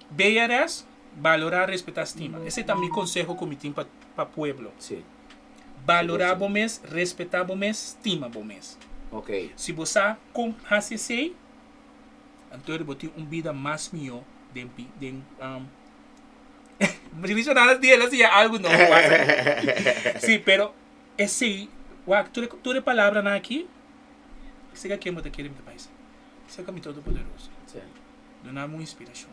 BRS, balorá, respetá, stima. Esei ta mi konseho ku mi tin pa pa pueblo. Sí. Balorá Sigur, bo mes, respetá bo mes, stima bo mes. Ok. Si bo sa kon hasi esei, anto bo tin un bida mas mihó den pi den Misionado di el a siña algu nobo. Sí, pero esei, wak, tur e, tur e palabranan aki, esei ka ken bo ta kere mi ta bai. Esei ka mi Todopoderoso. Sí. Duna mi un inspirashon.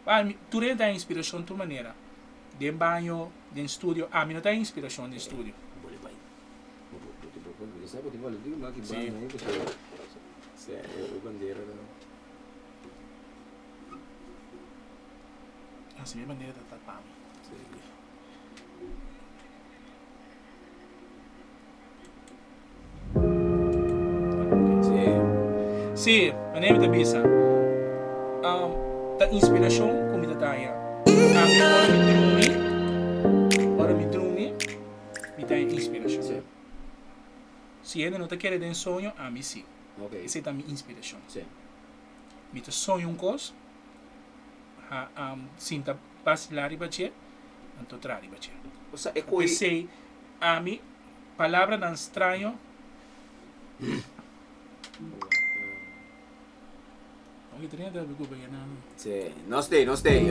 Wak, mi, tur hende ta inspirashon tur manera. Den baño, den studio. Ami no ta inspirashon den studio. Sí. Así mi bandera ta tapa mi. Sí. Sí, manera mi ta bisa. Um, ta inspiracion cu mi ta daña. Ami ora mi drumi, ora mi drumi, mi ta haña inspiracion. Sí. Si hende no ta kere den soño, ami si. Ok. Esey ta mi inspiracion. Sí. Mi ta soña un cos, ha sinta basila riba dje, anto traha riba dje. Osea, e koe. P'esei, ami, palabranan straño. Sí, no stay, no stay.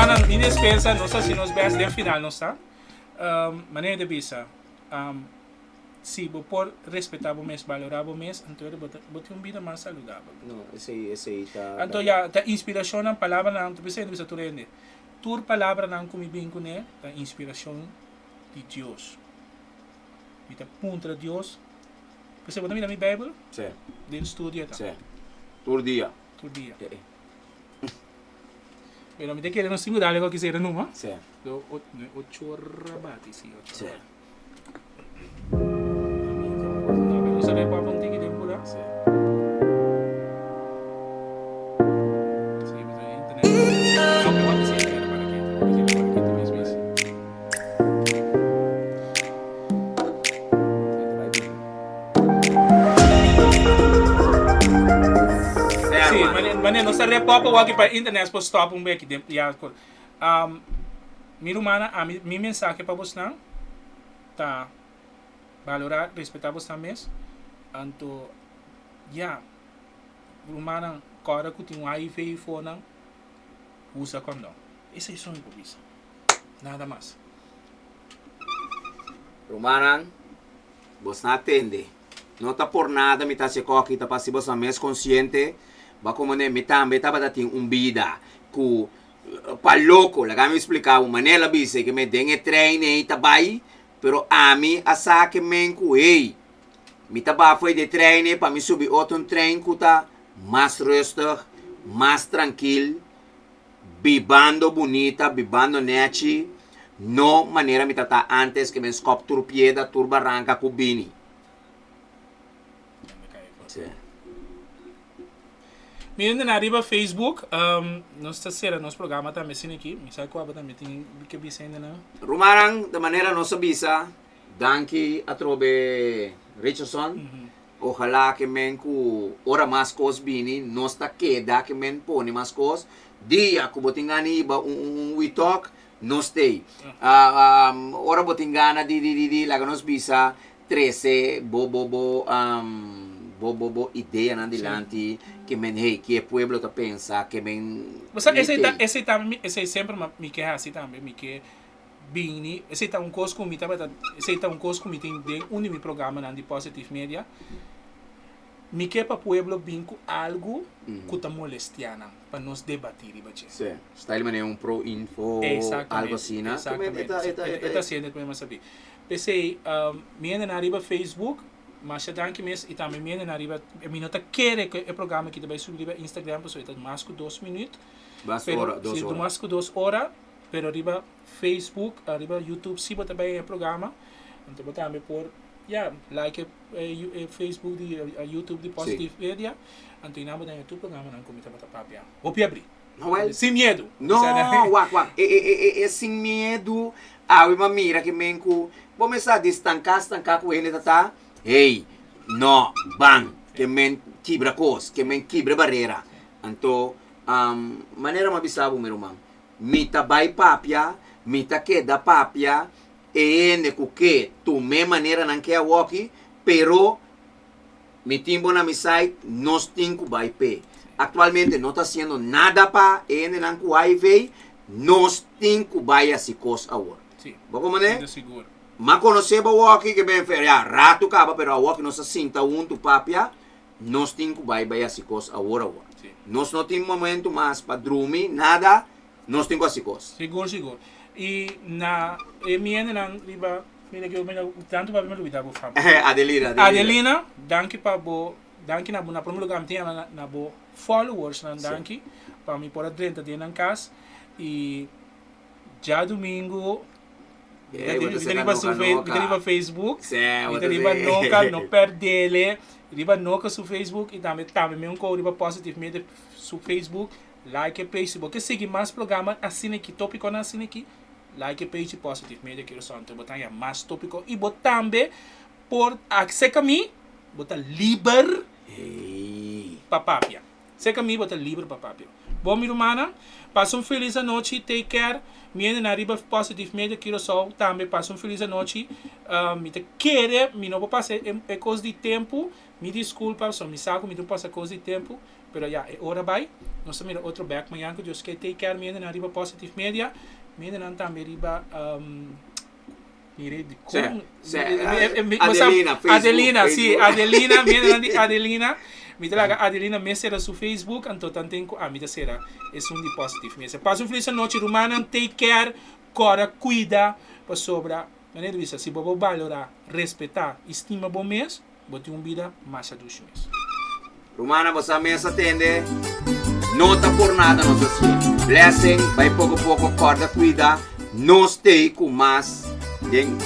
rumannan, mi despensa, nos a hasi nos best den final nos ta. Manera di bisa, si bo por respetá bo mes, balorá bo mes, anto bo ta bo tin un bida mas saludabel. No, esei esei ta. Anto ya, ta inspirashonnan, palabranan, ta bisa hende bisa tur hende, tur palabranan ku mi bin kuné ta inspirashon di Dios. Mi ta puntra Dios, p'esei bo ta mira mi Bijbel? Sí. Den studio ta. Sí. Tur dia. Tur dia. Pero mi ta kere nos tin ku dale ku kisera numa. Sí. Do ocho ora bati, sí, ocho Sí. ora. No, pero sabe pa un tiki den pura. Sí. Sí, pero internet. No, pero wak si internet para keto. Wak si para keto mes mes. Sí, mane nos ta rep up awor pa internet por stop un beki den ya. Mi rumannan, ami mi mensahe pa bosnan ta balorá, respetá bosnan mes. Anto ya, rumannan kòrda ku tin un HIV for nan, usa kòndòn. Esei so mi por bisa. Nada mas. Rumannan, bosnan a tende. No ta por nada mi ta hasi e kòki, ta pa hasi bosnan mes konsiente. Bo a komprendé, mi tambe tabata tin un bida ku Pa loko, laga mi splika bo, manera el a bisa ke men den e trein ei ta bai, pero ami a sa ke men ku hey, mi ta bafa di e trein ei pa mi subi otro un trein ku ta mas rustig, mas trankil, bibando bunita, bibando nechi, no manera mi ta ta antes ke men skòp tur pieda, tur baranka ku bini. Sí. Miren na riba Facebook, nos ta sera nos programa tambe asina aki. Mi sa ku abo tambe tin ke bisa ainda nan. Rumannan, de manera nos a bisa, danki atrobe Richardson. Ojalá ke men ku ora mas kos bini, nos ta keda ke men pone mas kos. Dia ku bo tin gana hiba un un we talk, nos t'ei. Ora bo tin gana di di di di laga nos bisa Trece bo bo bo bo bo bo ideanan dilanti ke men hey ke e pueblo ta pensa ke men Bo sa esey ta esey ta mi esey semper ma mi ke haci tambe mi ke bini esey ta un cos cu mi tabata esey ta un cos cu mi tin den un di mi programanan di Positive Media mi ke pa pueblo bin cu algo cu ta molestia nan pa nos debati riba dje. Sí, style manera un pro info algo asina. Exactamente, exactamente. E ta haciendo e ta sabi. P'esei, mi hendenan riba Facebook, masha danki mes, i tambe mi hendenan riba, mi no ta kere ku e programa aki ta bai subi riba Instagram pasobra e ta mas ku dos minüt. Mas ora, dos ora. Mas ku dos ora, pero riba Facebook, riba YouTube si bo ta bai e programa, anto bo tambe por, ya, like e Facebook di, YouTube di Positive Media, anto einan bo ta haña tur programanan ku mi tabata papia. Hopi abrí. Noel. Sin miedu. No, wak, wak. E, e, e, e, e sin miedu. Awe m'a mira ki men ku bo mester a distanká, stanká ku hende ta ta. Hey, no, ban. Ke men kibra kos, ke men kibra barera. Anto, um, manera m'a bisa bo, mi ruman, mi ta bai papia, mi ta keda papia, e hende ku ke tum'é manera nan ke awoki, pero Mi tin bo na mi site, nos tin ku bai p'e. Aktualmente no ta hasiendo nada pa e hendenan ku HIV, nos tin ku bai hasi kos awor. Sí. Bo komprendé? Mi ta sigur. M'a konosé bo awoki ke ben fer, ya, ratu kaba, pero awoki nos a sinta huntu papia, nos tin ku bai bai hasi kos awor awor. Sí. Nos no tin momento mas pa drumi, nada, nos tin ku hasi kos. Sigur, sigur. I na e mi hendenan riba Mira ki mira tantu papia mi lubida bo fam. Adelina, Adelina. Adelina, danki pa bo, danki na bo, na prome lugar mi tin yama na, na bo followers nan danki pa mi por a drenta den nan kas i djadumingu mi ta Ey, bo ta mi ta sera riba noka su fe, mi ta riba noka. Facebook, Se, mi bo ta ta riba se. noka, no perdele, riba noka su Facebook i tambe tambe mi un kou riba Positive Media su Facebook, like e page si bo ke sigui mas programa asina aki, topikonan asina aki. Like e page di Positive Media Curaçao anto bo ta haña mas tópiko i bo tambe por acerca mi bo ta liber pa papia. Acerca mi bo ta liber pa papia. Bon mi rumannan, pasa un felis anochi, take care. Mi hende nan riba Positive Media Curaçao tambe pasa un felis anochi. Mi ta kere mi no por pasa e kos di tempu, mi disculpa pasobra mi sa ku mi tin pasa kos di tempu. Pero ya, e ora bai. Nos ta mira otro bek mañan ku Dios ke. Take care mi hendenan riba Positive Media. Mi hendenan tambe riba um, mire di kon. Sí, Adelina, Facebook. Adelina, sí, Facebook. Adelina, mi hendenan di Adelina. Mi ta laga Adelina mes sera su Facebook, anto tanten ku ami ta sera esun di Positive Media. Pasa un felis anochi rumannan, take care, kòrda kuida, pasobra manera di bisa si bo bo balorá, respetá i stima bo mes, Bo tin un bida masha dushi mes. Rumannan bo sa mes atende no ta por nada nos a hacié. Blessing bai poco poco corda cuida nos tey cu mas den.